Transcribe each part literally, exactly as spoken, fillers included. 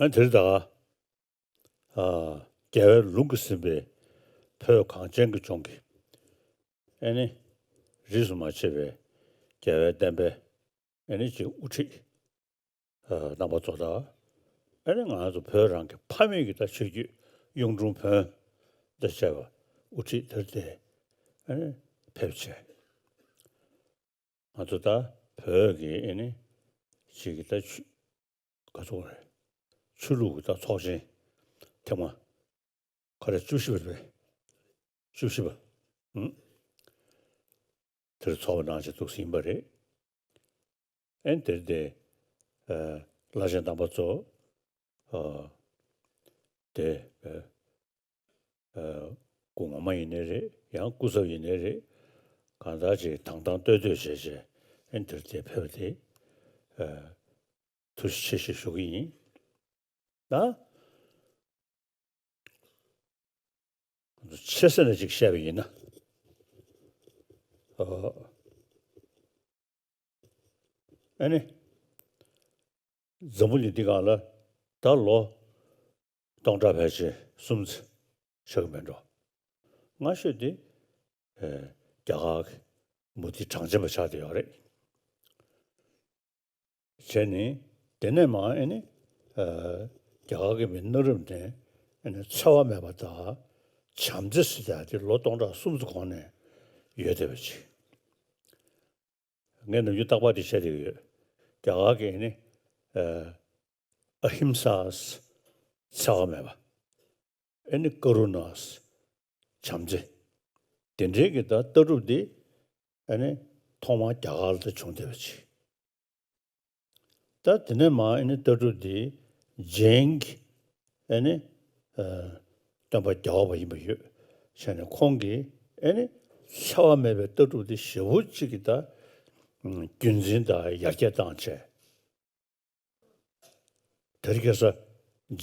ཨ་དེར་ད་ཨ་རྒྱལ་བའི་ལུང་གིས་ཟིན་པའི་བོད་གངས་ཅན་གྱི་ལྗོངས་ཀྱི་ཨེ་ནི་རིས་སུ་མ་ཆད་པའི་རྒྱལ་བའི་བསྟན་པའི་ཨེ་ནི་ཅིག་དབུ་ཁྲིད་ཨ་རྣམ་པ་ཚོ་དང་། ཨེ་ནི་ང་ཚོ་བོད་རང་གི་ཕ་མེས་ཀྱི་ད་ཆོས་བརྒྱུད་གཡུང་དྲུང་བོན་དང་བཅས་པ་དབུ་ཁྲིད་དེར་དེ་ཨེ་ནི་ཕེབས་བྱས། ང་ཚོ་ད་བོད་ཀྱི་ཨེ་ནི་ཅིག་གི་ད་ཆོས་ག་ཚོད་རེད། ཆོས་ལུགས་ཀྱི་ད་ཚོགས་ཆེན་ཐེངས་མ་ག་རེ་བཅུ་བཞི་པ་རེད་པས། བཅུ་བཞི་པ། ཨུམ། དེར་ཚོགས་པ་གནང་བྱས་འདུག་ཟིན་པ་རེད། ཨེ་དེར་དེ་ཨ་བླ་ཆེན་རྣམ་པ་ཚོ་ཨ་དེ་ཨ་ཨ་སྐུ་ངོ་མ་ཡིན་ནའི་རེད། ཡང་སྐུ་ཚབ་ཡིན་ནའི་རེད། གང་ལྟར་ཅིག་དང་དང་བསྟོད་བསྟོད་བྱས་བྱས་ཨེ་དེར་དེ་ཕེབས་པ་དེ་ཨ་ཐུགས་རྗེ་ཆེ་ཞེས་ཞུ་གི་ཡིན། ད་ཆེ་ས་ནས་ཅིག་བཤད་པ་ཡིན་ན། ཨ་ཨ་ནི་འཛམ་བུ་གླིང་འདི་སྒང་ལ་ད་ལོ་སྟོང་ཕྲག་ཕལ་ཆེར་གསུམ་ཙམ་ཆགས་ཀྱི་མེད་འགྲོ། སྔ་ཤོས་དེ་ཨེ་རྒྱ་གར་གྱི་མུ་སྟེགས་གྲངས་ཅན་པ་ཆགས་བསྡད་ཡོད་རེད། བྱས་ནས་དེ་ནས་མར་ཨེ་ནི་ཨ་རྒྱ་གར་གྱི་མི་གནའ་རབས་ནས་ཨེ་ནི་འཚེ་བ་མེད་པ་དང་བྱམས་བརྩེ་ཟེར་ཡག་དེ་ལོ་སྟོང་ཕྲག་གསུམ་ཙམ་གོང་ནས་ཡོད་བསྡད་པ་ཅིག་ངས་ནམ་རྒྱུན་རྟག་པར་དེ་བཤད་བསྡད་ཀྱི་ཡོད། རྒྱ་གར་གྱི་ཨེ་ནི་ཨ་ཨ་ཧིམ་ས་འཚེ་བ་མེད་པ། ཨེ་ནི་ཀ་རུ་ཎ་བྱམས་བརྩེ། དེ་འདྲའི་གི་ད་ལྟ་གྲུབ་འདི་ཨེ་ནི་ཐོག་མར་རྒྱ་གར་ལ་ད་བྱུང་བསྡད་པ་ཅིག་ད་དེ་ནས་མར་ཨེ་ནི་ལྟ་གྲུབ་འདི་ཇེན་གྱི་ཨེ་ནི་ཨ་སྟོན་པ་རྒྱལ་བ་པ་ཡིན་པ་ཡོད་བྱས་ནས་ཁོང་གིས་ཨེ་ནི་འཚེ་བ་མེད་པའི་ལྟ་གྲུབ་འདི་ཞེ་པོ་ཅིག་གི་ད་རྒྱུན་འཛིན་དང་ཡར་རྒྱས་བཏང་བྱས། དེར་ཁ་སང་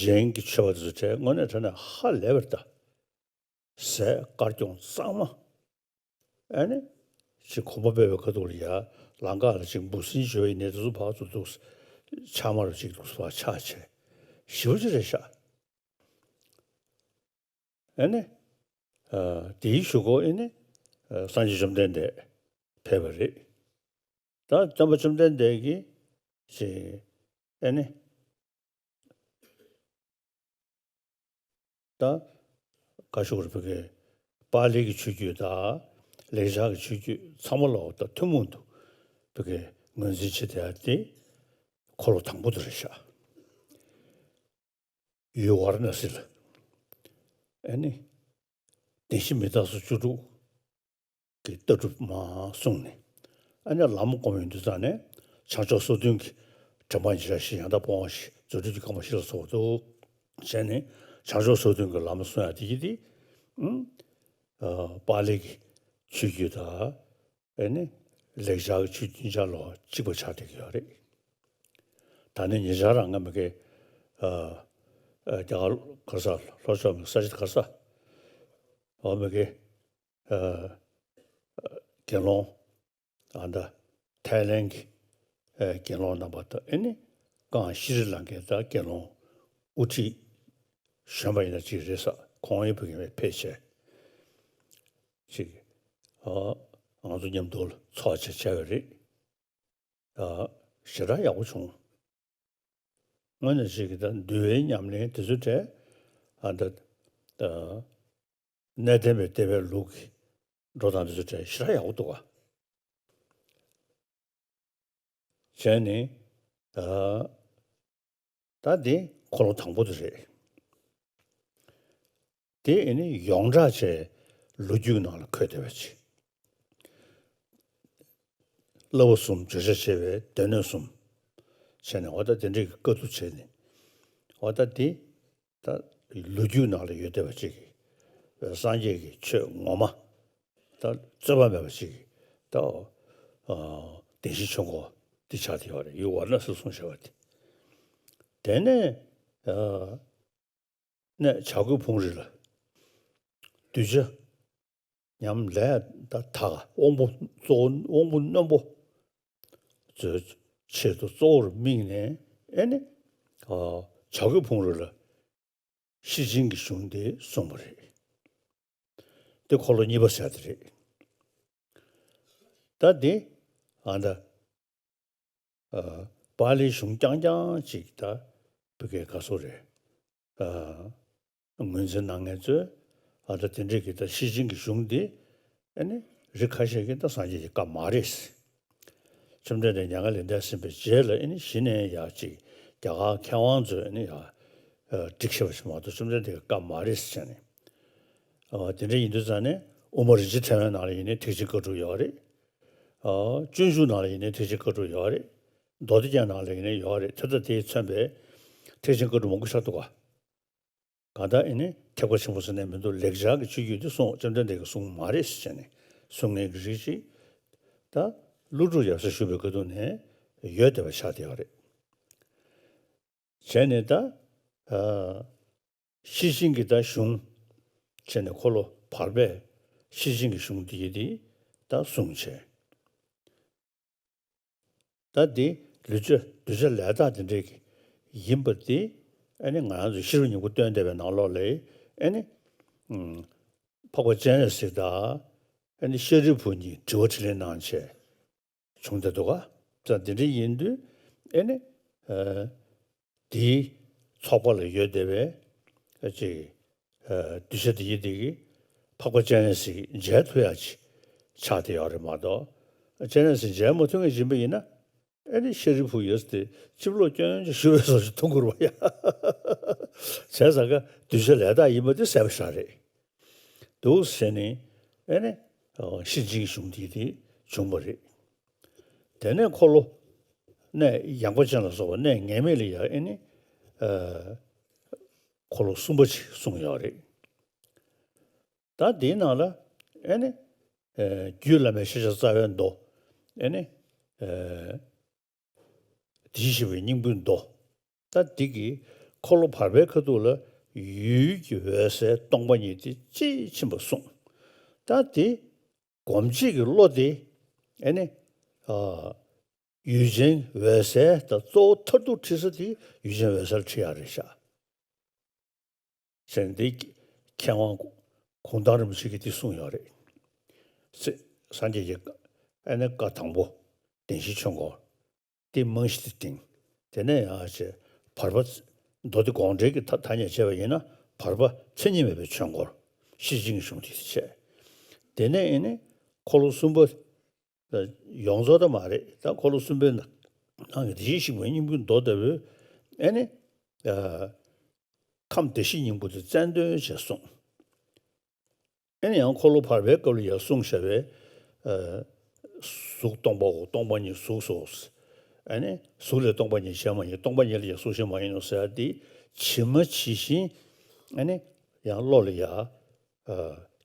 ཇེན་གྱི་ཆོས་པ་དེ་ཚོ་གྲས་དངོས་གནས་དྲང་གནས་ཧ་ལས་པར་ད་ཟས་དཀར་གྱོང་གཙང་མ། ཨ་ནི་ཅིག་གོམ་པ་སྤོས་པའི་ཁ་ཐུག་ལ་ཡ་ལམ་ཁ་ལ་ཅིག་འབུ་སྲིན་བྱོས་ཡིན་ནའི་དེ་ཚོ་ཕར་ཚུར་འདུག་ཆག་མ་རུ་ཅིག་འདུག་ཕར་ཆག་བྱས་ཞེ་པོ་ཅིག་རེད་ཤག་ཨ་ནི་ཨ་དེའི་གཞུག་གུ་ཨ་ནི་ཨ་སངས་རྒྱས་བཅོམ་ལྡན་འདས་ཕེབས་པ་རེད། ད་སྟོན་པ་བཅོམ་ལྡན་འདས་ཀྱིས་ཅིག་ཨ་ནི་ད་ག་ཞུ་དགོས་རེད། བོད་ཀྱི་པཱ་ལི་གི་ཆོས་བརྒྱུད་དང་ལེགས་སྦྱར་གྱི་ཆོས་བརྒྱུད་ཚང་མ་ལ་ད་ཐུན་མོང་དུ་བོད་ཀྱི་ངོས་འཛིན་བྱེད་བསྡད་ཡ་དེ་འཁོར་ལོ་དང་པོ་དེ་རེད་ཤག་ཡུལ་ཝཱ་ར་ཎ་སི་ལ་ཨ་ནི་བདེན་བཞི་མི་རྟག་སོགས་བཅུ་དྲུག་གི་ལྟ་གྲུབ་མར་གསུངས་ནས། ཨ་ནི་ལམ་སྒོམ་ཡོང་དུས་ཙང་ནས་བྱང་ཆུབ་སོ་བདུན་གྱི་དྲན་པ་ཉེར་བཞག་བཞི། ཡང་དག་སྤོང་བ་བཞི། རྫུ་འཕྲུལ་གྱི་རྐང་པ་བཞི་ལ་སོགས་པ་འདུག་བྱས་ནས་བྱང་ཆུབ་སོ་བདུན་གྱི་ལམ་གསུང་ཡ་དེ་ཡིན་ཏེ། ཨུམ། ཨ་པཱ་ལི་གི་ཆོས་བརྒྱུད་དང་ཨ་ནི་ལེགས་སྦྱར་གྱི་ཆོས་བརྒྱུད་གཉིས་ཆ་ལ་གཅིག་པ་ཆགས་བསྡད་ཀྱི་ཡོད་རེད། ད་ནི་ཉེ་ཆར་རང་ང་མི་དགེ་ཨ་ཨ་རྒྱ་གར་ག་རེ་ཟ་ལྷོ་ཕྱོགས་མི་ས་ཆ་ག་རེ་ཟ་འོ་མི་དགེ་ཨ་དགེ་སློང་ཨ་ད་ཐའི་ལེན་གྱི་ཨ་དགེ་སློང་རྣམ་པ་དང་ཨ་ནི་ཀང་ཤི་རི་ལང་ཀའི་ད་དགེ་སློང་དབུ་ཁྲིད་གཞོན་པ་ཡིན་ན་གཅིག་རེད་ས། ཁོང་ཡང་བོད་ཀྱི་ཕེབས་བྱས་ཅིག་ཨ་ང་ཚོ་མཉམ་དུ་ཚོགས་བྱས་བྱས་པ་རེད། ཨ་ཞེ་དྲག་ཡག་པོ་བྱུང་། དངོས་གནས་ཅིག་གི་ད་འདུལ་བའི་ཉམས་ལེན་དེ་ཚོ་གྲས་ཨ་ད་ཨ་གནས་བརྟན་པའི་བསྟན་པའི་ལུགས་ཀྱི་འགྲོ་སྟངས་དེ་ཚོ་གྲས་ཞེ་དྲག་ཡག་པོ་འདུག་ག་བྱས་ནས་ཨ་ད་འདི་འཁོར་ལོ་དང་པོ་དེ་རེད། དེ་ཨེ་ནི་ཡོངས་གྲགས་བྱས་ལོ་རྒྱུས་ནང་ལ་འཁོད་བསྡད་པ་ཅིག་བསླབ་པ་གསུམ་བརྗོད་བྱ་བྱས་པའི་སྡེ་སྣོད་གསུམ་བྱས་ནས་འོ་ད་དེ་འདྲའི་བཀའ་བསྡུ་བྱས་ནས་འོ་ད་འདི་ད་ལོ་རྒྱུས་ནང་ལ་ཡོད་བསྡད་པ་ཅིག་སངས་རྒྱས་ཀྱི་ཆོས་ངོ་མ་ད་རྩོད་པ་མེད་པ་ཅིག་ད་ཨ་བདེན་བཞིའི་ཆོས་འཁོར་འདི་ཆགས་བསྡད་ཡོད་རེད། ཡུལ་ཝཱ་ར་ཎ་སི་གསུངས་བཞག་པ་དེ། དེ་ནས་ཨ་ནས་བྱ་རྒོད་ཕུང་རི་ལ་གདུལ་བྱ་ཉམས་ལས་ད་དག་དབང་པོ་གཙོ་བོ་དབང་པོ་རྣོན་པོ་ཚོའི་ཆེད་དུ་གཙོ་བོར་དམིགས་ནས་ཨེ་ནི་ཨ་ བྱ་རྒོད་ཕུང་རོལ་ལ་ཤེར་ཕྱིན་གྱི་གཞུང་དེ་གསུངས་པ་རེད། དེ་འཁོར་ལོ་གཉིས་པ་ཟེར་དེ་རེད། ད་དེ་ཨ་ད་ཨ་པཱ་ལིའི་གཞུང་རྐྱང་རྐྱང་ཅིག་ད་བོད་སྐད་ག་སོ་རེད། ཨ་ངོས་འཛིན་གནང་མཁན་ཚོས་ཨ་ད་དེ་འདྲས་ཀྱི་ད་ཤེར་ཕྱིན་གྱི་གཞུང་འདི་ཨ་ནི་རིགས་ཁ་ཤས་ཀྱིས་ད་སངས་རྒྱས་ཀྱི་བཀའ་མ་རེད། བཅོམ་ལྡན་འདས་མྱ་ངན་ལས་འདས་ཟིན་པའི་རྗེས་ལ་ཨ་ནི་གཞི་ནས་ཡང་ཅིག་རྒྱ་གར་མཁས་དབང་ཚོས་ཨ་ནི་ཡང་ཨ་སྒྲིག་བཞག་པ་ཞིག་མ་གཏོགས་བཅོམ་ལྡན་འདས་ཀྱི་བཀའ་མ་རེད་ཟེར་ནས། ཨ་དེ་འདྲ་ཡིན་དུས་ཙང་ནས་དབུ་མ་རིན་ཆེན་ཕྲེང་བའི་ནང་ལ་ཡིན་ནའི་ཐེག་ཆེན་བཀའ་དྲུག་ཡོད་རེད། ཨ་སྤྱོད་འཇུག་ནང་ལ་ཡིན་ནའི་ཐེག་ཆེན་བཀའ་དྲུག་ཡོད་རེད། མདོ་སྡེ་རྒྱན་ནང་ལ་ཡིན་ནའི་ཡོད་རེད། དེ་དང་དེས་མཚོན་པའི་ཐེག་ཆེན་བཀའ་དྲུག་མང་པོ་ཤར་འདུག་ག་གང་ལྟར་ཨེ་ནི་ཐེག་པ་ཆེན་པོ་ཟེར་ནས་མི་འདུག་ལེགས་སྦྱར་གྱི་ཆོས་བརྒྱུད་འདི་གསུངས། བཅོམ་ལྡན་འདས་ཀྱིས་གསུངས་མ་རེད་ཟེར་ནས་གསུང་མཁན་གྱི་རིགས་ཤིག་ད་ཀླུ་སྒྲུབ་ཡབ་སྲས་བཞུགས་པའི་སྐབས་དུས་ནས་ཡོད་བསྡད་པ་ཆགས་བསྡད་ཡོད་རེད། བྱས་ནས་ད་ཨ་ཤེར་ཕྱིན་གྱི་ད་གཞུང་བྱས་ནས་འཁོར་ལོ་བར་པས་ཤེར་ཕྱིན་གྱི་གཞུང་འདི་ཡི་འདི་ད་གསུངས་བྱས། ད་འདི་ལུས་བྱ་གདུལ་བྱ་ལས་དག་འདི་འདྲས་ཀྱི་ཡིན་པ་འདི་ཨ་ནི་ང་རང་ཚོ་ཤེས་རབ་སྙིང་པོ་སྟོན་བསྡད་པའི་ནང་ལོགས་ལ་ཨ་ནི་ཨུམ་འཕགས་པ་སྤྱན་རས་གཟིགས་དང་ཨ་ནི་ཤཱ་རིའི་བུ་གཉིས་དྲི་བ་དྲིས་ལན་གནང་བྱས་བྱུང་བསྡད་འདུག་ག་ད་འདི་འདྲས་ཡིན་དུས་ཨ་ནི་ཨ། དེའི་ཚོགས་པ་ལ་ཡོད་བསྡད་པའི་ཅིག་གདུལ་བྱ་དེ་ཡི་དེ་གིས་འཕགས་པ་སྤྱན་རས་གཟིགས་མཇལ་ཐུབ་ཡག་ཅིག་ཆགས་བསྡད་ཡོད་རེད་མ་གཏོགས། སྤྱན་རས་གཟིགས་མཇལ་མ་ཐུབ་མཁན་ཡིན་པ་ཡིན་ན་ཨེ་ནི་ཤཱ་རིའི་བུ་ཡོད་དེ་སྤྱི་བློ་སྐྱོན་ཅིག་ཞུ་བའི་བཟོ་ཞིག་མཐོང་གི་རེད་པ་ཡ། བྱས་ཙང་ཀ་གདུལ་བྱ་ལས་དག་ཡིན་པ་དེ་གསལ་པོ་ཞིག་རེད། འདུག་ཟེར་ནས་ཨེ་ནི་ཤེར་ཕྱིན་གཞུང་དེ་དེ་བྱུང་བ་རེད། དེ་ནས་འཁོར་ལོ་གནས་ཡངས་པ་ཅན་ལ་སོགས་པ་གནས་ངེས་མེད་ལ་ཡང་ཨེ་ནི་ཨ་འཁོར་ལོ་གསུམ་པ་ཅིག་གསུངས་ཡོད་རེད། ད་དེའི་ནང་ལ་ཨེ་ནི་ཨ་རྒྱུད་བླ་མའི་ཤེས་བྱ་རྩ་བའི་མདོ། ཨེ་ནི་ཨ་དེ་བཞི་པའི་སྙིང་པོའི་མདོ། ད་འདི་གིས་འཁོར་ལོ་བར་པའི་ཁ་ཐུག་ལ་ཡུལ་གྱི་འོད་གསལ་སྟོང་པ་ཉིད་དེ་དཔྱིས་ཕྱིན་པ་གསུངས། ད་དེ་སྒོམ་བྱེད་ཀྱི་བློ་དེ་ཨེ་ནི་ཨ་ཡུལ་ཅན་འོད་གསལ་དང་གཙོ་བོ་མཐར་ཐུག་ཁྲིད་ས་དེ་ཡུལ་ཅན་འོད་གསལ་ཁྲིད་ཡག་རེད་ཤག་ཟེར་འདི་མཁས་དབང་གུང་ཐང་རིན་པོ་ཆེ་གིས་འདི་གསུངས་ཡོད་རེད། སེ་སངས་རྒྱས་ཀྱི་ཨ་ནི་བཀའ་དང་པོ་བདེན་བཞིའི་ཆོས་འཁོར། དེ་རྨང་གཞི་དེ་བཏིང་། དེ་ནས་ཡང་ཅེ་བར་པ་མདོ་སྡེ་དགོངས་འགྲེལ་གྱི་ཐ་ཐ་སྙད་བྱས་པ་ཡིན་ན་བར་པ་མཚན་ཉིད་མེད་པའི་ཆོས་འཁོར་ཤེར་ཕྱིན་གྱི་གཞུང་དེ་བྱས། དེ་ནས་ཨེ་ནི་འཁོར་ལོ་གསུམ་པ་ཡོངས་རྫོགས་ད་མ་རེད། ད་འཁོར་ལོ་གསུམ་པའི་ནང་ནང་གི་དེ་བཞིན་གཤེགས་པའི་སྙིང་པོའི་མདོ་ལྟ་བུའི་ཨེ་ནི་ཨ་ཁམས་བདེ་གཤེགས་སྙིང་པོ་དེ་རྩལ་འདོན་བྱས་གསུངས། ཨེ་ནི་ཡང་འཁོར་ལོ་བར་པའི་སྐབས་ལ་ཡང་གསུངས་བཞག་པའི་ཨ་གཟུགས་སྟོང་པའོ། སྟོང་པ་ཉིད་གཟུགས་སོ། ཨེ་ནི་གཟུགས་ལས་སྟོང་པ་ཉིད་གཞན་མ་ཡིན། སྟོང་པ་ཉིད་ལས་ཀྱང་གཟུགས་གཞན་མ་ཡིན་ནོ་ཟེར་ཡག་དེ་ཇི་མ་ཇི་བཞིན་ཨེ་ནི་ཡང་བློ་ལ་ཡང་ཨ་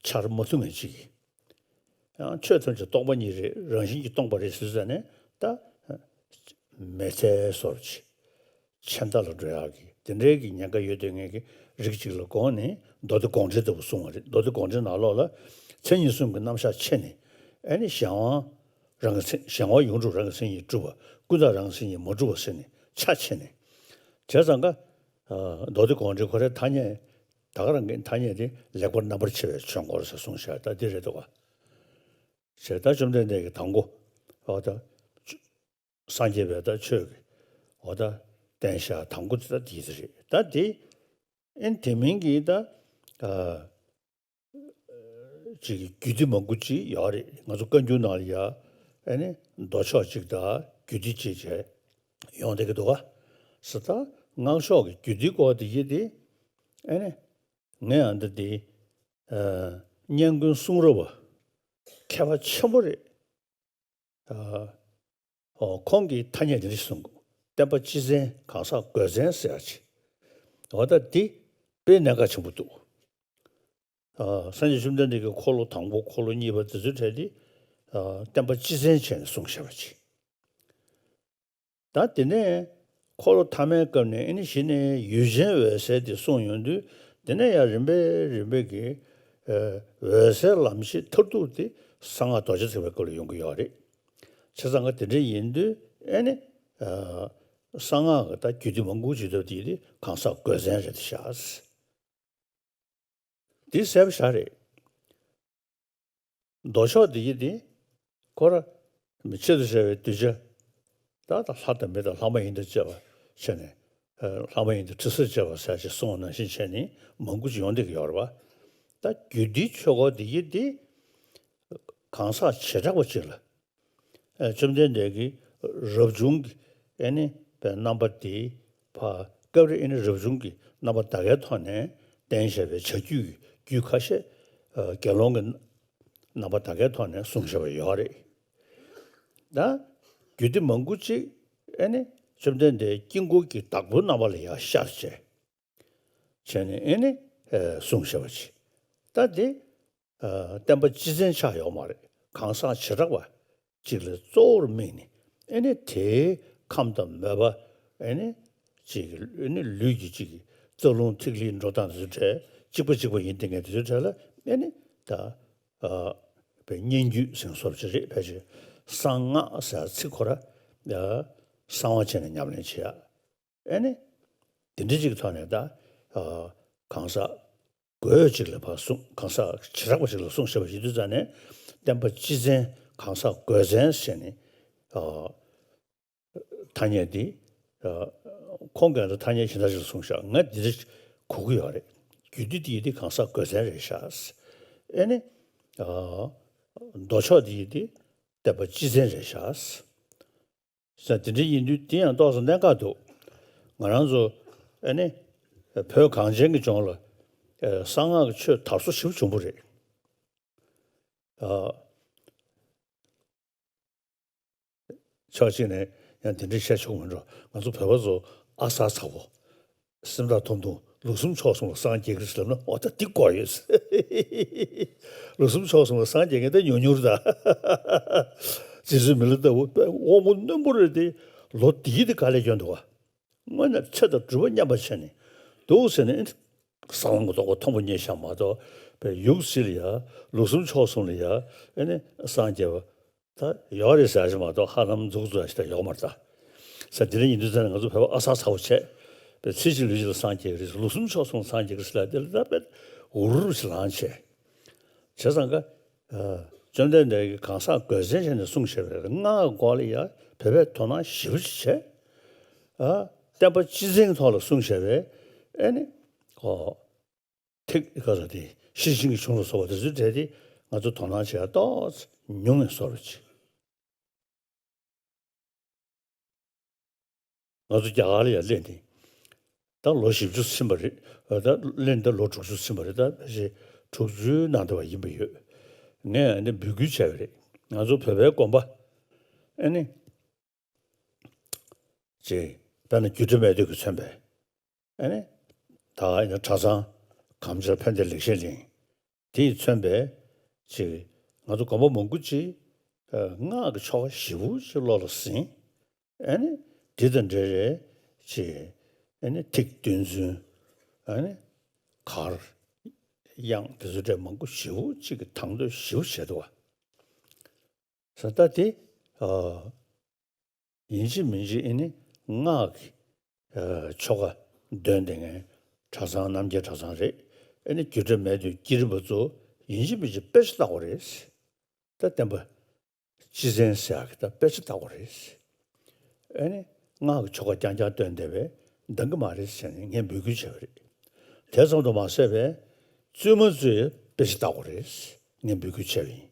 འཆར་མ་ཐུབ་མཁན་ཅིག་གིས། ཡང་ཆོས་ཐམས་ཅད་སྟོང་པ་ཉིད་རེད། རང་བཞིན་གྱིས་སྟོང་པ་རེད་ཟེར་ཟེར་ནས་ད་མི་འཐད་བཟོ་འདྲ་ཅིག་མཚན་རྟགས་ལ་འགྲོ་ཡག་གི་དེ་འདྲའི་གི་ཉེན་ཁ་ཡོད་དེ་ངེས་ཀྱི་རིགས་ཅིག་ལ་དགོངས་ནས་མདོ་སྡེ་དགོངས་འགྲེལ་ལྟ་བུ་གསུངས་པ་རེད། མདོ་སྡེ་དགོངས་འགྲེལ་ནང་ལོགས་ལ་མཚན་ཉིད་གསུམ་གྱི་རྣམ་གཞག་ཕྱེ་ནས་ཨེ་ནི་གཞན་དབང་རང་གི་མཚན། གཞན་དབང་ཡོངས་གྲུབ་རང་གི་མཚན་ཉིད་གྲུབ་པ། ཀུན་བརྟགས་རང་གི་མཚན་ཉིད་མ་གྲུབ་པ་ཟེར་ནས་ཆ་ཕྱེ་ནས། བྱས་ཙང་ཀ་ཨ་མདོ་སྡེ་དགོངས་འགྲེལ་ཁོ་རའི་ཐ་སྙད། ད་ག་རང་གི་ཐ་སྙད་དེ་ལེགས་པར་རྣམ་པར་ཕྱེ་བའི་ཆོས་འཁོར་ཟེར་གསུངས་བཞག་ད་འདི་རེད་འདུག་ག་ཞེས་ད་བཅོམ་ལྡན་འདས་ཀྱིས་དང་པོ་འོ་ད་སངས་རྒྱས་པའི་ད་ཆོས་ཀྱི་འོ་ད་བསྟན་བཞག་དང་པོ་དེ་ད་འདི་དེ་རེད། ད་འདི་ཨེ་དེ་མིན་གྱི་ད་ཨ་ཅིག་རྒྱུད་སྡེ་མང་པོ་ཅིག་ཡོད་རེད། ང་ཚོ་བཀའ་འགྱུར་ནང་ལ་ཡ་ཨེ་ནི་མདོ་ཕྱོགས་ཅིག་དང་རྒྱུད་སྡེ་ཅིག་བྱས་ཡོང་བསྡད་ཀྱི་འདུག་ག་ས་ད་སྔགས་ཕྱོགས་ཀྱི་རྒྱུད་སྡེའི་སྐོར་དེ་ཡིན་ཏེ་ཨེ་ནི། ངས་ཨ་འདི་དེ་ཨ་སྙན་ཀུན་གསུང་རབ་པ་མཁས་པ་ཆེན་པོ་རེད། ཨ་ཨོ་ཁོང་གིས་ཐ་སྙད་འདི་འདྲ་གསུངས། བསྟན་པ་སྤྱི་མཚན་གང་ཟག་དགོས་མཚན་ཟེར་ཡག་ཅིག་འོ་ད་འདི་དཔེ་གནད་འགག་ཆེན་པོ་འདུག་ཨ་སངས་རྒྱས་བཅོམ་ལྡན་འདས་ཀྱིས་འཁོར་ལོ་དང་པོ་འཁོར་ལོ་གཉིས་པ་དེ་ཚོའི་གྲས་དེ་ཨ་བསྟན་པ་སྤྱི་མཚན་བྱས་ནས་གསུངས་བཞག་པ་ཅིག་ད་དེ་ནས་འཁོར་ལོ་ཐ་མའི་སྐབས་ནས་ཨེ་ནི་གཞི་ནས་ཡུལ་ཅན་འོད་གསལ་དེ་གསུངས་ཡོང་དུས་དེ་ནས་ཡང་རིམ་པས་རིམ་པས་ཀྱི་ཨ་འོད་གསལ་ལམ་ཤེས་མཐར་ཐུག་དེ་གསང་སྔགས་རྡོ་རྗེ་ཐེག་པའི་སྐབས་ལ་ཡོང་གི་ཡོད་རེད། བྱས་ཙང་ཀ་དེ་འདྲ་ཡིན་དུས་ཨེ་ནི་ཨ་ གསང་སྔགས་ཀྱི་ད་རྒྱུད་སྡེ་མང་པོ་ཅིག་ཡོད་དེ་དེ་གང་ཟག་དགོས་མཚན་རེད་ཤག་འདི་གསལ་པོ་ཞེ་དྲག་རེད། མདོ་ཕྱོགས་འདི་ཡི་འདི་ཁོ་ར་མི་ཆེད་དུ་བྱ་བའི་གདུལ་བྱ་ད་ད་ལྷ་དང་མི་དང་ལྷ་མ་ཡིན་དང་བཅས་པ་བྱས་ནས་ལྷ་མ་ཡིན་དང་ཁྲི་སར་བཅས་པ་ཟེར་ཞེས་གསུངས་པ་ནང་བཞིན་བྱས་ནས་མང་པོ་ཅིག་ཡོང་བསྡད་ཀྱི་ཡོད་རེད་བ། ད་རྒྱུད་སྡེའི་ཆོས་སྐོར་འདི་ཡི་འདི་གང་ཟག་བྱེ་བྲག་པ་ཅིག་ལ། ཨ། བཅོམ་ལྡན་འདས་ཀྱིས་རབ་བྱུང་གི་ཨེ་ནི་པའི་རྣམ་པ་དེ་ཕར་སྐབས་རེ་ཨེ་ནི་རབ་བྱུང་གི་རྣམ་པ་དག་གའི་ཐོག་ནས་བསྟན་བཞག་པའི་བྱ་རྒྱུད་ཀྱི་རྒྱུད་ཁ་ཤས། ཨ། དགེ་སློང་གི་རྣམ་པ་དག་གའི་ཐོག་ནས་གསུངས་བཞག་པ་ཡོད་རེད། ད་རྒྱུད་སྡེ་མང་པོ་ཅིག་ཨེ་ནི་བཅོམ་ལྡན་འདས་དཀྱིལ་འཁོར་གྱི་བདག་པོའི་རྣམ་པ་ལ་ཡང་ཤར་བྱས། བྱས་ནས་ཨེ་ནི་ཨེ་གསུངས་བཞག་པ་ཅིག་ད་དེ་ཨ་བསྟན་པ་སྤྱི་མཚན་ཆགས་ཡོད་མ་རེད། གང་ཟག་བྱེ་བྲག་པ་ཅིག་ལ་གཙོ་བོར་དམིགས་ནས་ཨེ་ནི་དེའི་ཁམས་དང་མོས་པ་ཨེ་ནི་ཅིག་ཨེ་ནི་ལུས་ཀྱི་ཅིག་རྩ་རླུང་ཐིག་ལེའི་འགྲོ་སྟངས་དེ་ཚོའི་གྲས་གཅིག་པ་གཅིག་པ་ཡིན་དེ་ངས་དེ་ཚོའི་གྲས་ལ་ཨེ་ནི་ད་ཨ་པའི་སྙན་བརྒྱུད་ཟེར་བཟོ་ཅིག་རེད། ཕལ་ཆེར་གསང་སྔགས་ཟེར་ཚིག་ཁོ་ར་ཨ་གསང་བ་བྱས་ནས་ཉམས་ལེན་བྱེད་ཡ། ཨེ་ནི། དེ་འདྲ་ཅིག་གི་ཐོག་ནས་ད། ཨ། གང་ཟག་དགོས་ཅིག་ལ་ཕར་གསུངས། གང་ཟག་བྱེ་བྲག་པ་ཅིག་ལ་གསུངས་བཞག་པ་ཡིན་དུས་ཙང་ནས་བསྟན་པ་སྤྱི་མཚན་གང་ཟག་དགོས་མཚན་ཟེར་ནས། ཨ། ཐ་སྙད་འདི། ཨ། ཁོང་གིས་ད་ཐ་སྙད་གཞན་དག་ཅིག་ལ་གསུངས་བཞག་ང་འདི་འདྲ་གོ་གི་ཡོད་རེད། རྒྱུད་སྡེ་འདི་ཡི་འདི་གང་ཟག་དགོས་མཚན་རེད་ཤག་ཨེ་ནི། ཨ། མདོ་ཕྱོགས་འདི་ཡི་འདི་བསྟན་པ་སྤྱི་མཚན་རེད་ཤག་ཟེར། དེ་འདྲ་ཡིན་དུས་དེ་ཡང་ཏོག་ཙམ་གནད་འགག་འདུག་ང་རང་ཚོ་ཨ་ནི་བོད་གངས་ཅན་གྱི་ལྗོངས་ལ་ཨ་གསང་སྔགས་ཀྱི་ཆོས་དར་སྲོལ་ཞེ་པོ་བྱུང་བ་རེད། ཨ། ཕྱོགས་གཅིག་ནས་ཡང་དེ་འདྲ་བཤད་ཆོག་མི་འགྲོ། ང་ཚོ་བོད་པ་ཚོ་ཨ་གསར་ཚ་བོ། སེམས་ཐག་ཐུང་ཐུང་། ལུགས་གསུམ་ཕྱོགས་གསུམ་ལ་སངས་རྒྱས་ཀྱི་རེད་ལབ་ན་འོ་ད་འདི་དགོས་ཡོད། ལུགས་གསུམ་ཕྱོགས་གསུམ་ལ་སངས་རྒྱས་མཁན་ད་ཉུང་ཉུང་རེད་ད། རྗེ་བཙུན་མི་ལ་ལྟ་བུ་དབང་པོ་རྣོན་པོ་རེད་དེ། ལོ་འདི་ཡི་དེ་ག་ལས་སྐྱོན་འདུག་ག་སྔོན་ནས་ཆོས་དང་སྒྲུབ་པ་མཉམ་པ་བྱས་ནས་འདུག་ཟེར་ནས་ས་ལམ་གྱི་ཐོག་ག་མཐོང་པོ་རྙེད་བཞག་མ་གཏོགས་པའི་ཡུལ་སྲིད་ལ་ཡ་ལུགས་གསུམ་ཕྱོགས་གསུམ་ལ་ཡ་ཨེ་ནི་སངས་རྒྱས་པ། ད་ཡོད་རེད་ཟེར་ཞིག་མ་གཏོགས་ཧ་ལམ་མཛུབ་གུ་བཙུགས་ཡ་ཞིག་ད་ཡོད་མ་རེད་ད། ས་དེ་འདྲ་ཡིན་དུས་ཙང་ནས་ང་ཚོ་བོད་པ་ཨ་གསར་ཚ་བོ་བྱས། པའི་ཚེ་གཅིག་ལུས་གཅིག་ལ་སངས་རྒྱས་ཀྱི་རེད། ལུགས་གསུམ་ཕྱོགས་གསུམ་ལ་སངས་རྒྱས་ཀྱི་རེད་ཟེར་ལ་དེ་ལ་ད་དཔེ་འུར་འུར་ཞིག་ལངས་བྱས། བྱས་ཙང་ཀ་ཨ་བཅོམ་ལྡན་འདས་ཀྱིས་གང་ཟག་དགོས་མཚན་བྱས་ནས་གསུངས་བཞག་པའི་སྔགས་སྐོར་ལ་ཡ་བོད་པས་དོ་སྣང་ཞེ་པོ་ཅིག་བྱས། ཨ་བསྟན་པ་སྤྱི་མཚན་གྱི་ཐོག་ལ་གསུངས་བཞག་པའི་ཨེ་ནི་ཨོ། ཐིག་ག་ས་དེ་ཤེར་ཕྱིན་གྱི་གཞུང་ལ་སོགས་པ་དེ་ཚོའི་གྲས་དེ་ང་ཚོ་དོ་སྣང་བྱེད་ཡ་ཏོག་ཙམ་ཉུང་ངེ་སོར་ཅིག་ང་ཚོ་རྒྱ་གར་ལ་ཡ་སླེབས་ནས་ད་ལོ་བཞི་བཅུ་ཕྱིན་པ་རེད། ད་སླེབས་ནས་ད་ལོ་དྲུག་ཅུ་ཕྱིན་པ་རེད། ད་ཕལ་ཆེར་དྲུག་ཅུའི་ནང་དུ་བ་ཡིན་པ་ཡོད། ངས་ཨ་ནི་འབོད་སྐུལ་བྱས་པ་རེད། ང་ཚོ་བོད་པའི་དགོན་པ་ཨ་ནི། ཅེས་དཔེར་ན་རྒྱུད་གྲྭ་སྨད་སྟོད་ཀྱིས་མཚོན་པའི་ཨ་ནི་ད་ཡིན་ན་གྲྭ་ཚང་གངས་ལྗོངས་ཕན་བདེ་ལེགས་བཤད་གླིང་དེས་མཚོན་པའི་ཅིག་ང་ཚོ་དགོན་པ་མང་པོ་ཅིག་སྔགས་ཀྱི་ཆོ་ག་ཞེ་པོ་ཅིག་བློ་ལ་ཟིན། ཨ་ནི་འདི་དང་འབྲེལ་རེད་ཅིག་ཨ་ནི་ཐིག་བདུན་ཚོན་ཨ་ནི་གར་དབྱངས་དེ་ཚོ་འདྲ་མང་པོ་ཞེ་པོ་ཅིག་གི་དང་དོད་ཞེ་པོ་བྱས་འདུག་བ། ས་ད་དེ་ཨ། ཡིན་གཅིག་མིན་གཅིག་ཨེ་ནི་སྔགས་ཀྱི་ཨ་ཆོ་ག་འདོན་བསྡད་མཁན་གྲྭ་ཚང་རྣམ་རྒྱལ་གྲྭ་ཚང་རེད། ཨེ་ནི་རྒྱུད་གྲྭ་སྨད་སྟོད་བསྐྱེད་རིམ་པ་ཚོ་ཡིན་གཅིག་མིན་གཅིག་དཔེ་ཆ་ལྟ་དགོས་རེད། ད་བསྟན་པ་སྤྱི་མཚན་ཟེར་ཡག་གི་ད་དཔེ་ཆ་ལྟ་དགོས་རེད། ཨེ་ནི་སྔགས་ཀྱི་ཆོ་ག་རྐྱང་རྐྱང་འདོན་བསྡད་པས་འདང་གི་མ་རེད་ཟེར་ནས་ངས་འབོད་སྐུལ་བྱས་པ་རེད། དེ་ཙམ་དུ་མ་ཟད་པའི་བཙུན་མ་ཚོས་དཔེ་ཆ་ལྟ་དགོས་རེད། ངས་འབོད་སྐུལ་བྱས་པ་ཡིན།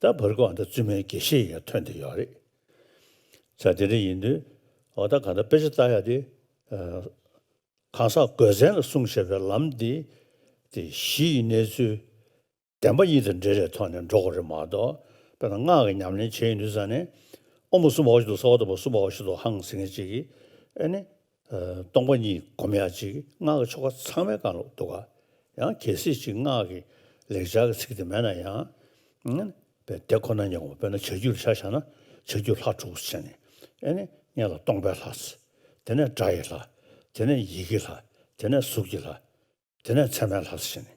ད་བར་སྐབས་ཨ་ད་བཙུན་མའི་དགེ་བཤེས་ཡང་ཐོན་བསྡད་ཡོད་རེད། ས་དེ་འདྲ་ཡིན་དུས་འོ་ད་གང་ལྟར་དཔེ་ཆ་ལྟ་ཡ་དེ་ཨ་གང་ཟག་དགོས་མཚན་ལ་གསུངས་བཞག་པའི་ལམ་འདི་དེ་གཞི་ཡི་གནས་ཚུལ་བདེན་པ་གཉིས་དང་འབྲེལ་བའི་ཐོག་ནས་འགྲོ་དགོས་རེད་མ་གཏོགས། དཔེར་ན་སྔགས་ཀྱི་ཉམས་ལེན་བྱས་ཡོང་དུས་ཙང་ནས་ཨོཾ་སུམ་བྷ་ཝ་ཤ་དོ་སརྦ་ད་པ་སུམ་བྷ་ཝ་ཤ་དོ་ཧཾ་ཟེར་མཁན་ཅིག་གིས་ཨེ་ནི་ཨ་སྟོང་པ་ཉིད་སྒོམ་ཡག་ཅིག་སྔགས་ཀྱི་ཆོ་ག་ཚང་མའི་སྒང་ལ་འདུག་ག་ཡང་གལ་སྲིད་ཅིག་སྔགས་ཀྱི་ལེགས་སྦྱར་གྱི་ཚིག་དེ་མེད་ན་ཡང་། ཨ་ནི་པའི་དེ་ཁོ་ན་ཉིད་ངོ་། དཔེར་ན་བྱ་རྒྱུད་ལ་ཆ་བཞག་ན་བྱ་རྒྱུད་ལྷ་དྲུག་ཟེར་ནས། ཨེ་ནི་སྔོན་ལ་སྟོང་པའི་ལྷ་ཟེར། དེ་ནས་སྒྲ་ཡི་ལྷ། དེ་ནས་ཡི་གེའི་ལྷ། དེ་ནས་གཟུགས་ཀྱི་ལྷ། དེ་ནས་ཚད་མའི་ལྷ་ཟེར་ནས།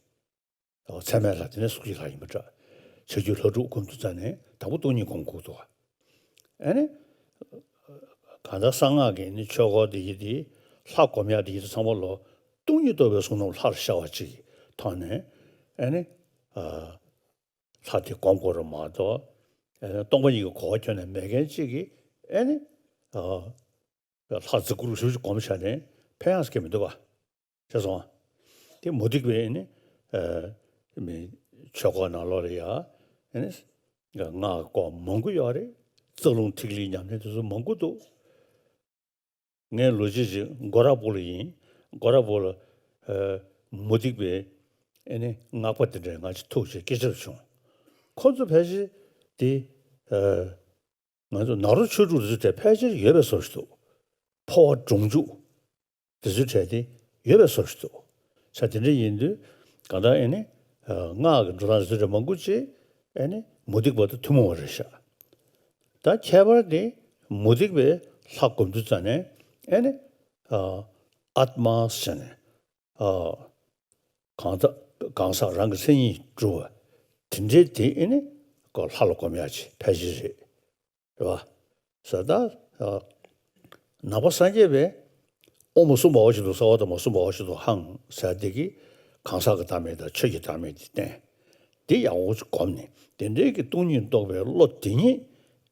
འོ་ཚད་མའི་ལྷ་དེ་ནས་གཟུགས་ཀྱི་ལྷ་ཡིན་པ་འདྲ། བྱ་རྒྱུད་ལྷ་དྲུག་སྒོམ་དུས་ཙང་ནས་དང་པོ་སྟོང་ཉིད་སྒོམ་དགོས་འདུག་ག་ཨེ་ནི། གང་ལྟར་གསང་སྔགས་ཀྱི་ནི་ཆོས་སྐོར་འདི་ཡི་དེ་ལྷ་སྒོམ་ཡག་འདི་ཡི་དེ་ཚང་མ་ལོ་སྟོང་ཉིད་རྟོགས་པའི་གསུང་རྣམས་ལྷར་ཤར་བ་ཅིག་གི་ཐོག་ནས་ཨེ་ནི་ལྷ་དེ་སྒོམ་དགོས་རེད་མ་གཏོགས་ཨེ་ནི་སྟོང་པ་ཉིད་ཀྱི་གོ་བ་ཁྱོན་ནས་མེད་མཁན་ཅིག་གིས་ཨེ་ནི་ལྷ་རྫི་གུ་རུ་ཞེ་པོ་ཅིག་སྒོམ་བྱས་ནས་ཕན་ཡག་ཟེར་མཁན་མི་འདུག་ག་ཤེས་སོང་། དེ་མུ་སྟེགས་པའི་ནི་མི་ཆོས་སྐོར་ནང་ལོགས་ལ་ཡ་ནི་སྔགས་སྐོར་མང་པོ་ཡོད་རེད། རྩ་རླུང་ཐིག་ལེའི་ཉམས་ལེན་དེ་ཚོ་མང་པོ་འདུག་ངའི་ལོ་རྒྱུས་ཅིག་སྒོ་ར་པོ་ལ་ཡིན། སྒོ་ར་པོ་ལ་མུ་སྟེགས་པའི་ནི་སྔགས་པ་དེ་འདྲས་ང་ཅིག་ཐུག་བྱས་སྐད་ཆ་བྱུང་། ཁོ་ཚོ་ཕལ་ཆེར་དེ་ང་ཚོ་ནཱ་རོ་ཆོས་དྲུག་དེ་ཚོ་དེ་ཕལ་ཆེར་ཡོད་པའི་བཟོ་ཞིག་འདུག་འཕོ་བ་སྒྲུབ་འཇུག་དེ་ཚོའི་གྲས་དེ་ཡོད་པའི་བཟོ་ཞིག་འདུག་ས་དེ་འདྲ་ཡིན་དུས་གང་ལྟར་ཨེ་ནི་སྔགས་ཀྱི་འགྲོ་སྟངས་དེ་ཚོའི་གྲས་མང་པོ་ཅིག་ཨེ་ནི་མུ་སྟེགས་པ་དང་ཐུན་མོང་བ་རེད་ཤག་ད་ཁྱད་པར་དེ་མུ་སྟེགས་པའི་ལྷ་སྒོམ་དུས་ཙ་ནས་ཨེ་ནི་ཨཱཏྨ་ཟེར་ནས་གང་ཟག་གང་ཟག་རང་གི་མཚན་ཉིད་གྲུབ་པ་དེ་འདྲའི་དེ་ཨེ་ནི་ལྷ་ལ་སྒོམ་ཡག་ཅིག་ཕལ་ཆེར་རེད། རེད་བ། ཟེར་ད། ནང་པ་སངས་རྒྱས་པས་དབུ་མ་གསུམ་པ་འོ་ཞིག་འདུག་གསང་བ་དང་མ་གསུམ་པ་འོ་ཞིག་འདུག་ཧང་ཟེར་དེ་གིས་གང་ཟག་གི་བདག་མེད་དང་ཆོས་ཀྱི་བདག་མེད་དེ་བསྟན། དེ་ཡག་པོ་ཅིག་སྒོམ་ནས་དེ་འདྲའི་གི་སྟོང་ཉིད་རྟོགས་པའི་བློ་དེ་ཉིད་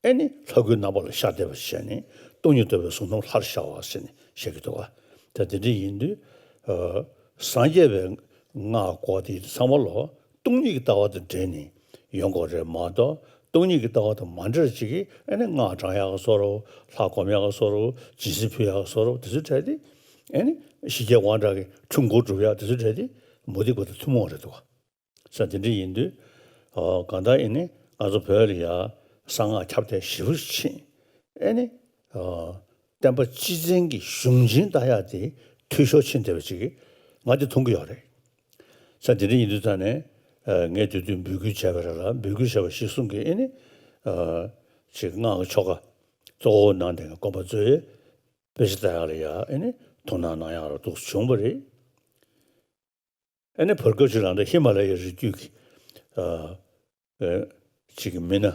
ཨེ་ནི་ལྷ་སྐུའི་རྣམ་པ་ལ་ཤར་བསྡད་པ་བྱས་ནས་སྟོང་ཉིད་རྟོགས་པའི་གཟུང་རྣམ་ལྷར་ཤར་བ་ཟེར་ནས་བཤད་ཀྱི་འདུག་བ། ད་དེ་འདྲ་ཡིན་དུས་སངས་རྒྱས་པའི་སྔགས་སྐོར་དེ་ཚང་མ་ལོ། སྟོང་ཉིད་ཀྱི་ལྟ་བ་དང་འབྲེལ་ནས་ཡོང་དགོས་རེད་མ་གཏོགས། སྟོང་ཉིད་ཀྱི་ལྟ་བ་དང་མ་འབྲེལ་ཅིག་གིས་ཨེ་ནི་སྔགས་བགྲང་ཡག་གི་བཟོ་འདྲ། ལྷ་སྒོམ་ཡག་གི་བཟོ་འདྲ། སྦྱིན་སྲེག་ཕུལ་ཡག་གི་བཟོ་འདྲ། དེ་ཚོའི་གྲས་དེ་ཨེ་ནི་ཞི་རྒྱས་དབང་དྲག་གི་འཁྲུལ་འཁོར་སྒྲུབ་ཡག་དེ་ཚོའི་གྲས་དེ་མུ་སྟེགས་པ་དང་ཐུན་མོང་བ་རེད་འདུག་ག་ས་དེ་འདྲ་ཡིན་དུས་གང་ལྟར་ཨེ་ནི་ང་ཚོ་བོད་ལ་ཡ་གསང་སྔགས་ཁྱབ་གདལ་ཞེ་པོ་ཕྱིན། ཨེ་ནི། བསྟན་པ་སྤྱི་བཙན་གྱི་གཞུང་ཆེན་ལྟ་ཡག་དེ་འཐུས་ཤོར་ཕྱིན་བསྡད་པ་ཅིག་ང་དེ་མཐོང་གི་ཡོད་རེད། ས་དེ་འདྲ་ཡིན་དུས་ཙང་ནས་ངས་དེ་དུས་འབོད་སྐུལ་བྱས་པ་རེད་ལ། འབོད་སྐུལ་བྱས་པ་གཞིར་བཟུང་གིས་ཨེ་ནི་ཅིག་སྔགས་ཀྱི་ཆོ་ག་གཙོ་བོ་གནང་བསྡད་མཁན་དགོན་པ་ཚོས་དཔེ་ཆ་ལྟ་ཡག་ལ་ཡ་ཨེ་ནི་ཐུགས་སྣང་གནང་ཡག་རོགས་འདུག་བྱུང་བ་རེད། ཨ་ནི་བར་སྐབས་ཤིག་ལ་ད་ཧི་མ་ལ་ཡའི་རི་རྒྱུད་ཀྱི་ཨ་ཨ་ཅིག་གི་མི་སྣ་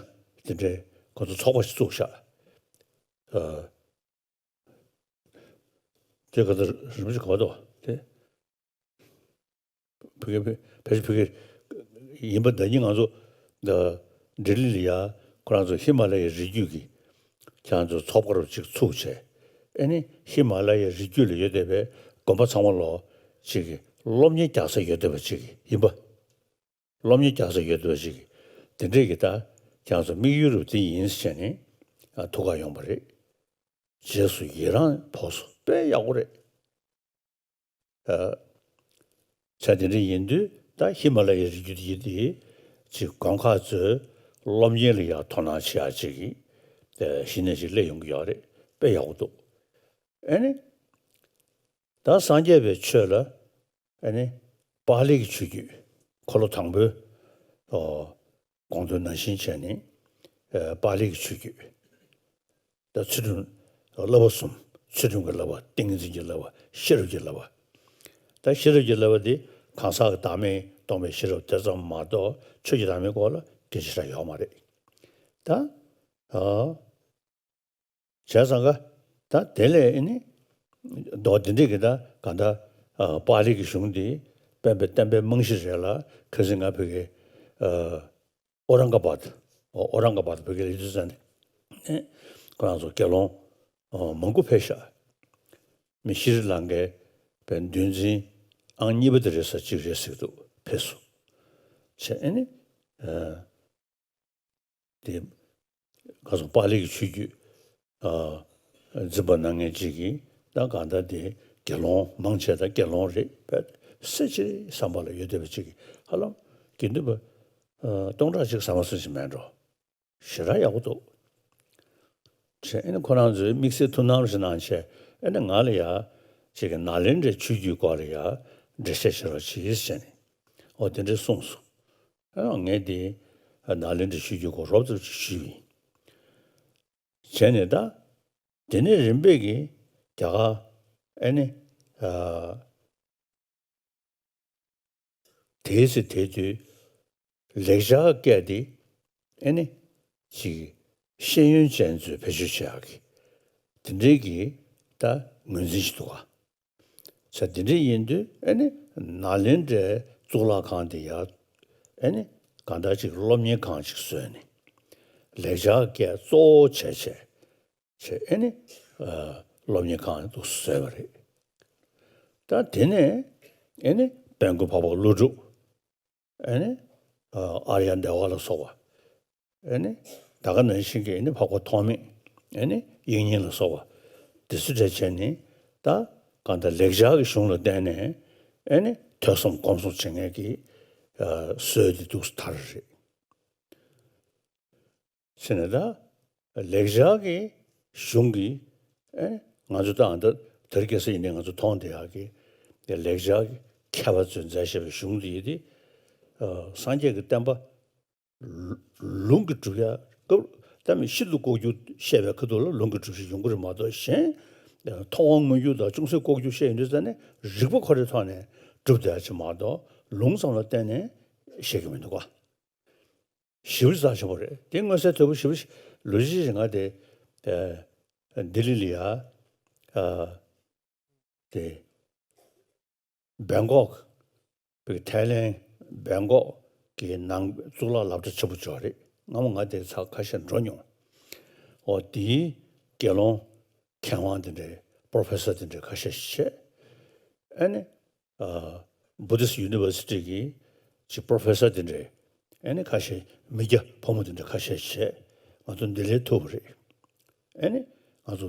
དེ་འདྲའི་ཁོ་ཚོ་ཚོགས་པ་ཞིག་བཙུགས་ཤག་ཨ་དེ་ག་ཚོད་རིན་པོ་ཆེ་ག་པར་འདུག་དེ། ཕ་གི་ཕ་གི་ཕ་གི་ཡིན་པ་ད་ནི་ང་ཚོ་ད་ལྡི་ལི་ལ་ཡ་ཁོ་རང་ཚོ་ཧི་མ་ལ་ཡའི་རི་རྒྱུད་ཀྱི་ཁྱེད་རང་ཚོ་ཚོགས་པ་རུ་ཅིག་ཚུགས་བྱས། ཨེ་ནི་ཧི་མ་ལ་ཡའི་རི་རྒྱུད་ལ་ཡོད་བསྡད་པའི་དགོན་པ་ཚང་མ་ལོ་ཅིག་གི་སློབ་གཉེར་རྒྱག་ས་ཡོད་བསྡད་པ་ཅིག་ཡིན་པ། སློབ་གཉེར་རྒྱག་ས་ཡོད་བསྡད་པ་ཅིག་དེ་འདྲས་ཀྱི་ད་ཁྱེད་རང་ཚོ་དམིགས་ཡུལ་རུ་དེ་ཡིན་ཟེར་ནས་ཨ་ཐུགས་ཁུར་ཡོང་པ་རེད། རྗེས་སུ་ཡི་རང་ཕོག་སོང་། དཔེ་ཡག་པོ་རེད། ཨ་བྱས་དེ་འདྲ་ཡིན་དུས་ད་ཧི་མ་ལ་ཡའི་རི་རྒྱུད་འདི་ཡི་དེ་ཅིག་དགོན་ཁག་ཚོས་སློབ་གཉེར་ལ་ཡང་དོ་སྣང་བྱེད་ཡག་ཅིག་གི་གཞི་གནས་ཅིག་སླེབས་ཡོང་གི་ཡོད་རེད། དཔེ་ཡག་པོ་འདུག་ཨེ་ནི། ད་སངས་རྒྱས་པའི་ཆོས་ལ་ཨེ་ནི་པཱ་ལི་གི་ཆོས་བརྒྱུད། འཁོར་ལོ་དང་པོའི་ཨོ་དགོངས་དོན་ནང་བཞིན་བྱས་ནས་ཨེ་པཱ་ལི་གི་ཆོས་བརྒྱུད། ད་ཚུལ་ཁྲིམས་བསླབ་པ་གསུམ། ཚུལ་ཁྲིམས་ཀྱི་བསླབ་པ། ཏིང་ངེ་འཛིན་གྱི་བསླབ་པ། ཤེས་རབ་ཀྱི་བསླབ་པ། ད་ཤེས་རབ་ཀྱི་བསླབ་པ་འདི་གང་ཟག་གི་བདག་མེད་རྟོགས་པའི་ཤེས་རབ་དེ་ཙམ་མ་གཏོགས་ཆོས་ཀྱི་བདག་མེད་སྐོར་ལ་སྐད་ཆ་ར་ཡོད་མ་རེད། ད་ཨ། བྱས་ཙང་ཀ་ད་དེ་ལས་ཨེ་ནི། མདོ་འདི་འདྲས་ཀྱི་ད་ག་ད་ཨ་པཱ་ལི་གི་གཞུང་འདི་སྤེན་པའི་བསྟན་པའི་རྨང་གཞི་རེད་ལ། ཁ་སང་ང་ཕ་གི་ཨ་ཨོ་རང་ཀ་བཱད། ཨོ་ཨོ་རང་ཀ་བཱད་ཕ་གི་ལ་ཡོད་དུས་ཙང་ནས་ཁོ་རང་ཚོ་དགེ་སློང་ཨ་མང་པོ་ཕེབས་ཤག་མི་ཤྲི་ལང་ཀའི་བའི་འདུལ་འཛིན་ཨང་གཉིས་པ་དེ་རེད་ས་གཅིག་རེད་ཟེར་གྱི་འདུག་ཕེབས་སོང་། བྱས་ཨེ་ནི་ཨ། དེ་ག་སོང་པཱ་ལི་གི་ཆོས་བརྒྱུད་ཨ་འཛིན་པ་གནང་མཁན་ཅིག་གིས་ད་གང་ལྟར་དེ་དགེ་སློང་མང་ཆེ་ད་དགེ་སློང་རེད་པས་སེ་ཆེ་བསམ་པ་ལ་ཡོད་བསྡད་པ་ཅིག་གིས་ཧ་ལམ་དགེ་འདུན་པ་ཨ་སྟོང་ཕྲག་གཅིག་ཟ་མ་ཟ་ཞིག་མེད་འགྲོ། ཞེ་དྲག་ཡག་པོ་འདུག་བྱས་ཨེ་ནི་ཁོ་རང་ཚོའི་དམིགས་བསལ་ཐུགས་སྣང་ཞིག་གནང་བྱས་ཨེ་ནི་ང་ལ་ཡ་ཅིག་གི་ནཱ་ལེནྡྲའི་ཆོས་བརྒྱུད་སྐོར་ལ་ཡ་འགྲེལ་བཤད་བྱེད་རོགས་གྱིས་ཟེར་ནས་ཨོ་དེ་འདྲས་གསུངས་སོང་། ཨ་ངས་དེ་ནཱ་ལེནྡྲའི་ཆོས་བརྒྱུད་སྐོར་རོབ་ཙམ་ཞིག་ཞུས་པ་ཡིན། བྱས་ནས་ད་དེ་ནས་རིམ་པས་ཀྱིས་རྒྱ་གར་ཨེ་ནི་ཨ་དེའི་ཚེ་དེ་དུས་ལེགས་སྦྱར་སྐད་དེ་ཨེ་ནི་ཅིག་ཤེས་ཡོན་ཅན་ཚོས་བེད་སྤྱོད་བྱེད་ཡག་གི་ དེ་འདྲའི་གི་ད་ངོས་འཛིན་ཞིག་འདུག་ག། ས་དེ་འདྲ་ཡིན་དུས་ཨེ་ནི་ནཱ་ལེནྡྲའི་གཙུག་ལག་ཁང་དེ་ཡ་ཨེ་ནི་གང་ལྟར་ཅིག་སློབ་གཉེར་ཁང་ཅིག་བཟོས་ནས་ལེགས་སྦྱར་སྐད་གཙོ་བོ་བྱས་བྱས་བྱས་ཨེ་ནི་ཨ་སློབ་གཉེར་ཁང་དུ་བཟོས་པ་རེད། ད་དེ་ནས་ཨེ་ནི་དཔལ་མགོན་འཕགས་པ་ཀླུ་སྒྲུབ། ཨེ་ནི། ཨ་ཨཱརྱ་དེ་ཝ་ལ་སོགས་པ། ཨེ་ནི། ད་ག་ནང་བཞིན་གྱི་ཨེ་ནི་འཕགས་པ་ཐོགས་མེད། ཨེ་ནི། དབྱིག་གཉེན་ལ་སོགས་པ། དེ་ཚོ་གྲས་བྱས་ནས། ད་གང་ལྟར་ལེགས་སྦྱར་གྱི་གཞུང་ལ་བརྟེན་ནས། ཨེ་ནི། ཐོས་བསམ་སྒོམ་གསུམ་བྱེད་མཁན་གྱི། ཨ་སྲོལ་དེ་འདུག་སེ་དར་རེད། ཟེར་ནས་ད། ལེགས་སྦྱར་གྱི་གཞུང་གི། ཨེ། ང་ཚོ་ད་ཨ་ད་དེ་རིང་ཁ་སང་ཡིན་ནའི་ང་ཚོ་མཐོང་བསྡད་ཡག་གི། ལེགས་སྦྱར་གྱི་མཁས་པ་ཚོས་མཛད་བཞག་པའི་གཞུང་འདི་ཡིན་ཏེ། ཨ་སངས་རྒྱས་ཀྱི་བསྟན་པ་ལུང་གིས་སྒྲུབ་ཡག་སྐབས་ད་མི་ཤིན་ཏུ་ལྐོག་གྱུར་བཤད་པའི་ཁ་ཐུག་ལ་ལུང་གིས་སྒྲུབ་བྱེད་ཡོང་གི་རེད་མ་གཏོགས་གཞན། མཐོང་བ་མངོན་གྱུར་དང་ཅུང་ཟད་ལྐོག་གྱུར་བཤད་ཡོང་དུས་ཙ་ནས་རིགས་པ་ཁོ་རའི་ཐོག་ནས་སྒྲུབ་བསྡད་ཡག་ཅིག་མ་གཏོགས་ལུང་ཙམ་ལ་བརྟེན་ནས་བཤད་ཀྱི་མི་འདུག་ག། ཞེ་པོ་རྩ་ཆེན་པོ་རེད། དེ་མངོན་གསལ་དོད་པོ་ཞེ་པོ་ཞིག་ལོ་གཅིག་ང་དེ་ལྡི་ལི་ལ་ཡ། ཨ་དེ་བེང་ཀོག་པའི་ཐའི་ལེན་བེང་ཀོག་གི་ནང་གཙུག་ལག་སློབ་གྲྭ་ཆེན་པོ་ཅིག་ཡོད་རེད། སྔ་མོ་ང་དེ་ཚ་ཁ་ཤས་འགྲོ་མྱོང་། འོ་དེའི་དགེ་སློང་མཁས་དབང་དེ་འདྲའི་པོ་རོ་ཕེ་སར་དེ་འདྲའི་ཁ་ཤས་ཤིག་བྱས། ཨ་ནི། ཨ་Buddhist University གི་ཅིག་པོ་རོ་ཕེ་སར་དེ་འདྲའི་ཨ་ནི་ཁ་ཤས་མི་སྐྱ་ཕོ་མོ་དེ་འདྲ་ཁ་ཤས་བྱས་ང་ཚོ་འདི་ལས་ཐུག་པ་རེད། ཨ་ནི་ང་ཚོ་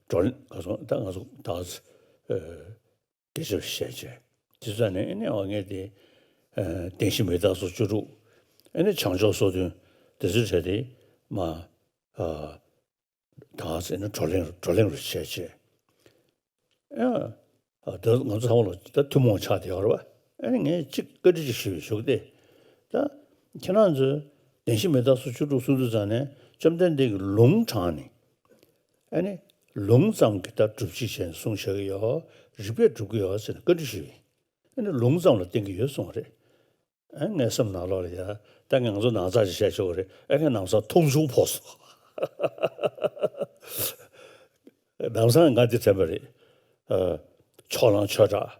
བགྲོ་གླེང་ང་ཚོ་ད་ང་ཚོ་ད་ཨ་སྐད་ཆ་བཤད་བྱས་དེ་ཚོ་ནས་ཨ་ནི་ཨ་ངས་དེ་ཨ་བདེན་བཞི་མི་རྟག་སོགས་བཅུ་དྲུག་ཨ་ནི་བྱང་ཆུབ་སོ་བདུན་དེ་ཚོ་བྱས་ཏེ་མ་ཨ། ད་ཟེར་ན་བགྲོ་གླེང་བགྲོ་གླེང་རུ་བྱས་བྱས། ཨ་ད་ང་ཚོ་ཚང་མ་ལ་ད་ཐུན་མོང་ཆགས་བསྡད་ཡོད་རེད་པ། ཨ་ནི་ངས་གཅིག་བཀའ་འདྲི་ཅིག་ཞུ་ཞུ་གི་སྟེ། ད་ཁྱེད་རང་ཚོས་བདེན་བཞི་མི་རྟག་སོགས་བཅུ་དྲུག་གསུང་དུས་ཙང་ནས་བཅོམ་ལྡན་འདས་ཀྱིས་ལུང་དྲངས་ནས། ཨ་ནི་ལུང་ཙམ་གྱིས་ད་སྒྲུབ་བྱེད་བྱས་ནས་གསུངས་བཞག་གི་ཡོད། རིགས་པས་སྒྲུབ་ཀྱི་ཡོད་ཟེར་ནས་བཀའ་འདྲི་ཞུས་ཡིན། ཨ་ནི་ལུང་ཙམ་ལ་བརྟེན་གྱི་ཡོད་གསུངས་པ་རེད། ཨ་ངའི་སེམས་ནང་ལོགས་ལ་ཡ། ད་ངས་ང་ཚོ་ནང་ཚགས་ཅིག་བཤད་ཆོག་གི་རེད། ཨ་ངས་ནང་ཚགས་མཐོང་ཆུང་ཕོག་སོང་། ནང་ཚགས་ང་འདི་དྲན་པ་རེད། ཨ་ཕྱོགས་གླང་ཆོས་གྲགས་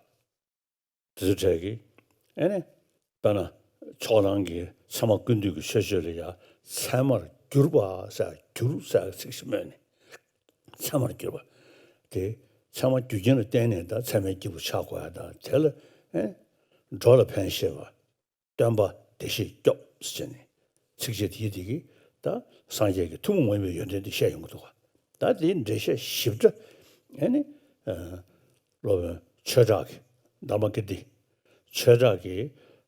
དེ་ཚོ་གྲས་ཀྱིས། ཨ་ནི། དཔེར་ན་ཕྱོགས་གླང་གི་ཚད་མ་ཀུན་བཏུས་ཀྱི་མཆོད་བརྗོད་ལ་ཡ་ཚད་མར་གྱུར་པ་ཟེར་གྱུར་ཟེར་ཚིག་ཞིག་སྨོས་ནས། ཚད་མར་གྱུར་པ། དེ་ཚད་མ་རྒྱུ་རྐྱེན་ལ་བརྟེན་ནས་ད་ཚད་མའི་སྐྱེས་བུ་ཆགས་དགོས་ཡ་ད་དེ་ལ་ཨེ་འགྲོ་ལ་ཕན་ཞེས་པ། སྟོན་པ་བདེ་གཤེགས་སྐྱོབ་ཟེར་ནས་ཚིགས་བཅད་དེ་དེ་གིས་ད་སངས་རྒྱས་ཀྱི་ཐུན་མོང་མ་ཡིན་པའི་ཡོན་ཏན་དེ་བཤད་ཡོང་གི་འདུག་ག། ད་དེའི་འགྲེལ་བཤད་ཞིབ་ཕྲ་ཨེ་ནི་ཨ་སློབ་དཔོན་ཆོས་གྲགས་ཀྱི་དྷརྨ་ཀིརྟི་ཆོས་གྲགས་ཀྱི་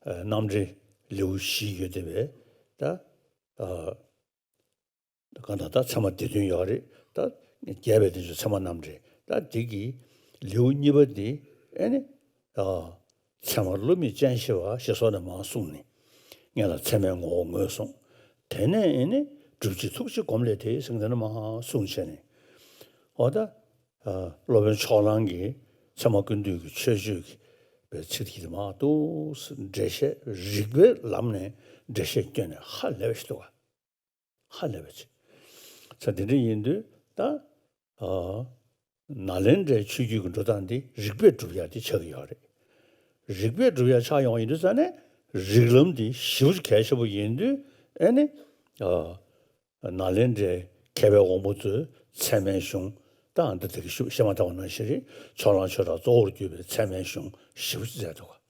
ཨ་རྣམ་འགྲེལ་ལེའུ་བཞི་ཡོད་དེ་བས་ད་ཨ། གང་ལྟར་ད་ཚད་མ་སྡེ་བདུན་ཡོད་རེད། ད་རྒྱས་པའི་དོན་ཚོ་ཚད་མ་རྣམ་འགྲེལ། ད་འདི་གི་ལེའུ་གཉིས་པ་འདི་ཨེ་ནི་ཨ་ཚད་མ་བསླུ་མེད་སྤྱན་ཤེས་པ་ཞེས་སོགས་ནས་མར་གསུངས་ནས་ངེད་ལ་ཚད་མའི་ངོ་བོ་ངོས་བཟུང་། དེ་ནས་ཨེ་ནི་སྒྲུབ་བྱེད་ཐུགས་རྗེ་སྒོམ་ལས་དེ་ཟེར་དེ་ནས་མར་གསུངས་བྱས་ནས་འོ་ད་ཨ་སློབ་དཔོན་ཕྱོགས་གླང་གིས་ཚད་མ་ཀུན་བཏུས་ཀྱི་མཆོད་བརྗོད་ཀྱི་པའི་ཚིག་དེ་མར་འདུག་འགྲེལ་བཤད་རིགས་པའི་ལམ་ནས་འགྲེལ་བཤད་བསྐྱོན་ནས་ཧ་ལས་པ་ཞིག་འདུག་ག། ཧ་ལས་པ་ཅིག་ས་དེ་འདྲ་ཡིན་དུས་ད། ཨ། ནཱ་ལེནྡྲའི་ཆོས་བརྒྱུད་ཀྱི་འགྲོ་སྟངས་འདི་རིགས་པས་སྒྲུབ་ཡག་དེ་ཆགས་ཀྱི་ཡོད་རེད། རིགས་པས་སྒྲུབ་ཡག་ཆགས་ཡོང་བ་ཡིན་དུས་ཙང་ནས་རིགས་ལམ་འདི་ཞེ་པོ་ཅིག་གལ་ཆེན་པོ་ཡིན་དུས་ཨེ་ནི། ཨ། ནཱ་ལེནྡྲའི་མཁས་པའི་དབང་པོ་ཚོས་ཚད་མའི་གཞུང་ད་ཨ་འདི་དེ་གི་ཤུ་བཤད་མ་ཐག་པ་ནང་བཞིན་རེད། ཕྱོགས་གླང་ཆོས་གྲགས་གཙོ་བོར་གྱུར་པའི་ཚད་མའི་གཞུང་ཞེ་པོ་ཅིག་མཛད་འདུག་ག།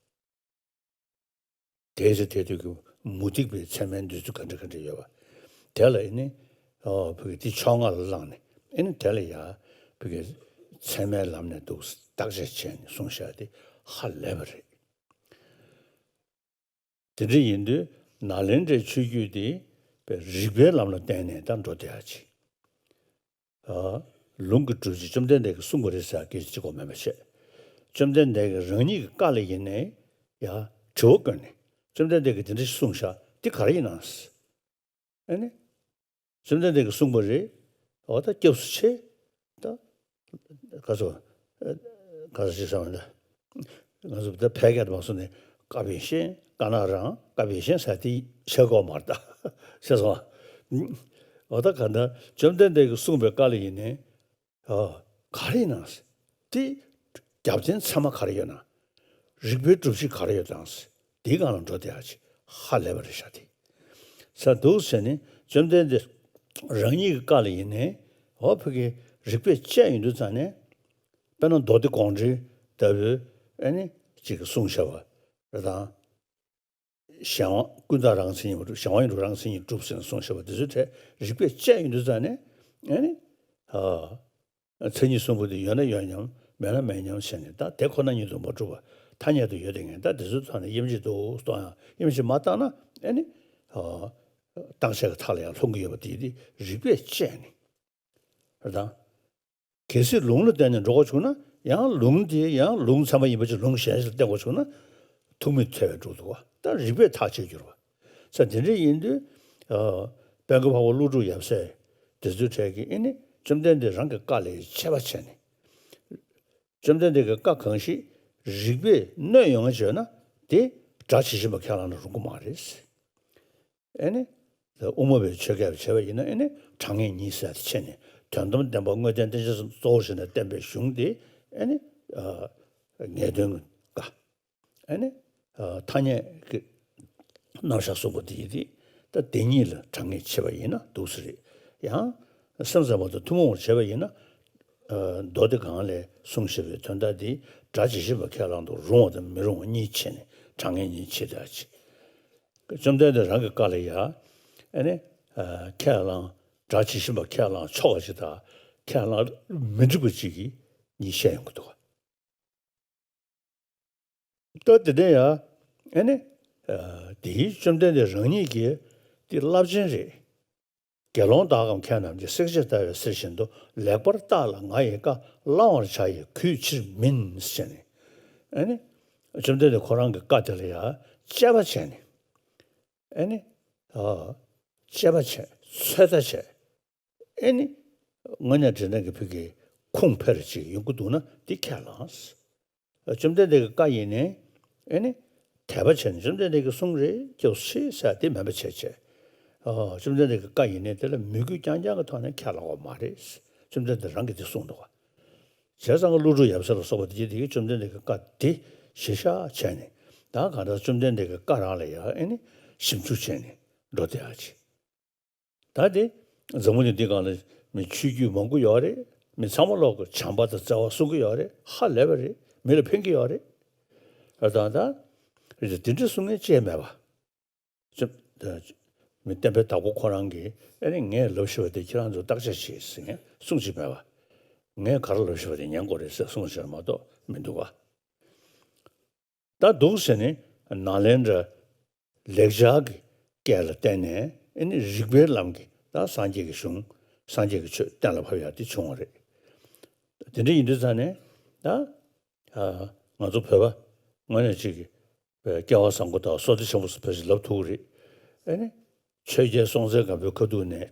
དེའི་ཚེ་དེ་དུས་ཀྱི་མུ་སྟེགས་པའི་ཚད་མའི་འདོད་ཚུལ་ག་འདྲ་ག་འདྲ་ཡོད་པ། དེ་ལ་ཨེ་ནི། ཨོ་བོད་ཀྱི་འདི་ཕྱོགས་སྔ་ལ་བླངས་ནས་ཨེ་ནི་དེ་ལ་ཡ་བོད་ཀྱི་ཚད་མའི་ལམ་ནས་འདུག་བརྟག་དཔྱད་བྱས་ནས་གསུངས་བཞག་དེ་ཧ་ལས་པ་རེད། དེ་འདྲ་ཡིན་དུས་ནཱ་ལེནྡྲའི་ཆོས་བརྒྱུད་དེ་བོད་རིགས་པའི་ལམ་ལ་བརྟེན་ནས་ད་འགྲོ་བསྡད་ཡ་ཅིག་ཨ། ལུང་གི་སྒྲུབ་བྱེད་བཅོམ་ལྡན་འདས་ཀྱིས་གསུངས་པ་རེད་ཟེར་སྐད་ཆ་གཅིག་པོ་མེད་པ་བྱས། བཅོམ་ལྡན་འདས་ཀྱིས་རང་ཉིད་ཀྱི་བཀའ་ལ་ཡིན་ནའི་ཡ་དྲི་བ་བཀོད་ནས་བཅོམ་ལྡན་འདས་ཀྱིས་དེ་འདྲ་ཞིག་གསུངས་ཤག་འདི་ག་རེ་ཡིན་ནམ། ཨ་ནི། བཅོམ་ལྡན་འདས་ཀྱིས་གསུངས་པ་རེད། འོ་ད་སྐྱབས་སུ་མཆི། ད། ག་ཚོད། ག་ཚོད་ཞིག་བསམ་ན། ང་ཚོ་ད་ཕལ་སྐད་དུ་མ་སོང་ནས་བཀའ་བཞིན་བཀའ་ན་རང་བཀའ་བཞིན་ཟེར་དེ་བྱེད་དགོས་མ་རེད་ད། ཤེས་སོང་། འོ་ད་ག་ད་བཅོམ་ལྡན་འདས་ཀྱིས་གསུངས་པའི་བཀའ་ལ་ཡིན་ནའི། ཨ། ག་རེ་ཡིན་ན། དེ་རྒྱབ་རྟེན་ཚད་མ་ག་རེ་ཡོད་ན། རིགས་པའི་སྒྲུབ་བྱེད་ག་རེ་ཡོད་དང་། དེའི་སྒང་ལ་འགྲོ་བསྡད་ཡ་ཅིག་ཧ་ལས་པ་རེད་ཤག་དེ། ས་འདུག་ཟེར་ནས་བཅོམ་ལྡན་འདས་རང་ཉིད་ཀྱི་བཀའ་ལ་ཡིན་ནའི་འོ་ཕ་གི་རིགས་པས་དཔྱད་ཡོང་དུས་ཙང་ནས། དཔེར་ན་མདོ་སྡེ་དགོངས་འགྲེལ་ལྟ་བུའི་ཨ་ནི་ཅིག་གིས་གསུངས་བཞག་པ་རེད་དང་། གཞན་དབང་ཀུན་བརྟགས་རང་མཚན་ཉིད་མ་གྲུབ། གཞན་དབང་ཡིན་གྲུབ་རང་མཚན་ཉིད་གྲུབ་ཟེར་ནས་གསུངས་བཞག་པ་དེ་ཚོའི་གྲས་རིགས་པས་དཔྱད་ཡོང་དུས་ཙང་ནས་ཨ་ནི། ཨ། མཚན་ཉིད་གསུམ་པོ་དེ་ཡོད་ན་ཡོད་མཉམ་མེད་ན་མེད་མཉམ་བྱས་ནས། ད་དེ་ཁོ་ན་ཉིད་དུ་མ་གྲུབ་པ་ཐ་སྙད་དུ་ཡོད་དེ་ངས་ད་དེ་ཚོའི་ཐོག་ནས་དབྱེ་འབྱེད་འདུག་གཏོང་ཡང་དབྱེ་འབྱེད་མ་བཏང་ན་ཨ་ནི། ཨ། བཏང་བྱའི་མཐའ་ལ་ཡང་ལྷུང་གི་ཡོད་པ་དེ་དེ་རིགས་པས་དཔྱད་ནས། རེད་དང་། གལ་སྲིད་ལུང་ལ་བརྟེན་ནས་འགྲོ་དགོས་བྱུང་ན་ཡང་ལུང་དེ་ཡང་ལུང་ཚད་མ་ཡིན་པ་ཅིག་ལུང་གཞན་ཞིག་ལ་བརྟེན་དགོས་བྱུང་ན་ཐུག་མི་འཐད་པའི་འགྲོ་འདུག་བ། ད་རིགས་པས་ཐག་བཅད་འགྱུར་བ། ས་དེ་འདྲ་ཡིན་དུས། ཨ། དཔལ་མགོན་འཕགས་པ་ཀླུ་སྒྲུབ་ཡབ་སྲས་དེ་ཚོའི་གྲས་ཀྱིས་ཨེ་ནི་བཅོམ་ལྡན་འདས་རང་གི་བཀའ་ལ་དཔྱད་པ་བྱས་ནས། བཅོམ་ལྡན་འདས་ཀྱི་བཀའ་གང་ཞིག་རིགས་པས་གནོད་ཡོང་བ་བྱས་ན་དེ་སྒྲ་ཇི་བཞིན་པ་ཁས་བླངས་ན་རུང་གི་མ་རེད། ཨེ་ནི། དབུ་མ་པའི་ཆོས་སྐད་བྱས་པ་ཡིན་ན་ཨེ་ནི་གྲངས་ངེས་གཉིས་ཟེར་ཡ་དེ་ཕྱེ་ནས་དོན་དམ་བདེན་པ་དངོས་བསྟན་རྟེན་ཅན་གཙོ་བོར་བྱས་ནས་བསྟན་པའི་གཞུང་དེ་ཨེ་ནི། ཨ། ངེས་དོན་ཀ། ཨེ་ནི། ཨ། ཐ་སྙད་ཀྱི་རྣམ་གཞག་གསུངས་པ་དེ་ཡིན་ཏེ། ད་དེ་གཉིས་ལ་གྲངས་ངེས་ཕྱེ་བ་ཡིན་ན་འདུག་སེ་རེད། ཡང་སེམས་ཙམ་པ་དང་ཐུན་མོང་བར་བྱས་པ་ཡིན་ན། ཨ། མདོ་སྡེ་གང་ལས་གསུངས་བཞག་པའི་དོན་དག་དེ་སྒྲ་ཇི་བཞིན་པ་ཁས་བླངས་དུ་རུང་བ་དང་མི་རུང་བ་གཉིས་ཕྱེ་ནས་གྲངས་ངེས་གཉིས་ཕྱེ་བསྡད་ཅིག་བཅོམ་ལྡན་འདས་རང་གི་བཀའ་ལ་ཡ། ཨེ་ནི། ཨ། ཁས་བླངས་སྒྲ་ཇི་བཞིན་པ་ཁས་བླངས་ཆོག་པ་ཅིག་དང་ཁས་བླངས་མི་འགྲིག་པ་ཅིག་གི་གཉིས་བཤད་ཡོང་གི་འདུག་བ། ད་དེ་ནས་ཡ། ཨེ་ནི། ཨ། དེའི་བཅོམ་ལྡན་འདས་རང་ཉིད་ཀྱི་དེ་རླབས་ཆེན་རེད། དགེ་སློང་དག་གམ་མཁས་རྣམས་ཀྱིས། བསྲེག་བཅད་ལྟ་བའི་གསེར་བཞིན་དུ། ལེགས་པར་བརྟགས་ལ་ང་ཡི་བཀའ། བླང་བར་བྱ་ཡི་གུས་ཕྱིར་མིན་ཟེར་ནས། ཨེ་ནི། བཅོམ་ལྡན་འདས་ཁོ་རང་གི་བཀའ་དེ་ལ་ཡང་དཔྱད་པ་བྱས་ནས། ཨེ་ནི། ཨ། དཔྱད་པ་བྱས། ཚོད་ལྟ་བྱས། ཨེ་ནི། དངོས་གནས་དྲང་གནས་ཀྱི་ཕ་གི་ཁུངས་འཕེར་ཅིག་ཡོང་གི་འདུག་ན་དེ་ཁས་བླངས། བཅོམ་ལྡན་འདས་ཀྱི་བཀའ་ཡིན་ནའི། ཨེ་ནི། དད་པ་བྱས་ནས་བཅོམ་ལྡན་འདས་ཀྱིས་གསུངས་རེད། སྐྱབས་སུ་མཆི་ཟེར་དེ་མེད་པ་བྱས་བྱས། ཨ། བཅོམ་ལྡན་འདས་ཀྱི་བཀའ་ཡིན་ནའི་དེ་ལ་མོས་གུས་རྐྱང་རྐྱང་གི་ཐོག་ནས་ཁས་བླངས་པ་མ་རེད། བཅོམ་ལྡན་འདས་རང་གིས་དེ་གསུངས་འདུག་བ། བྱས་ཙང་ཀླུ་སྒྲུབ་ཡབ་སྲས་ལ་སོགས་པ་དེ་གྱིས་དེ་གའི་བཅོམ་ལྡན་འདས་ཀྱི་བཀའ་དེ་གཞིར་བཞག་བྱས་ནས། ད་གང་ལྟར་བཅོམ་ལྡན་འདས་ཀྱི་བཀའ་རང་ལ་ཡང་ཨེ་ནི་ཞིབ་འཇུག་བྱས་ནས་འགྲོ་བསྡད་ཡག་ཅིག་ད་དེ་འཛམ་བུ་གླིང་འདི་སྒང་ལ་མི་ཆོས་བརྒྱུད་མང་པོ་ཡོད་རེད། མི་ཚང་མ་ལོག་གི་བྱམས་པ་དང་བརྩེ་བ་གསུང་གི་ཡོད་རེད། ཧ་ལས་པ་རེད། མི་ལ་ཕན་གྱི་ཡོད་རེད། ཨ། ད་ད་དེ་འདྲ་གསུང་མཁན་ཅིག་མེད་པ། ཅི། མི་བསྟན་པའི་བདག་པོ་ཁོ་རང་གིས་ཨེ་ནི་ངས་ལབ་ཤེས་པ་དེ་ཁྱེད་རང་ཚོ་བརྟག་དཔྱད་བྱེད་ཟེར་མཁན་གསུང་གི་མེད་པ། ངས་ག་རེ་ལབ་ཤེས་པ་དེ་ཉན་དགོས་རེད་ཟེར་གསུངས་བྱས་མ་གཏོགས་མི་འདུག་ག་ད་འདུག་ཟེར་ནས་ནཱ་ལེནྡྲ་ལེགས་སྦྱར་གྱི་སྐད་ལ་བརྟེན་ནས་ཨེ་ནི་རིགས་པའི་ལམ་གྱིས་ད་སངས་རྒྱས་ཀྱི་གཞུང་། སངས་རྒྱས་ཀྱི་ཆོས་གཏན་ལ་ཕབ་ཡག་དེ་བྱུང་བ་རེད། དེ་འདྲ་ཡིན་དུས་ཙང་ནས་ད། ཨ། ང་ཚོ་བོད་པ་དངོས་གནས་གཅིག་གི་སྐལ་བ་བཟང་པོ་དང་བསོད་བདེ་ཆེན་པོ་སུ་ཕལ་ཆེར་ལབ་ཐུབ་ཀྱི་རེད། ཨེ་ནི། ཆོས་རྒྱལ་སྲོང་བཙན་སྒམ་པོའི་ཁ་ཐུག་ནས།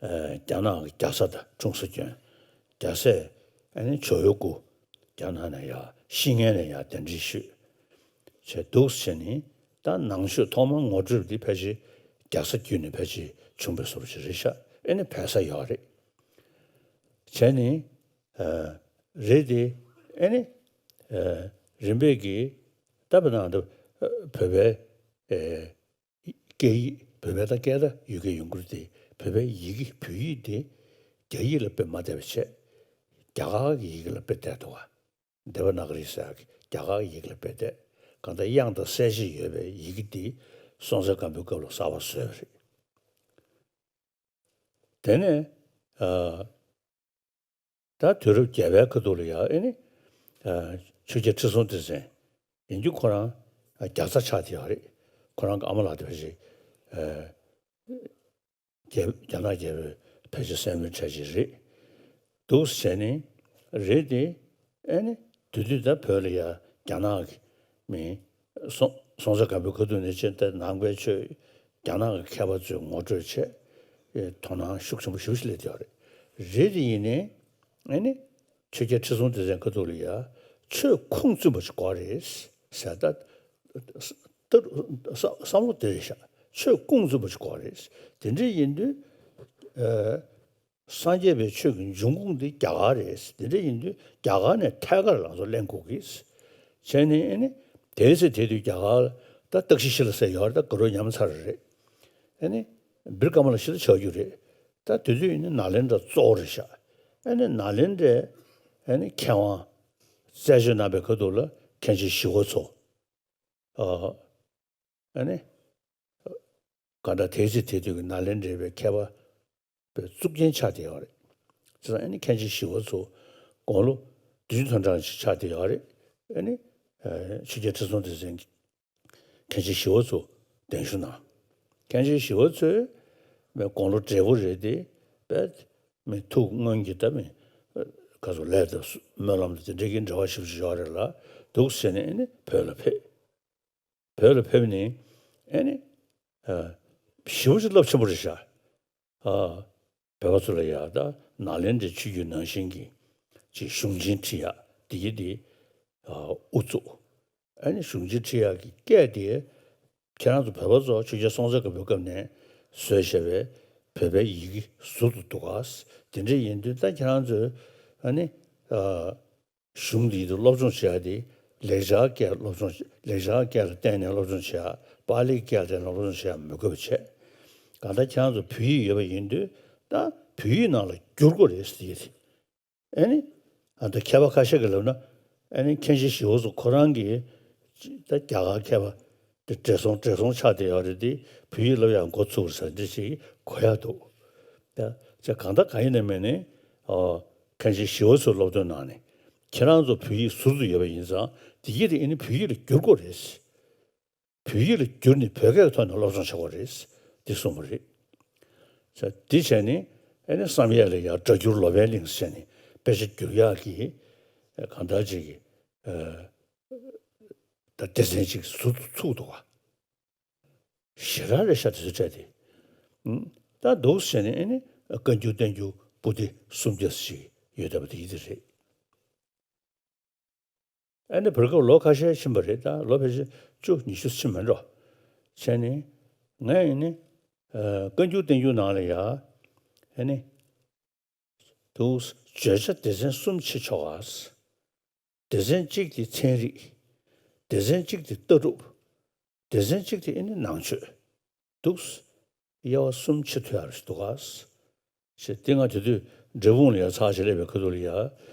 ཨ། རྒྱ་ནག་གི་རྒྱལ་ས་དང་ཁྲུང་ས་བསྐྱོན། རྒྱལ་སྲས་ཨེ་ནི་ཇོ་བོའི་སྐུ་རྒྱ་ནག་ནས་ཡར་ཤི་ངན་ནས་ཡར་གདན་འདྲེན་ཞུས། བྱས་འདུག་བྱས་ནས་ད་ནང་ཆོས་ཐོག་མར་ངོ་སྤྲོད་འདི་ཕལ་ཆེར་རྒྱ་བཟའ་བརྒྱུད་ནས་ཕལ་ཆེར་བྱུང་བའི་བཟོ་འདྲ་ཞིག་རེད་ཤག་ཨེ་ནི་བལ་བཟའ་ཡོད་རེད། བྱས་ནས། ཨ། རེད་དེ། ཨེ་ནི། ཨ། རིམ་པས་ཀྱིས་ད་བར་ན་ད་བོད་པའི། ཨེ། སྐད་ཡིག་བོད་པའི་ད་སྐད་ད་ཡུལ་སྐད་ཡོང་གི་རེད་དེ། བོད་པའི་ཡི་གེ་བོད་ཡིག་དེ་རྒྱ་ཡིག་ལ་དཔེ་མ་བལྟས་པ་བྱས། རྒྱ་གར་གྱི་ཡི་གེ་ལ་དཔེ་བལྟས་འདུག་ག་དེ་བ་ན་ག་རི་ཟེར་ཡག་གི་རྒྱ་གར་ཡིག་ལ་དཔེ་བལྟས། གང་ལྟར་དབྱངས་དང་གསལ་བྱེད་ཡོད་པའི་ཡི་གེ་འདི་སྲོང་བཙན་སྒམ་པོའི་སྐབས་ལ་གསར་པ་བཟོས་པ་རེད། དེ་ནས། ཨ། ད་དུས་རབས་བརྒྱད་པའི་ཁ་ཐུག་ལ་ཡང་ཨེ་ནི། ཨ། ཆོས་རྒྱལ་ཁྲི་སྲོང་ལྡེ་བཙན་ཡིན་རྒྱུ་ཁོ་རང་རྒྱ་བཟའ་ཆགས་བསྡད་ཡོད་རེད། ཁོ་རང་གི་ཨ་མ་ལགས་དེ་ཕལ་ཆེར། ཨ། རྒྱ། རྒྱ་ནག་རྒྱལ་པོའི་ཕལ་ཆེར་སྲས་མོའི་གྲས་ཅིག་རེད། འདུག་ཟེར་ནས་རེད་དེ། ཨེ་ནི་དེ་དུས་ད་བོད་ལ་ཡ་རྒྱ་ནག་གི་མི་སྲོང་སྲོང་བཙན་སྒམ་པོའི་ཁ་ཐུག་ནས་ཕྱིན་ཏེ་ནང་པའི་ཆོས་རྒྱ་ནག་གི་མཁས་པ་ཚོས་ངོ་སྤྲོད་བྱས། ཨེ། དོ་སྣང་ཤུགས་ཆེན་པོ་ཞེ་པོ་ཞིག་སླེབས་བསྡད་ཡོད་རེད། རེད་དེ་ཡིན་ནའི། ཨེ་ནི་ཆོས་རྒྱལ་ཁྲི་སྲོང་ལྡེ་བཙན་ཁ་ཐུག་ལ་ཡ་ཆོས་ཁུངས་བཙུན་པ་ཞིག་དགོས་རེད་ཟེར་ད། ད་བསམ་བློ་དེ་རེད་ཤག་ཆོས་ཁུངས་བཙུན་པ་ཞིག་དགོས་རེད། དེ་འདྲ་ཡིན་དུས། ཨ། སངས་རྒྱས་པའི་ཆོས་ཀྱི་འབྱུང་ཁུངས་འདི་རྒྱ་གར་རེད། དེ་འདྲ་ཡིན་དུས་རྒྱ་གར་ནས་ཐད་ཀར་ང་ཚོ་གླེང་དགོས་ཀྱི། བྱས་ནས་ཨ་ནི་དེའི་ཚེ་དེ་དུས་རྒྱ་གར་ད་སྟག་ཤི་ཤི་ལ་ཟེར་ཡོད་རེད། ད་དགའ་རོགས་ཉམས་ཚར་རེད། ཨ་ནི་བིར་ཀ་མ་ལ་ཤི་ལ་ཆགས་རྒྱུ་རེད། ད་དེ་དུས་ཨ་ནི་ནཱ་ལེནྡྲ་གཙོ་བོ་རེད་ཤག་ཨ་ནི་ནཱ་ལེནྡྲའི་ཨ་ནི་མཁས་དབང་རྩད་གཅོད་གནང་པའི་ཁ་ཐུག་ལ་མཁན་ཆེན་ཞི་བ་འཚོ། ཨ་ནི། གང་ལྟར་དེའི་ཚེ་དེ་དུས་ཀྱི་ནཱ་ལེནྡྲའི་མཁས་པ་པའི་གཙུག་རྒྱན་ཆགས་བསྡད་ཡོད་རེད། བྱས་ཙང་ཨ་ནི་མཁན་ཆེན་ཞི་བ་འཚོ་དགུང་ལོ་བདུན་ཅུ་དོན་གྲངས་ཤིག་ཆགས་བསྡད་ཡོད་རེད། ཨ་ནི་ཆོས་རྒྱལ་ཁྲི་སྲོང་ལྡེ་བཙན་གྱིས་མཁན་ཆེན་ཞི་བ་འཚོ་གདན་ཞུ་གནང་། མཁན་ཆེན་ཞི་བ་འཚོའི་དགུང་ལོ་བགྲེས་པོ་རེད་དེ། དཔེ་མི་ཐུགས་སྔོན་གྱི་ད་མི་ག་ཚོད་ལས་དང་སྨོན་ལམ་དང་དེ་འདྲའི་གི་འབྲེལ་བ་ཞེ་པོ་ཅིག་ཡོད་རེད་ལ། འདུག་ཟེར་ནས་ཨ་ནི་བོད་ལ་ཕེབས། བོད་ལ་ཕེབས་ནས་ཨ་ནི་ཨ་ཞེ་པོ་ཅིག་རླབས་ཆེན་པོ་རེད་ཤག་ཨ་བོད་པ་ཚོ་ལ་ཡ་ད་ནཱ་ལེནྡྲའི་ཆོས་བརྒྱུད་ནང་བཞིན་གྱི་ཅིག་གཞུང་ཆེན་ཁྲིད་ཡག་དེ་གི་དེ་ཨ་དབུ་བཙུགས། ཨ་ནི་གཞུང་ཆེན་ཁྲིད་ཡག་གི་སྐད་དེ་ཁྱེད་རང་ཚོ་བོད་པ་ཚོ་ཆོས་རྒྱལ་སྲོང་བཙན་སྒམ་པོའི་སྐབས་ནས་བཟོས་བཞག་པའི་བོད་པའི་ཡི་གེ་ཟུར་དུ་འདུག་ག་དེ་འདྲ་ཡིན་དུས་ད་ཁྱེད་རང་ཚོས་ཨ་ནི་ཨ། གཞུང་འདིའི་སློབ་སྦྱོང་བྱེད་ཡག་དེ་ལེགས་སྦྱར་སྐད་སློབ་སྦྱོང་ལེགས་སྦྱར་སྐད་ལ་བརྟེན་ནས་སློབ་སྦྱོང་བྱེད་ཡག་པཱ་ལིའི་སྐད་ལ་བརྟེན་ནས་སློབ་སྦྱོང་བྱེད་ཡག་མི་དགོས་པ་བྱས། གང་ལྟར་ཁྱེད་རང་ཚོ་བོད་ཡིག་ཡོད་པ་ཡིན་དུས་ད་བོད་ཡིག་ནང་ལ་བསྒྱུར་དགོས་རེད་ཟེར་གྱི་རེད། ཨ་ནི་ཨ་ད་མཁས་པ་ཁ་ཤས་ཀྱིས་ལབ་ན་ཨ་ནི་མཁན་ཆེན་ཞི་བ་འཚོ་ཁོ་རང་གིས་ད་རྒྱ་གར་མཁས་པ་དེ་བགྲེས་སོང་བགྲེས་སོང་ཆགས་བསྡད་ཡོད་རེད་དེ། བོད་ཡིག་སློབ་ཡག་འགོ་ཚུགས་རེད་ཟེར་འདི་ཞིག་གོ་ཡག་འདུག་ད་ཅེས་གང་ལྟར་གང་ཡིན་ནའི་མིན་ནའི་ཨོ་མཁན་ཆེན་ཞི་བ་འཚོའི་སློབ་སྟོན་ནང་ནས་ཁྱེད་རང་ཚོ་བོད་ཡིག་ཟུར་དུ་ཡོད་པ་ཡིན་ཙང་དེ་གྱིས་དེ་ཨ་ནི་བོད་ཡིག་ལ་བསྒྱུར་དགོས་རེད། བོད་ཡིག་ལ་བསྒྱུར་ནས་བོད་སྐད་ཀྱི་ཐོག་ནས་སློབ་སྦྱོང་བྱེད་དགོས་རེད། འདི་གསུངས་པ་རེད། ས་འདི་བྱས་ནས་ཨ་ནི་བསམ་ཡས་ལ་ཡང་སྒྲ་བསྒྱུར་ལོ་པཎ་གླིང་ཟེར་ནས་དཔེ་ཆ་བསྒྱུར་ཡག་གི་གང་ལྟར་ཅིག་གི་ད་སྡེ་ཚན་ཅིག་ཟུར་དུ་ཚུགས་འདུག་ག་ཞེ་དྲག་རེད་ཤག་དེ་ཚོ་སྤྲད་དེ། ད་འདུག་ཟེར་ནས་ཨ་ནི་བཀའ་འགྱུར་བསྟན་འགྱུར་པོ་ཏི་སུམ་བརྒྱ་ཞིག་ཡོད་བསྡད་པ་དེ་ཡིན་དེ་རེད། ཨ་ནི་བར་སྐབས་ལོ་ཁ་ཤས་ཕྱིན་པ་རེད། ད་ལོ་ཕལ་ཆེར་བཅུ་ཉི་ཤུ་ཕྱིན་མེད་འགྲོ། བྱས་ནས་ངས་ཨ་ནི་བཀའ་འགྱུར་བསྟན་འགྱུར་ནང་ལ་ཡ་ཨ་ནི་འདུག་བརྗོད་བྱ་སྡེ་ཚན་གསུམ་ཕྱེ་ཆོག་ག་སྡེ་ཚན་གཅིག་དེ་ཚན་རིག་སྡེ་ཚན་གཅིག་དེ་ལྟ་གྲུབ། སྡེ་ཚན་གཅིག་དེ་ཨ་ནི་ནང་ཆོས་འདུག་དབྱེ་བ་གསུམ་ཕྱེ་ཐུབ་ཡག་རེ་ཞིག་འདུག་ག་ཞེས་དེ་སྔ་དེ་དུས་འབྲས་སྤུངས་ལ་ཡ་ཚར་ཞིག་སླེབས་པའི་ཁ་ཐུག་ལ་ཡ་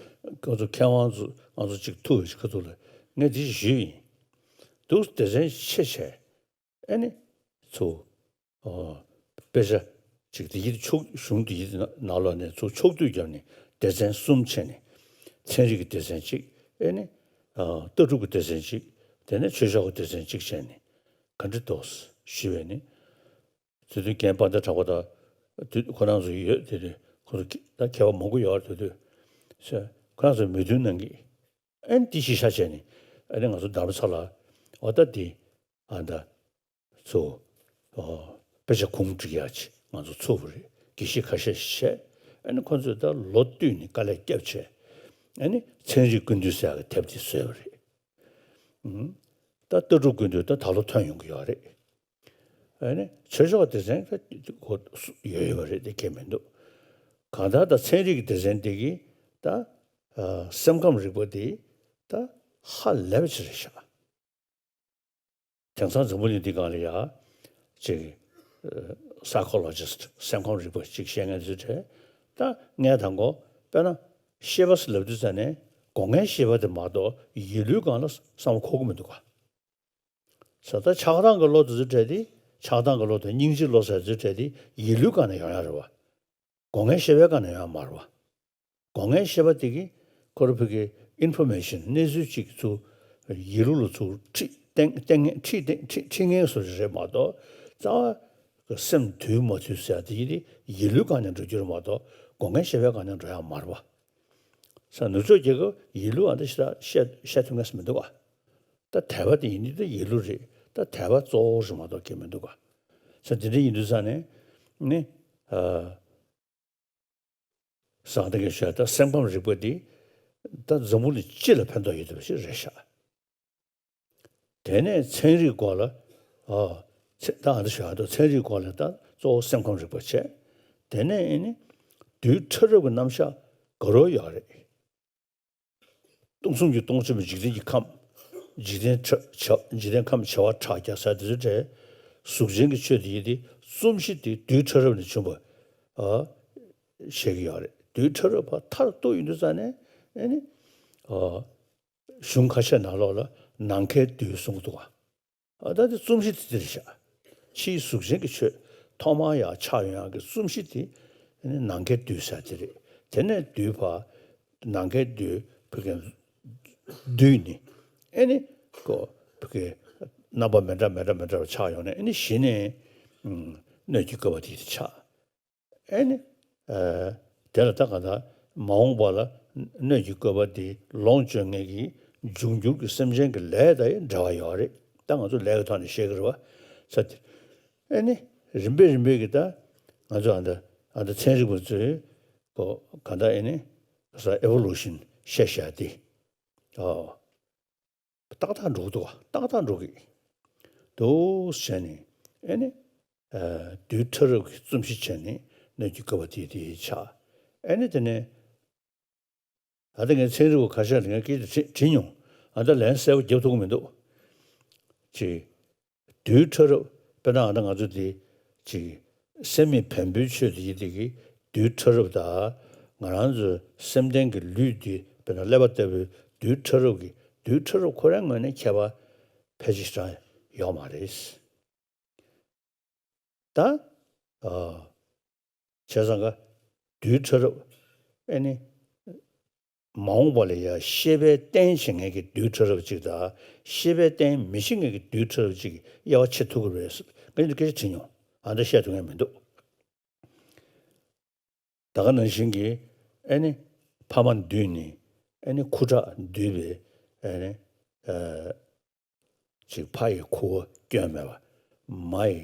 ཁོ་ཚོ་མཁས་དབང་ཚོ་ང་ཚོ་གཅིག་ཐུག་ཡོད་ཀྱི་ཁ་ཐུག་ལ་ངས་དེ་ཞིག་ཞུས་ཡིན། འདུག་སྡེ་ཚན་ཕྱེ་བྱས། ཨ་ནི་ཚུར་ཨོ་དཔེ་ཆ་ཅིག་དེ་ཡིད་ཆུང་གཞུང་དེ་ཡིད་ནང་ལོགས་ནས་ཚུར་ཕྱོགས་བསྡུས་བརྒྱབ་ནས་སྡེ་ཚན་གསུམ་ཕྱེ་ནས་ཚན་རིག་གི་སྡེ་ཚན་གཅིག་ཨ་ནི་ཨ་ལྟ་གྲུབ་ཀྱི་སྡེ་ཚན་གཅིག་དེ་ནས་ཆོས་ཕྱོགས་ཀྱི་སྡེ་ཚན་གཅིག་བྱས་ནས་ག་འདྲ་འདུག་ཞུས་པས་ནི། དེ་དུས་རྒན་དཔལ་ལྡན་གྲགས་པ་དང་དུས་ཁོ་རང་ཚོ་ཡོད་དེ་དུས་ཁོ་ཚོ་ད་མཁས་པ་མང་པོ་ཡོད་རེད། དེ་དུས་ཁོ་རང་ཚོ་མོས་མཐུན་གནང་གི་ཨ་ནི་དེ་གཞི་བཞག་བྱས་ནས་ཨ་ནི་ང་ཚོ་དྷ་རམ་ས་ལ་འོ་ད་དེ་ཨ་ད། ཚོ། ཨོ། དཔེ་ཆ་ཁུངས་སྒྲིག་ཡག་ཅིག་ང་ཚོ་ཚུགས་པ་རེད། དགེ་བཤེས་ཁ་ཤས་ཤིག་བྱས། ཨ་ནི་ཁོ་ཚོས་ད་ལོ་བསྟུད་ནས་དཀའ་ལས་བརྒྱབ་བྱས། ཨ་ནི་ཚན་རིག་ཀུན་བཏུས་ཟེར་ཡག་གི་དེབ་དེ་བཟོས་པ་རེད། ཨུམ། ད་ལྟ་གྲུབ་ཀུན་བཏུས་ད་ད་ལོ་ཐོན་ཡོང་གི་ཡོད་རེད། ཨ་ནི་ཆོས་ཕྱོགས་སྡེ་ཚན་ད་ཁོ་ཡོད་ཡོད་པ་རེད། དེ་སྐད་མི་འདུག་གང་ལྟར་ད་ཚན་རིག་གི་སྡེ་ཚན་དེ་གིས་ད་ཨ་སེམས་ཁམས་རིག་པ་དེ་ད་ཧ་ལས་པ་ཅིག་རེད་ཤག་དེང་སང་འཛམ་བུ་གླིང་འདི་སྒང་ལ་ཡ་ཅིག་ཨ་psychologist སེམས་ཁམས་རིག་པ་ཅིག་བཤད་མཁན་ཚོའི་གྲས་ད་ངས་དང་པོ་དཔེར་ན་ཤེས་པ་ཟེར་ལབ་དུས་ཙ་ནས་སྒོ་ལྔའི་ཤེས་པ་དེ་མ་གཏོགས་ཡིད་བློའི་སྒང་ལ་བསམ་བློ་འཁོར་གི་མི་འདུག་ག་ས་ད་ཆགས་སྡང་གི་བློ་དེ་ཚོའི་གྲས་དེ་ཆགས་སྡང་གི་བློ་དང་སྙིང་རྗེའི་བློ་ཟེར་ཚོའི་གྲས་དེ་ཡིད་བློའི་སྒང་ནས་ཡོང་ཡ་རེད་བ། སྒོ་ལྔའི་ཤེས་པའི་སྒང་ནས་ཡོང་ཡ་མ་རེད་བ། སྒོ་ལྔའི་ཤེས་པ་དེ་གིས་ཁོ་རང་ཕ་གིའི་ཨིན་ཕོར་མེ་ཤན་གནས་ཚུལ་གཅིག་ཚུར་ཡིད་བློ་ལ་ཚུར་ཁྲིད་བསྟན་བསྟན་ངེས་ཁྲིད་བསྟན་ཁྲིད་ཁྲིད་མཁན་བཟོ་འདྲ་རེད་མ་གཏོགས་རྩ་བ་གི་སེམས་དུལ་མ་དུལ་ཟེར་ཡ་དེ་ཡིན་དེ་ཡིད་བློའི་སྒང་ནས་འགྲོ་རྒྱུ་རེད་མ་གཏོགས་སྒོ་ལྔའི་ཤེས་པའི་སྒང་ནས་འགྲོ་ཡ་མ་རེད་བ། ས་ནུབ་ཕྱོགས་རྒྱལ་ཁབ་ཡིད་བློ་ཨ་འདྲ་ཞེ་དྲག་བཤད་བཤད་ཐུབ་མཁན་ཞིག་མི་འདུག་ག་ད་དད་པ་དེ་ཡིན་དེ་ད་ཡིད་བློ་རེད། ད་དད་པ་གཙོ་བོ་རེད་མ་གཏོགས་གང་མི་འདུག་ག་ས་དེ་འདྲ་ཡིན་དུས་ཙ་ནས་ནི་ཨ། བཟང་ལྟ་གི་ཤོད་ད་སེམས་ཁམས་རིག་པ་འདི་ད་འཛམ་བུ་གླིང་སྤྱི་ལ་ཕན་ཐོགས་ཡོད་བསྡད་པ་ཞིག་རེད་ཤག་དེ་ནས་ཚན་རིག་སྐོར་ལ་ཨ་ཚེ་ད་ཨ་འདི་ཤོད་ད་ཚན་རིག་སྐོར་ལ་ད་གཙོ་བོ་སེམས་ཁམས་རིག་པ་བྱས། དེ་ནས་ཨེ་ནི་ རྡུལ་ཕྲ་རབ་ཀྱི་རྣམ་གཞག་དགའ་རབ་ཡོད་རེད། སྟོང་གསུམ་གྱི་སྟོང་ཆེན་པོའི་འཇིག་རྟེན་གྱི་ཁམས། འཇིག་རྟེན་ཕྲ་བྱ་འཇིག་རྟེན་ཁམས་བྱེ་བ་ཕྲག་བརྒྱ་ཟེར་དེ་ཚོའི་གྲས། གཟུགས་ཅན་གྱི་ཆོས་དེ་ཡིན་ཏེ། རྩོམ་གཞི་དེ་རྡུལ་ཕྲ་རབ་ནས་བྱུང་བ། ཨ། བཤད་ཀྱི་ཡོད་རེད། རྡུལ་ཕྲ་རབ་ཕར་མཐར་གཏུགས་ཡོང་དུས་ཙ་ནས་ཨེ་ནི། ཨ། གཞུང་ཁ་ཤས་ནང་ལོགས་ལ་ནམ་མཁའི་རྡུལ་གསུང་གི་འདུག་ག། ཨ། ད་དེ་རྩོམ་གཞི་དེ་འདིར་བཞག་ཕྱིའི་གཟུགས་ཅན་གྱི་ཆོས་ཐོག་མར་ཡར་ཆགས་ཡོང་ཡག་གི་རྩོམ་གཞི་དེ་ཨ་ནི་ནམ་མཁའི་རྡུལ་ཟེར་དེ་རེད། དེ་ནས་རྡུལ་ཕར་ནམ་མཁའི་རྡུལ་ཕ་གི་བསྡུས་ནས་ཨེ་ནི་ཀོ་ཕ་གི་རྣམ་པ་མི་འདྲ་མི་འདྲ་མི་འདྲ་བ་ཆགས་ཡོང་ནས་ཨེ་ནི་གཞི་ནས་ཨ་སྣོད་ཀྱི་བཀོད་པ་དེ་དེ་ཆགས། ཨེ་ནི། ཨ། དེ་ལ་ད་ག་ད་མ་འོངས་པ་ལ་སྣོད་ཀྱི་བཀོད་པ་འདི་ལོངས་སྤྱོད་མཁན་གྱི་འབྱུང་འགྱུར་གྱི་སེམས་ཅན་གྱི་ལས་དང་འབྲེལ་བ་ཡོད་རེད། ད་ང་ཚོ་ལས་ཀྱི་ཐོག་ནས་བཤད་ཀྱི་རེད་བ། ས་དེ། ཨེ་ནི། རིམ་པས་རིམ་པས་ཀྱི་ད་ང་ཚོ་ཨ་ད་ཨ་ད་ཚན་རིག་པ་ཚོས་གོ་ག་ད་ཨེ་ནི། ས་ཨེ་བོ་ལུ་ཤན་བཤད་བཞག་དེ། ཨོ། ཏག་ཏག་འགྲོ་གི་འདུག་བ། ཏག་ཏག་འགྲོ་གི་འདུག་བྱས་ནས་ཨེ་ནི། ཨ། རྡུལ་ཕྲ་རབ་ཀྱི་རྩོམ་གཞི་བྱས་ནས་སྣོད་ཀྱི་བཀོད་པ་དེ་དེ་ཆགས། ཨེ་ནི་དེ་ནས་ཨ་ད་ངས་ཚན་རིག་པ་ཁ་ཤས་ལ་ངས་སྐད་ཆ་དྲིས་དྲིས་མྱོང་། ཨ་ད་ལན་གསལ་པོ་རྒྱབ་ཐུབ་ཀྱི་མི་འདུག་ཅེས། རྡུལ་ཕྲ་རབ། དཔེར་ན་ཨ་ད་ང་ཚོ་འདི་ཅིག་སེམས་མེད་བེམ་པོའི་ཆོས་དེ་ཡིན་དེ་གི་རྡུལ་ཕྲ་རབ་དང་། ང་རང་ཚོའི་སེམས་ལྡན་གྱི་ལུས་འདི་དཔེར་ན་ཀླད་པ་ལྟ་བུའི་རྡུལ་ཕྲ་རབ་ཀྱི་རྡུལ་ཕྲ་རབ་ཁོ་རའི་ངོས་ནས་ཁྱད་པར་ཕལ་ཆེར་ཅང་ཡོད་མ་རེད། ད། ཨ། བྱས་ཙང་ཀ་རྡུལ་ཕྲ་རབ་ཨེ་ནི། མ་འོངས་པ་ལ་ཡ་ཤེས་པས་བརྟེན་བྱེད་མཁན་གྱི་རྡུལ་ཕྲ་རབ་ཅིག་དང་། ཤེས་པས་བརྟེན་མི་བྱེད་མཁན་གྱི་རྡུལ་ཕྲ་རབ་ཅིག་དབྱེ་བ་ཕྱེ་ཐུབ་ཀྱི་རེད། ངས་འདི་སྐད་ཆ་དྲིས་མྱོང་། ཨ་འདི་བཤད་ཐུབ་མཁན་མི་འདུག་ད་ག་ནང་བཞིན་གྱི་ཨེ་ནི་ཕ་མ་འདུས་ནས་ཨེ་ནི་ཁུ་ཁྲག་འདུས་པའི་ཨེ་ནི་ཨ་ཅིག་ཕ་ཡི་ཁུ་བ་སྐྱོན་མེད་པ། མ་ཡི་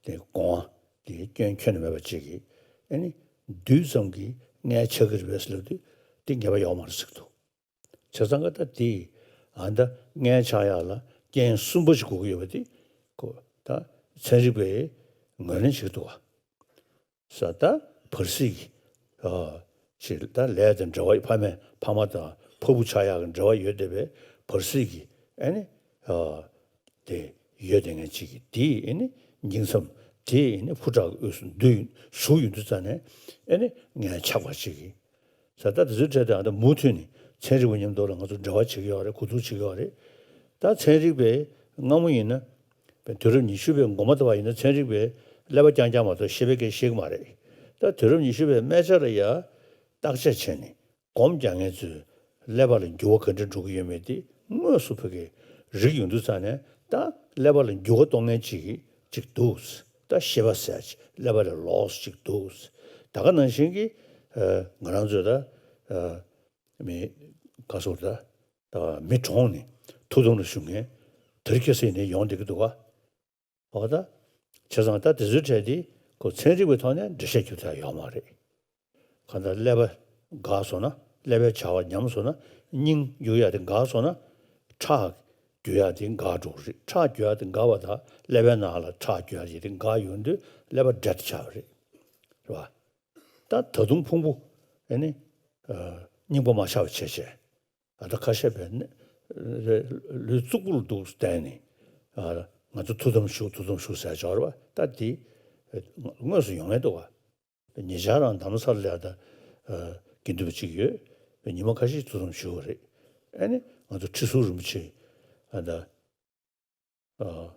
དེ་སྒོ་ང་དེ་སྐྱོན་ཁྱོན་ནས་མེད་པ་ཅིག་གིས་ཨེ་ནི་རྡུལ་ཙམ་གྱིས་མངལ་ཆགས་ཀྱི་རེད་པས་ལབ་དུས་དེ་ངེས་པ་ཡོད་མ་རེད་ཟེར་གྱི་འདུག་བྱས་ཙང་ཀ་ད་དེ་ཨ་ད་མངལ་ཆགས་ཡག་ལ་རྐྱེན་གསུམ་པ་ཞིག་དགོས་ཀྱི་ཡོད་པ་དེ་ཁོ་ད་ཚན་རིག་པས་ངོས་ལེན་བྱེད་ཀྱི་འདུག་བ། ས་ད་བར་སྲིད་ཀྱི་ཨ་ཞིག་ད་ལས་དང་འབྲེལ་བ། ཕ་མས་ཕ་མ་དང་ཕ་བུ་ཆགས་ཡག་གི་འབྲེལ་བ་ཡོད་བསྡད་པའི་བར་སྲིད་ཀྱི་ཨ་ནི་ཨ་དེ་ཡོད་བསྡད་མཁན་ཅིག་གིས་དེ་ཨ་ནི་འགྱིང་མཚམས་དེ་ཨ་ནི་ཕོ་བྲང་གི་དབུས་སུ་འདུས་བཞུགས་ཡོང་དུས་ཙ་ནས་ཨ་ནི་མངལ་ཆགས་པ་ཅིག་གིས། ས་ད་དེ་ཚོའི་གྲས་དེ་ཨ་ད་མུ་མཐུད་ནས་ཚན་རིག་པ་མཉམ་དུ་ལ་ང་ཚོ་འབྲེལ་བ་བྱེད་ཀྱི་ཡོད་རེད། གོ་བསྡུར་བྱེད་ཀྱི་ཡོད་རེད། ད་ཚན་རིག་པས་སྔ་མོ་ཡིན་ན་དུས་རབས་ཉི་ཤུ་པའི་འགོ་མ་ད་བར་ཡིན་ན་ཚན་རིག་པས་ཀླད་པ་རྐྱང་རྐྱང་མ་གཏོགས་ཤེས་པའི་སྐད་ཤེས་ཀྱི་མ་རེད། ད་དུས་རབས་ཉི་ཤུ་པའི་སྨད་ཆ་ལ་ཡ་བརྟག་དཔྱད་བྱས་ནས་སྒོམ་རྒྱག་མཁན་ཚོས་ཀླད་པ་ལ་འགྱུར་བ་ག་འདྲ་འགྲོ་གི་ཡོད་མེད་དེ་དངོས་སུ་ཕ་གིར་རིག་ཡོང་དུས་ཙ་ནས་ད་ཀླད་པ་ལ་འགྱུར་བ་གཏོང་མཁན་ཅིག་ཅིག་འདུག་ད་ཤེས་པ་ཟེར་ཅིག་ཀླད་པ་ལ་ལོགས་ཅིག་འདུག་ད་ག་ནང་བཞིན་གྱི་ཨ་ང་རང་ཚོས་ད་ཨ་མི་ག་སོགས་ད་ད་མི་གྲོངས་ནས་ཐུགས་དམ་ལ་བཞུགས་མཁན་དེ་རིང་ཁ་སང་ནས་ཡོང་བསྡད་ཀྱི་འདུག་ག། འོ་ད། བྱས་ཙང་ད་དེ་ཚོའི་གྲས་དེ་ཁོ་ཚན་རིག་པའི་ཐོག་ནས་འགྲེལ་བཤད་རྒྱུ་དེ་ཡོད་མ་རེད། གང་ལྟར་ཀླད་པ་འགག་སོང་ན། ཀླད་པའི་བྱ་བ་ཉམས་སོང་ན། སྙིང་རྒྱུ་ཡ་དེ་འགག་སོང་ན། ཁྲག་རྒྱུ་ཡ་དེ་འགག་འགྲོ་གི་རེད། ཁྲག་རྒྱུ་ཡ་དེ་འགག་པ་དང་ཀླད་པའི་ནང་ལ་ཁྲག་རྒྱུ་ཡ་དེ་འགག་ཡོང་དུས་ཀླད་པ་འབྲེལ་དུ་ཆགས་པ་རེད། རེད་པ། ད་ད་དུང་ཕུང་པོ་ཨེ་ནི་ཨ་རྙིང་པ་མ་ཆགས་པ་བྱས་བྱས། ཨ་ད་ཁ་ཤས་པས་ནི་རེ་ལུས་གཙུག་པུར་འདུག་བསྡད་ནས་ཨ་ང་ཚོ་ཐུགས་དམ་བཞུགས། ཐུགས་དམ་བཞུགས་ཟེར་འབྱོར་བ་ད་དེ་དངོས་སུ་ཡོང་ཡས་འདུག་ག། ཉེ་ཆར་རང་རྡ་རམ་ས་ལ་ལ་ཡ་ད་ཨ་དགེ་འདུན་པ་གཅིག་ཡོད། ཉི་མ་ཁ་ཤས་ཐུགས་དམ་བཞུགས་པ་རེད། ཨ་ནི་ང་ཚོ་ཁྲི་ཟུར་རིན་པོ་ཆེ་ཨ་ད། ཨ།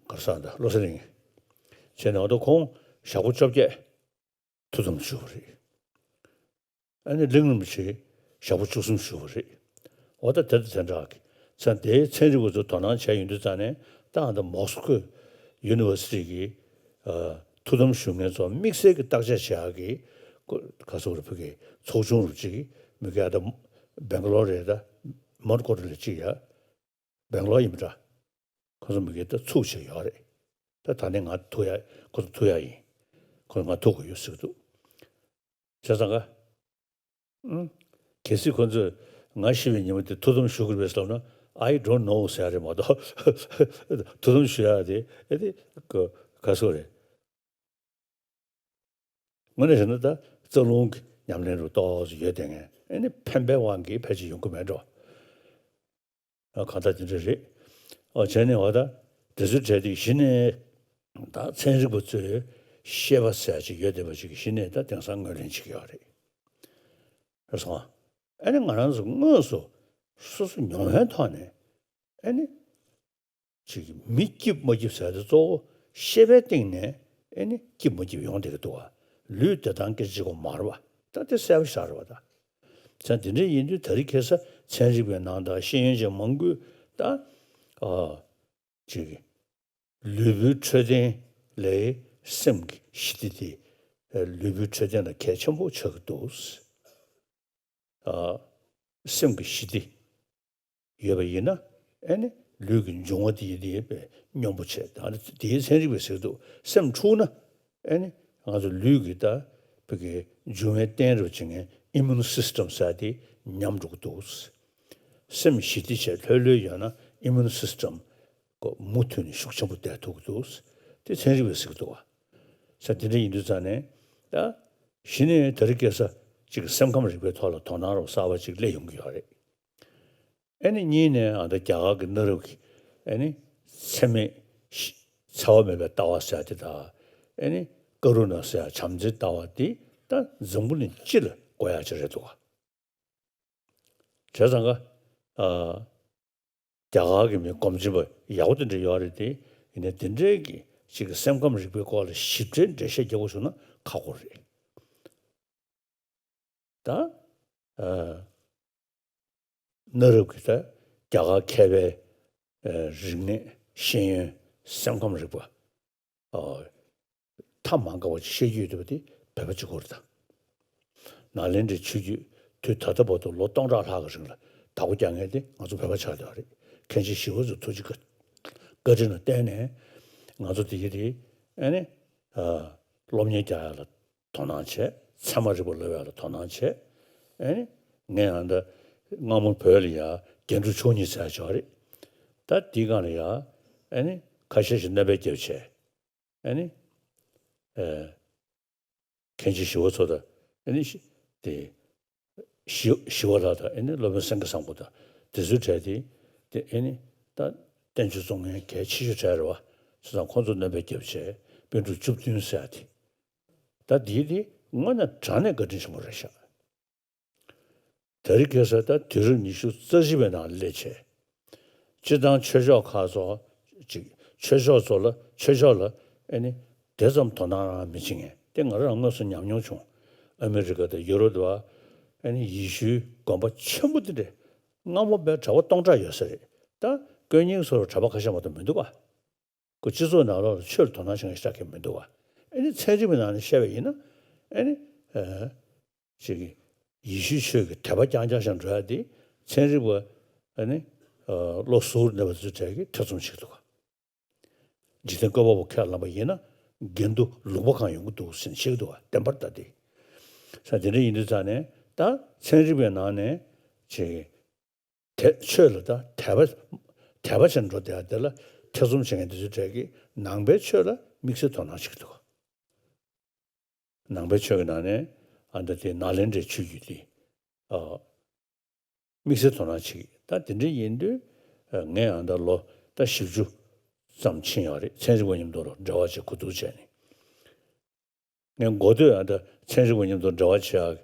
གར་ས་དང་བློ་གསལ་གླིང་། བྱས་ནས་འོ་ད་ཁོང་ཞག་པོ་བཅོ་བརྒྱད་ཐུགས་དམ་བཞུགས་པ་རེད། ཨ་ནི་གླིང་རིན་པོ་ཆེ་ཞག་པོ་བཅུ་གསུམ་བཞུགས་པ་རེད། འོ་ད་དེ་དང་དེ་འདྲ་གི་ཚན་དེའི་ཚན་རིག་པ་ཚོ་དོ་སྣང་བྱས་ཡོང་དུས་ཙང་ནས་ད་ཨ་ད་མོ་སི་ཀོ་ཡུ་ནི་ཝར་སི་ཊི་གི་ཨ་ཐུགས་དམ་བཞུགས་མཁན་ཚོ་དམིགས་བསལ་གྱི་བརྟག་དཔྱད་བྱེད་ཡག་གི་ག་སོག་རུ་ཕུག་གི་ཚོགས་ཆུང་རུ་གཅིག་གི་མི་ག་ད་སྦེང་ག་ལོར་རེད། ད་མོན་གྷོ་རེད་ལ་གཅིག་ཡ། སྦེང་ལོར་ཡིན་པ་འདྲ། ཁོ་ཚོ་མི་སྒེར་ད་ཚུགས་བྱས་ཡོད་རེད། ད་ད་ནི་ང་ཐུག་ཡ། ཁོ་ཚོ་ཐུག་ཡ་ཡིན། ཁོ་ཚོ་ང་ཐུག་དགོས་ཡོད་ཟེར་གྱི་འདུག་བྱས་ཙང་ཀ། ཨང་། གལ་སྲིད་ཁོ་ཚོས་ང་ཤི་བའི་ཉིན་མོ་དེ་ཐུགས་དམ་བཞུགས་ཀྱི་རེད་ཟེར་ལབ་ན། I don't know ཟེར་ཡ་རེད་མ་གཏོགས། ཐུགས་དམ་བཞུགས་ཡ་དེ་ཨེ་དེ་ག་ག་སོ་རེད། དངོས་གནས་བྱས་ན་ད་རྩ་རླུང་གི་ཉམས་ལེན་རུ་ཏོག་ཙམ་ཡོད་བསྡད་མཁན། ཨ་ནི་ཕན་པའི་དབང་གིས་ཕལ་ཆེར་ཡོང་གི་མེད་འགྲོ། ཨ། གང་ལྟར་དེ་འདྲ་རེད། ཨ། བྱས་ནས་འོ་ད་དེ་ཚོའི་གྲས་དེ་གཞི་ནས་ད་ཚན་རིག་པ་ཚོས་ཤེས་པ་ཟེར་ཡ་ཅིག་ཡོད་བསྡད་པ་ཅིག་གཞི་ནས་ད་དེང་སང་ངོས་ལེན་བྱེད་ཀྱི་ཡོད་རེད། རེད་སོང་། ཨ་ནི་ང་རང་ཚོ་དངོས་སུ་སོ་སོ་མྱོང་བའི་ཐོག་ནས། ཨ་ནི་ཅིག་མི་སྐྱིད་མ་སྐྱིད་ཟེར་དེ་གཙོ་བོ་ཤེས་པའི་སྟེང་ནས། ཨ་ནི་སྐྱིད་མ་སྐྱིད་ཡོང་བསྡད་ཀྱི་འདུག་བ། ལུས་བདེ་ཐང་སྐད་ཆ་གཅིག་པོ་མ་རེད་བ། ད་དེ་གསལ་པོ་ཞིག་རེད་བ་ད། ཙང་དེ་འདྲ་ཡིན་དུས་ད་རེས་ཁ་སང་ཚན་རིག་པའི་ནང་དང་ཤེས་ཡོན་ཅན་མང་པོས་ད། ཨ། ཅིག་ལུས་པོའི་འཕྲོད་བསྟེན་ལས་སེམས་ཀྱི་ཞི་བདེ་དེ་ལུས་པོའི་འཕྲོད་བསྟེན་ལ་གལ་ཆེན་པོ་ཆགས་ཀྱི་འདུག། ཨ། སེམས་ཀྱི་ཞི་བདེ་ཡོད་པ་ཡིན་ན། ཨ་ནི་ལུས་ཀྱི་འབྱུང་བ་དེ་ཡི་དེ་ཡི་སྙོམས་པོ་བྱས། ད་ནི་དེའི་ཚན་རིག་པས་ཟེར་འདུག། སེམས་འཁྲུགས་ན། ཨ་ནི་ང་ཚོ་ལུས་ཀྱི་ད་བོད་ཀྱི་འབྱུང་བའི་རྟེན་རུ་བྱེད་མཁན་ཨི་མུན་སིས་ཊམ་ཟེར་དེ་ཉམས་འགྲོ་གི་འདུག། སེམས་ཞི་བདེ་བྱས་ལྷོད་ལྷོད་ཡོད་ན་ཨི་མུན་སིས་ཊམ་ཀོ་མུ་མཐུད་ནས་ཤུགས་ཆེན་པོ་བསྡད་ཐུབ་ཀྱི་འདུག། དེ་ཚན་རིག་པས་ཟེར་གྱི་འདུག་བ། ས་དེ་འདྲ་ཡིན་དུས་ཙང་ནས་ད་གཞི་ནས་དེ་རིང་ཁ་སང་གཅིག་སེམས་ཁམས་རིག་པའི་ཐོག་ལ་དོ་སྣང་རོགས་གསར་པ་ཅིག་སླེབས་ཡོང་གི་ཡོད་རེད། ཨ་ནི་གཉིས་ནས་ཨ་ད་རྒྱ་གར་གྱི་གནའ་རབས་ཀྱི་ཨ་ནི་འཚེ་མེད་ཤི་འཚེ་བ་མེད་པའི་ལྟ་བ་ཟེར་དེ་དང་། ཨ་ནི་ཀ་རུ་ཎ་ཟེར་བྱམས་བརྩེའི་ལྟ་བ་དེ་ད་འཛམ་བུ་གླིང་སྤྱི་ལ་དགོས་ཡག་ཅིག་རེད་འདུག་བ། བྱས་ཙང་ཀ་ཨ། རྒྱ་གར་གྱི་མི་སྒོམ་ཆེན་པོ་ཡག་པོ་དེ་འདྲ་ཡོད་རེད་དེ། ཡིན་ནའི་དེ་འདྲའི་གི་ཅིག་གི་སེམས་ཁམས་རིག་པའི་སྐོར་ལ་ཞིབ་ཕྲའི་འགྲེལ་བཤད་རྒྱག་དགོས་བྱུང་ན་ཁག་པོ་རེད། ད་ཨ། གནའ་རབས་ཀྱི་ད་རྒྱ་གར་མཁས་པའི་ཨ་རིག་གནས་ཤེས་ཡོན་སེམས་ཁམས་རིག་པ། ཨ། ཐ་མ་འགའ་བ་ཅིག་བཤད་རྒྱུ་ཡོད་འདུག་པ་དེ་བོད་པ་གཅིག་པོ་རེད་ད། ནཱ་ལེནྡྲའི་ཆོས་བརྒྱུད་དུས་ད་ལྟ་བར་དུ་ལོ་སྟོང་ཕྲག་ལྷག་གི་རིང་ལ་བདག་པོ་རྒྱག་མཁན་དེ་ང་ཚོ་བོད་པ་ཆགས་བསྡད་པ་རེད། མཁན་ཆེན་ཞི་བ་འཚོའི་ཐུགས་རྗེ་བཀའ་བཀའ་དྲིན་ལ་བརྟེན་ནས་ང་ཚོ་དེ་གི་དེ་ཨ་ནི་ཨ་སློབ་གཉེར་རྒྱག་ཡག་ལ་དོ་སྣང་བྱས། ཚད་མ་རིག་པ་སློབ་ཡག་ལ་དོ་སྣང་བྱས། ཨ་ནི་ངས་ཡང་ད་སྔ་མོ་བོད་ལ་ཡ་རྒྱན་དྲུག་མཆོག་གཉིས་ཟེར་ཡག་ཅིག་ཡོད་རེད། ད་དེའི་སྒང་ལ་ཡ་ཨ་ནི་ཁ་ཤས་ཤིག་གནོད་པའི་རྒྱབ་བྱས། ཨ་ནི་ཨ་མཁན་ཆེན་ཞི་བ་འཚོ་དང་། ཨ་ནི་ཤི་དེ་ཞི་ཞི་བ་ལྷ་དང་། ཨ་ནི་སློབ་དཔོན་སེང་གེ་བཟང་པོ་དང་། དེ་ཚོའི་གྲས་དེ་དེ་ཨ་ནི་ད་བསྟན་བཅོས་རྩོམ་མཁན་གལ་ཆེ་ཤོས་གྲས་རེད་བ། བྱས་ཙང་ཁོང་ཚོ་གནོད་པའི་རྒྱབ་བྱས། པཎ་གྲུབ་བཅུ་བདུན་ཟེར་ཡག་དེ། ད་འདིའི་དེ་དངོས་གནས་དྲང་གནས་བཀའ་དྲིན་ཆེན་པོ་རེད་ཤག། དེ་རིང་ཁ་སང་ད་དུས་རབས་ཉི་ཤུ་རྩ་བཞི་པའི་ནང་སླེབས་བྱས། སྤྱིར་བཏང་ཆོས་ཕྱོགས་ཁག་ཚོ་ཅིག་ཆོས་ཕྱོགས་ཚོ་ལ་ཆོས་ཕྱོགས་ལ་ཨ་ནི་དེ་ཙམ་དོ་སྣང་རང་མི་བྱེད་མཁན་དེ་ང་རང་དངོས་སུ་ཉམས་མྱོང་བྱུང་། ཨ་མི་རི་ཀ་དང་ཡུ་རོབ་དུ་བ། ཨ་ནི་ཡེ་ཤུའི་དགོན་པ་ཆེན་པོ་དེ་འདྲས་སྔ་མོ་བའི་གྲྭ་པ་སྟོང་ཕྲག་ཡོད་ས་རེད། ད་དཀོན་གཉེར་ཚོར་གྲྭ་པ་ཁ་ཤས་མ་གཏོགས་མི་འདུག་ག། ཁོ་སྤྱི་ཚོགས་ནང་ལོགས་ལ་ཆོས་ལ་དོ་སྣང་བྱེད་མཁན་ཞེ་དྲག་གི་མི་འདུག་བ། ཨ་ནི་ཚན་རིག་པའི་ནང་ནས་བཤད་པ་ཡིན་ན། ཨ་ནི་ཨ་ཅིག་ཡེ་ཤུའི་ཆོས་ཀྱི་དད་པ་རྐྱང་རྐྱང་ཞིག་འགྲོ་ཡ་དེ་ཚན་རིག་པ་ཨ་ནི་ཨ་བློ་གཟུ་བོར་གནས་པ་ཚོའི་གྲས་ཀྱིས་ཐེ་ཚོམ་བྱེད་ཀྱི་འདུག་བ། འཇིག་རྟེན་བཀོད་པ་པོ་ཁས་བླངས་པ་ཡིན་ན་དགེ་འདུན་ལུང་པ་གང་ཡོང་གི་འདུག་ཟེར་ནས་བཤད་ཀྱི་འདུག་བ། བདེན་པར་ད་དེ། ས་དེ་འདྲ་ཡིན་དུས་ཙང་ནས་ད་ཚན་རིག་པའི་ནང་ནས་ཅིག་དད་ཆོས་ལ་ད་དད་པ་དད་པ་བྱས་འགྲོ་བསྡད་ཡ་དེ་ལ་ཐེ་ཚོམ་བྱེད་མཁན་དེ་ཚོའི་གྲས་ཀྱིས་ནང་པའི་ཆོས་ལ་དམིགས་བསལ་དོ་སྣང་བྱེད་ཀྱི་འདུག། ནང་པའི་ཆོས་ཀྱི་ནང་ནས་ཨ་ད་དེ་ནཱ་ལེནྡྲའི་ཆོས་བརྒྱུད་དེ་ཨ་དམིགས་བསལ་དོ་སྣང་བྱེད་ཀྱི། ད་དེ་འདྲ་ཡིན་དུས་ཨ་ངས་ཨ་ད་ལོ་ད་བཞི་བཅུ་ཙམ་ཕྱིན་ཡོད་རེད། ཚན་རིག་པ་མཉམ་དུ་ལ་འབྲེལ་བ་བྱས་གོ་བསྡུར་བྱས་ནས། ངས་འགོ་སྟོད་ཨ་ད་ཚན་རིག་པ་མཉམ་དུ་འབྲེལ་བ་བྱེད་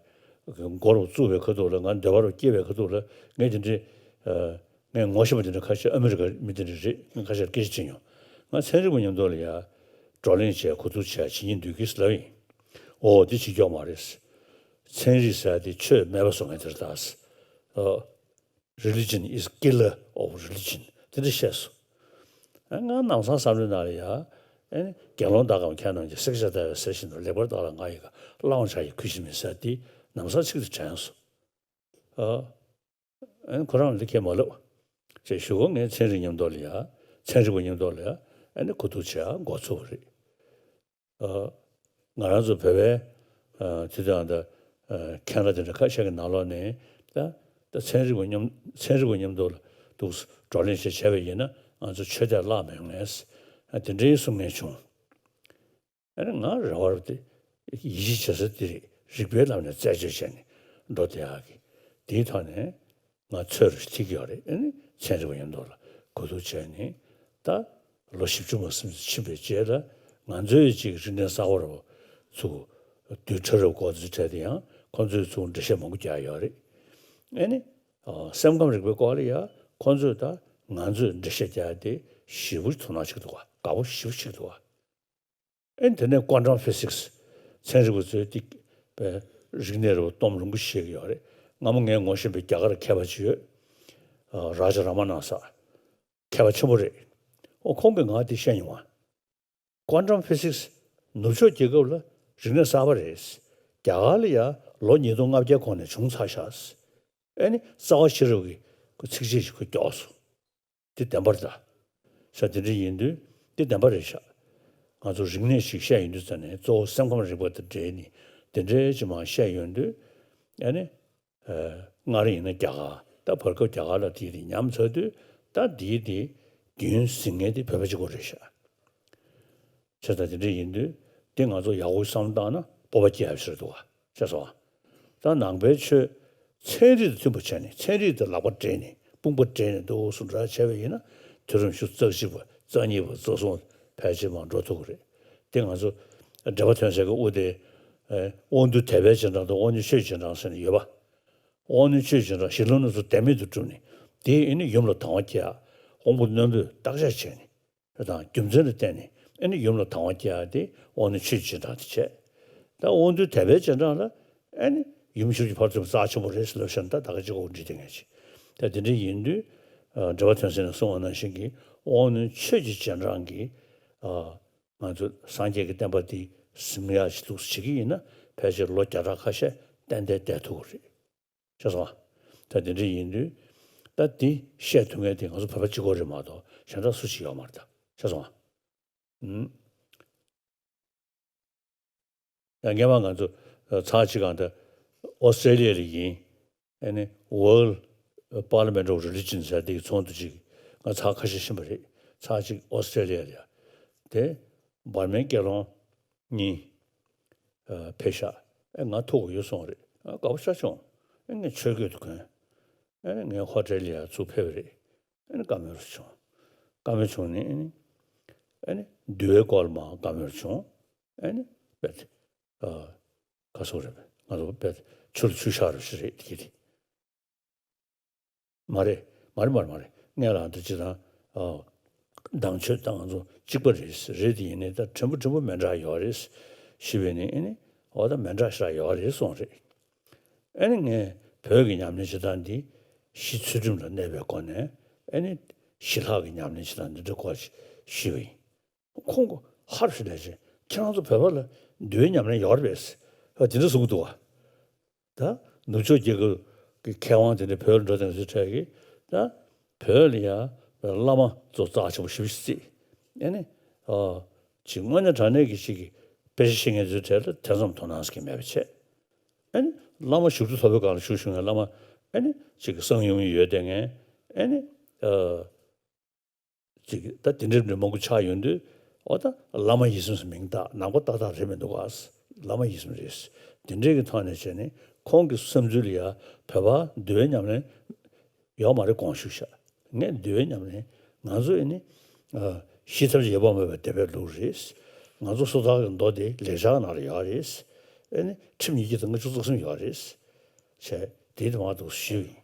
ཡག་འགོ་རུ་བཙུགས་པའི་ཁ་ཐུག་ལ། ང་འདོད་པ་རུ་སྐྱེས་པའི་ཁ་ཐུག་ལ་ངས་དེ་འདྲའི་ཨ་ངས་ངོ་ཤེས་པ་དེ་འདྲ་ཁ་ཤས་ཨ་མི་རི་ཀ་མི་དེ་འདྲ་རེད། ངས་ཁ་ཤས་སྐད་ཆ་དྲིས་མྱོང་། ང་ཚན་རིག་པ་མཉམ་དུ་ལ་ཡ་བགྲོ་གླེང་བྱས་གོ་བསྡུར་བྱས་བྱེད་སྙིང་འདོད་ཀྱི་ལབ་ཡིན། འོ་དེ་བྱེད་ཀྱོག་མ་རེད། ཚན་རིག་ཟེར་ཡ་དེ་ཆོས་མེད་པ་བཟོ་མཁན་དེ་རེད་ད། ཨ། Religion is killer of religion. དེ་འདྲ་བཤད་སོང་། ཨ་ང་ནམ་སང་བསམ་བློའི་ནང་ལ་ཡ། ཨ་ནི་དགེ་སློང་དག་གམ་མཁས་རྣམས་ཀྱིས་བསྲེགས་བཅད་བརྡར་བའི་ཟེར་བཞིན་དུ་ལེགས་པར་བརྟགས་ལ་ང་ཡི་ག་བླང་བྱ་ཡི་གུས་ཕྱིར་མིན་ཟེར་དེ་ནམ་སང་ཚིག་དེ་དྲན་སོང་། ཨ་ཨ་ནི་ཁོ་རང་ལ་ཁས་མ་ལབ་ཅེས་ཞུ་གོ། ངས་ཚན་རིག་མཉམ་དུ་ལ་ཡ། ཚན་རིག་པ་མཉམ་དུ་ལ་ཡ། ཨ་ནི་གོ་བསྡུར་བྱེད་ཡ་འགོ་ཚུགས་པ་རེད། ཨ། ང་རང་ཚོ་བོད་པའི་ཨ་དེ་དང་ད་ཨ་མཁན་ར་དེ་འདྲ་ཁ་ཤས་ཀྱི་ནང་ལོགས་ནས་ད་ད་ཚན་རིག་པ་མཉམ་ཚན་རིག་པ་མཉམ་དུ་ལ་འདུག་བགྲོ་གླེང་བྱས་བྱས་པ་ཡིན་ན་ང་ཚོ་ཆོས་དད་བརླག་མི་ཡོང་ངས་ཨ་དེ་འདྲའི་གསུང་མཁན་བྱུང་། ཨ་ནི་ང་རེ་བར་དེ་ ཡིད་ཆེས་བྱེད་ས་དེ་རེད། རིགས་པའི་ལམ་ནས་རྩད་གཅོད་བྱས་ནས་འགྲོ་བསྡད་ཡག་གི་དེའི་ཐོག་ནས། ང་ཚོས་ཐིག་ཡོད་རེད། ཨ་ནི་ཚན་རིག་པ་ཡིན་མདོག་ལ་གོ་བསྡུར་བྱས་ནས། ད་ལོ་བཞི་བཅུ་མ་ཟིན་ཙམ་ཕྱིན་པའི་རྗེས་ལ་ང་ཚོའི་ཅིག་རིག་གནས་གསར་པ་རུ་ཚུར་བསྡུས་གྲྭ་རུ་འགོ་འཛུགས་བྱས་དེ་ཡང་ཁོང་ཚོས་ཚུར་འགྲེལ་བཤད་མང་པོ་རྒྱག་ཡོད་རེད། ཨ་ནི་སེམས་ཁམས་རིག་པའི་སྐོར་ལ་ཡང་ཁོང་ཚོས་ད་ང་ཚོས་འགྲེལ་བཤད་རྒྱག་ཡ་དེ་ཞེ་པོ་དོ་སྣང་བྱེད་ཀྱི་འདུག་ག་དགའ་པོ་ཞེ་པོ་བྱེད་ཀྱི་འདུག་ག་ཨེ་དེ་ནས་ཀོན་ཊམ་ཕི་སིག་སི། ཚན་རིག་པ་ཚོས་ཏིག་པའི་རིག་གནས་རུ་གཏོང་རིང་པོ་ཞིག་ཡོད་རེད། སྔ་མོ་ངས་ངོ་ཤེས་པའི་རྒྱ་གར་མཁས་པ་ཅིག་ཡོད། ཨ་རཱ་ཇ་ར་མ་ན་ས། མཁས་པ་ཆེན་པོ་རེད། ཨོ་ཁོང་གིས་ང་དེ་བཤད་མྱོང་བ། ཀོན་ཊམ་ཕི་སིག་སི་ནུབ་ཕྱོགས་རྒྱལ་ཁབ་ལ་རིག་གནས་གསར་པ་རེད། རྒྱ་གར་ལ་ཡ་ལོ་ཉིས་སྟོང་ལྔ་བརྒྱ་གོང་ནས་བྱུང་ཚར་ཤག་ཨེ་ནི་རྩ་བ་ཤེས་རབ་ཀྱི་ཚིགས་བཅད་ཅིག་ཁོས་སྐྱོར་སོང་། འདི་བདེན་པར་གདའ། ཤ་དེ་འདྲ་ཡིན་དུས་འདི་བདེན་པ་རེད་ཤག་ང་ཚོ་རིག་གནས་ཤིག་བཤད་ཡོང་དུས་ཙ་ནས་གཙོ་བོ་སེམས་ཁམས་རིག་པ་དང་འབྲེལ་ནས་དེ་འདྲའི་ཅིག་མར་བཤད་ཡོང་དུས། ཨ་ནི་སྔར་ཡིན་ན་རྒྱ་གར། ད་བར་སྐབས་རྒྱ་གར་ལ་དེ་དེ་ཉམས་ཚར་དུས་ད་འདིའི་དེ་རྒྱུན་སྲིང་མཁན་དེ་བོད་པ་གཅིག་པོ་རེད་ཤག་བྱས་ཙང་དེ་འདྲ་ཡིན་དུས་དེ་ང་ཚོ་ཡག་པོ་བསམ་བློ་བཏང་ན་སྤོབས་པ་སྐྱེ་ཡག་ཞིག་རེད་འདུག་ག་ཤེས་སོང་ཨ། ད་ནང་པའི་ཆོས་ཚན་རིག་དང་མཐུན་པ་བྱས་ནས་ཚན་རིག་དང་ལག་པ་སྦྲེལ་ནས་དཔུང་པ་སྦྲེལ་ནས་འདུག་སེ་འདྲ་བྱས་པ་ཡིན་ན་དུས་རབས་ཉི་ཤུ་རྩ་གཅིག་པ་རྩ་གཉིས་པ་རྩ་གསུམ་ཕལ་ཆེར་མར་འགྲོ་ཐུབ་ཀྱི་རེད། དེ་ང་ཚོ་འགྲེལ་པ་ཐོན་སའི་དབུ་དེ་དབང་རྟུལ་དད་པའི་རྗེས་འབྲང་དང་དབང་རྣོན་ཆོས་ཀྱི་རྗེས་འབྲང་ཟེར་ནས་ཡོད་པ། དབང་རྣོན་ཆོས་ཀྱི་རྗེས་འབྲང་ཞི་ལྷག་རྣམ་གསུམ་དད་མོས་དང་བསྒྲུབས་ནས་དེ་ཡིན་ན་ཡུམ་ལ་དང་བ་སྐྱེ་ཡ། དབང་པོ་རྣོན་པོས་བརྟག་དཔྱད་བྱས་ནས། དང་རྒྱུ་མཚན་ལ་བརྟེན་ནས་ཨ་ནི་ཡུམ་ལ་དང་བ་སྐྱེ་ཡ་དེ་དབང་རྣོན་ཆོས་ཀྱི་རྗེས་འབྲང་དེ་བྱས། ད་དབང་རྟུལ་དད་པའི་རྗེས་འབྲང་ལ་ཨ་ནི་ཡུམ་ཤུགས་ཀྱི་ཕ་རོལ་ཏུ་ཕྱིན་པ་རྩ་ཆེན་པོ་རེད་ཟེར་ལབ་བཞག་ན་ད་ད་ག་ཅིག་གོ་འདྲི་དེ་ངས་བྱས། ད་དེ་འདྲ་ཡིན་དུས་འགྲེལ་པ་ཐོན་ས་ནས་གསུངས་པ་ནང་བཞིན་གྱི་དབང་རྣོན་ཆོས་ཀྱི་རྗེས་འབྲང་གི་ང་ཚོ་སངས་རྒྱས་ཀྱི་བསྟན་པ་འདི་ཟིན་ཡ་ཞིག་འདུག་ཟེར་བྱེད་ཀྱི་ཡིན་ན་ཕལ་ཆེར་ལོ་བརྒྱ་ཕྲག་ཁ་ཤས་ཏན་ཏན་བསྡད་ཐུབ་ཀྱི་རེད། ཤེས་སོང་ཨ། ད་དེ་འདྲ་ཡིན་དུས་ད་འདི་བཤད་ཐུབ་མཁན་དེ་ང་ཚོ་བོད་པ་གཅིག་པོ་རེད་མ་གཏོགས་གཞན་དག་སུ་གཅིག་ཡོད་མ་རེད་ད། ཤེས་སོང་ཨ། ཨུམ། ཡང་སྔོན་མ་ང་ཚོ་ཚར་གཅིག་གང་ལྟར་ཨོ་སི་ཀྲེ་ལི་ཡ་ལ་ཡིན། ཨ་ནི་World Parliament of Religion ཟེར་དེའི་ཚོགས་འདུ་ཅིག་ང་ཚར་ཁ་ཤས་ཕྱིན་པ་རེད། ཚར་གཅིག་ཨོ་སི་ཀྲེ་ལི་ཡ་ལ་ཡ། དེ་འབར་མའི་སྐྱབས་མགོན་གཉིས་ཕེབས་ཤག་ཨེ་ང་ཐུག་གི་ཡོད་སོང་རེད། ཨ་དགའ་པོ་ཤ་བྱུང་། ཨེ་ངས་ཆོས་གོས་དེ་གོན། ཨེ་ངས་ཧོ་ཊེལ་ལ་ཡ་ཚུར་ཕེབས་པ་རེད། ཨེ་བཀའ་མོལ་བྱུང་། བཀའ་མོལ་བྱུང་ནས་ཨེ་ནི་ཨེ་ནི་འདུལ་བའི་སྐོར་ལ་མར་བཀའ་མོལ་བྱུང་། ཨེ་ནི་དཔེ་ཨ་ག་སོགས་རེད། ང་ཚོ་དཔེ་ཆུ་ལ་ཆུ་བཞག་རེ་ཞིག་རེད་དེ་གི་དེ། མ་རེད། མ་རེད་མ་རེད་མ་རེད། ངས་ལབ་འདི་ཅི་དང་། ཨ་དང་ཆོས་དང་ང་ཚོ་གཅིག་པ་རེད། རེད་དེ་ཡིན་ནའི་ད་ཕྲན་བུ་ཕྲན་བུ་མི་འདྲ་ཡོད་རེད། ཞུས་པས་ནི་ཨེ་ནི་འོ་ད་མི་འདྲ་ཞིག་ཡོད་རེད་གསུངས་རེད། ཨེ་ནི་ངས་བོད་ཀྱི་ཉམས་ལེན་བྱེད་སྟངས་འདི་གཞི་ཚུལ་ཁྲིམས་ལ་གནས་པའི་སྒོ་ནས་ཨེ་ནི་ཞི་ལྷག་གི་ཉམས་ལེན་བྱེད་སྟངས་འདི་འདྲ་སྐོར་ཞུས་པ་ཡིན། ཁོང་གིས་ཧ་རུ་ཞིག་ལས་ཀྱི་ཁྱེད་རང་ཚོ་བོད་པ་ལ་འདུལ་བའི་ཉམས་ལེན་ཡོད་རེད་པས། ཨ་དེ་འདྲ་གསུང་གི་འདུག་བ། ད་ནུབ་ཕྱོགས་རྒྱལ་ཁབ་ཀྱི་མཁས་དབང་དེ་འདྲ་བོད་ལ་འགྲོ་དང་ཚུལ་འཕྲད་ཀྱི་ད་བོད་ལ་ཡང་བླ་མ་ཚོ་རྩ་ཆེན་པོ་ཞེ་པོ་ཅིག་བརྩིས། ཨེ་ནི་ཨ་ཅིག་དངོས་གནས་དྲང་གནས་ཀྱི་ཅིག་གི་དཔེ་ཆ་ཤེས་མཁན་ཚོའི་གྲས་ལ་དེ་ཙམ་དོ་སྣང་ཟེར་མཁན་མེད་པ་བྱས། ཨེ་ནི་བླ་མ་བཞུགས་ཁྲི་མཐོ་པོའི་སྒང་ལ་བཞུགས་བཞུགས་མཁན་བླ་མ་ཨེ་ནི་ཅིག་གི་གསང་ཡུམ་ཡོད་བསྡད་མཁན་ཨེ་ནི་ཨ། ཅིག་ད་དེ་འདྲའི་མི་མང་པོ་ཆགས་ཡོང་དུས་འོ་ད་བླ་མ་ཡིད་བཞིན་སུ་མིང་བཏགས་ནང་པ་ཏག་ཏག་རེད་མི་འདུག་ག་བླ་མ་ཡིད་བཞིན་རེད། དེ་འདྲའི་གི་ཐོག་ནས་བྱས་ནས་ཁོང་གི་བསམ་ཚུལ་ལ་ཡ་བོད་པ་འདུལ་བའི་ཉམས་ལེན་ཡོད་མ་རེད་དགོངས་ཞུ་ཤག་ངས་འདུལ་བའི་ཉམས་ལེན་ང་ཚོ་ཨེ་ནི་ཤི་ཐབས་ཡོད་པ་མེད་པའི་སྡེ་པའི་ལུགས་རེད། ང་ཚོ་སོ་ཐར་གྱི་མདོ་དེ་ལེགས་སྦྱར་ནང་ལ་ཡོད་རེད། ཨེ་ནི་ཁྲིམས་ཉིས་བརྒྱ་དང་ལྔ་བཅུ་རྩ་གསུམ་ཡོད་རེད། བྱས་དེ་དེ་མ་གཏོགས་ཞུས་ཡིན།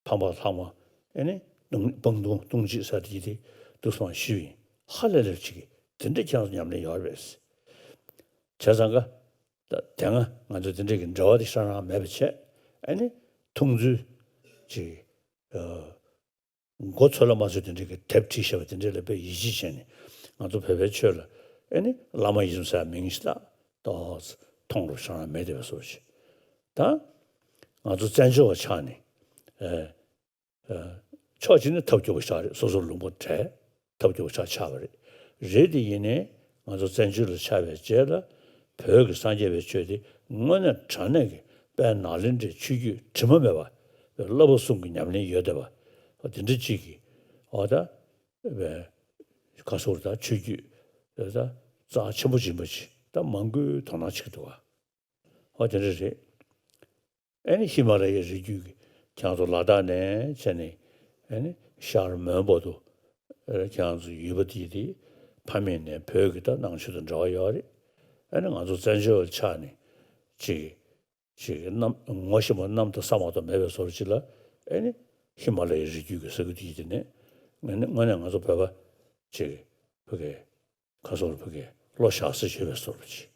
ཕམ་པ་ལྷག་མ། ཨེ་ནི་སྤང་ལྟུང་ལྟུང་བྱེད་ཟེར་དེ་དེ་འདུག་སེ་མར་ཞུས་ཡིན། ཧ་ལས་ལས་ཅིག་གིས་དེ་འདྲ་ཁྱེད་རང་ཚོ་ཉམས་ལེན་ཡོད་རེད་པས། བྱས་ཙང་ཀ་ད་དེ་སྔ་ང་ཚོ་དེ་འདྲ་གི་འབྲེལ་བ་དེ་ཧྲང་རང་མེད་པ་བྱས། ཨེ་ནི་མཐོང་ཚུལ་ཅིག་ཨ་མགོ་ཚོད་ལ་མ་ཚོད་དེ་འདྲ་གི་དེབ་བྲིས་བཞག་པ་དེ་འདྲ་ལ་དཔེ་ཡིད་ཆེས་བྱས་ནས་ང་ཚོ་བོད་པའི་ཆོས་ལ་ཨེ་ནི་བླ་མ་ཡིད་བཞིན་ཟེར་མིང་ཞིག་ལ་ཏོག་ཙམ་མཐོང་རོགས་ཧྲང་རང་མེད་བསྡད་པ་བཟོ་ཞིག་ད་ང་ཚོ་བཙན་བྱོལ་བ་ཆགས་ནས་ཨེ། ཕྱོགས་གཅིག་ནས་ཐབས་སྐྱོ་པོ་ཆགས་རེད། སོ་སོར་ལུང་པ་བྲལ། ཐབས་སྐྱོ་པོ་ཆགས་ཆགས་པ་རེད། རེད་དེ་ཡིན་ནའི་ང་ཚོ་བཙན་བྱོལ་ལ་ཆགས་པའི་རྗེས་ལ་བོད་ཀྱི་སངས་རྒྱས་པའི་ཆོས་དེ་དངོས་གནས་དྲང་གནས་ཀྱི་དཔལ་ནཱ་ལེནྡྲའི་ཆོས་བརྒྱུད་དྲི་མ་མེད་པ་བླ་བབས་གསུམ་གྱི་ཉམས་ལེན་ཡོད་བསྡད་པ་དེ་འདྲ་གཅིག་གིས་འོ་ད་བའི་ཁ་སོར་ད་ཆོས་བརྒྱུད་ད་རྩ་ཆེན་པོ་ཡིན་པ་ཅིག་ད་མང་པོས་དོ་སྣང་བྱེད་ཀྱི་འདུག་ག་ཨོ་དེ་འདྲ་རེད། ཨེ་ནི་ཧི་མ་ལ་ཡའི་རི་རྒྱུད་ཀྱི་ཁྱེད་རང་ཚོ་ལ་དྭགས་ནས་བྱས་ནས་ཨེ་ནི་ཤར་མོན་བར་དུ་ཨེ་ཁྱེད་རང་ཚོ་ཡུལ་པ་དེ་དེ་ཕ་མེས་ནས་བོད་ཀྱི་ད་ནང་ཆོས་དང་འབྲེལ་བ་ཡོད་རེད། ཨེ་ནི་ང་ཚོ་བཙན་བྱོལ་བ་ཆགས་ནས་ཅིག་ཅིག་གནམ་ངོ་ཤེས་པ་གནམ་དང་ས་མ་གཏོགས་མེད་པའི་བཟོ་འདྲ་ཅིག་ལ་ཨེ་ནི་ཧི་མ་ལ་ཡའི་རི་རྒྱུད་ཀྱི་ས་ཁུལ་དེ་དེ་ནས་ངས་ནི་དངོས་གནས་ང་ཚོ་བོད་པ་ཅིག་བོད་ཀྱི་ཁ་སོར་བོད་ཀྱི་བློ་བཞག་ས་ཡོད་པའི་བཟོ་འདྲ་ཅིག་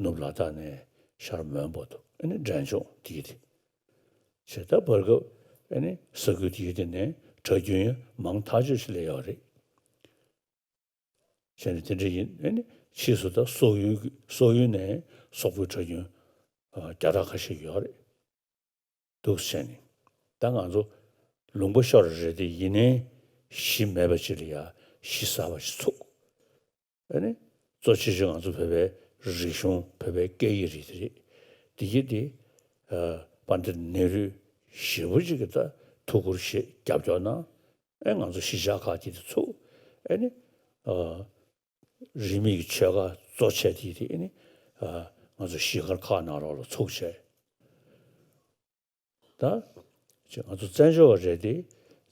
ནུབ་ལ་དྭགས་ནས་ཤར་མོན་བར་དུ་ཨ་ནི་འབྲས་ལྗོངས་དེ་གི་དེ། བྱས་ད་བར་སྐབས་ཨ་ནི་ས་ཁུལ་དེ་གི་དེ་ནས་གྲྭ་རྒྱུན་ཡང་མང་ཐག་ཆོད་ཅིག་སླེབས་ཡོད་རེད། བྱས་ནས་དེ་འདྲ་ཡིན་ཨ་ནི་ཕྱིས་སུ་ད་སོག་ཡུལ་སོག་ཡུལ་ནས་སོག་པོའི་གྲྭ་རྒྱུན་བརྒྱ་ཕྲག་ཁ་ཤས་ཡོད་རེད། འདུག་བྱས་ནས་ད་ང་ཚོ་ལུང་པ་ཤོར་རེད་དེ་ཡིན་ནའི་གཞི་མེད་པ་ཅིག་ལ་ཡ་གཞི་གསར་པ་ཞིག་ཚུགས། ཨ་ནི་གཙོ་ཆེ་ཤོས་ང་ཚོ་བོད་པའི་རིག་གཞུང་བོད་པའི་སྐད་ཡིག་རེད་དེ་རེད། དེ་གི་དེ་ཨ་པཎྜི་ཏ་ནེ་རུས་ཞེ་པོ་ཅིག་གི་ད་ཐུགས་ཁུར་བཞེས་རྒྱབ་སྐྱོར་གནང་། ཨེ་ང་ཚོ་གཞིས་ཆགས་ཁག་ཅིག་དེ་ཚུགས། ཨེ་ནི་ཨ་རིས་མེད་ཀྱི་ཆོས་ཁ་གཙོ་ཆེ་དེ་དེ་ཨེ་ནི་ཨ་ང་ཚོ་གཞིས་སྒར་ཁག་ནང་ལོགས་ལ་ཚུགས་བྱས། ད་ཅེས་ང་ཚོ་བཙན་བྱོལ་བ་རེད་དེ།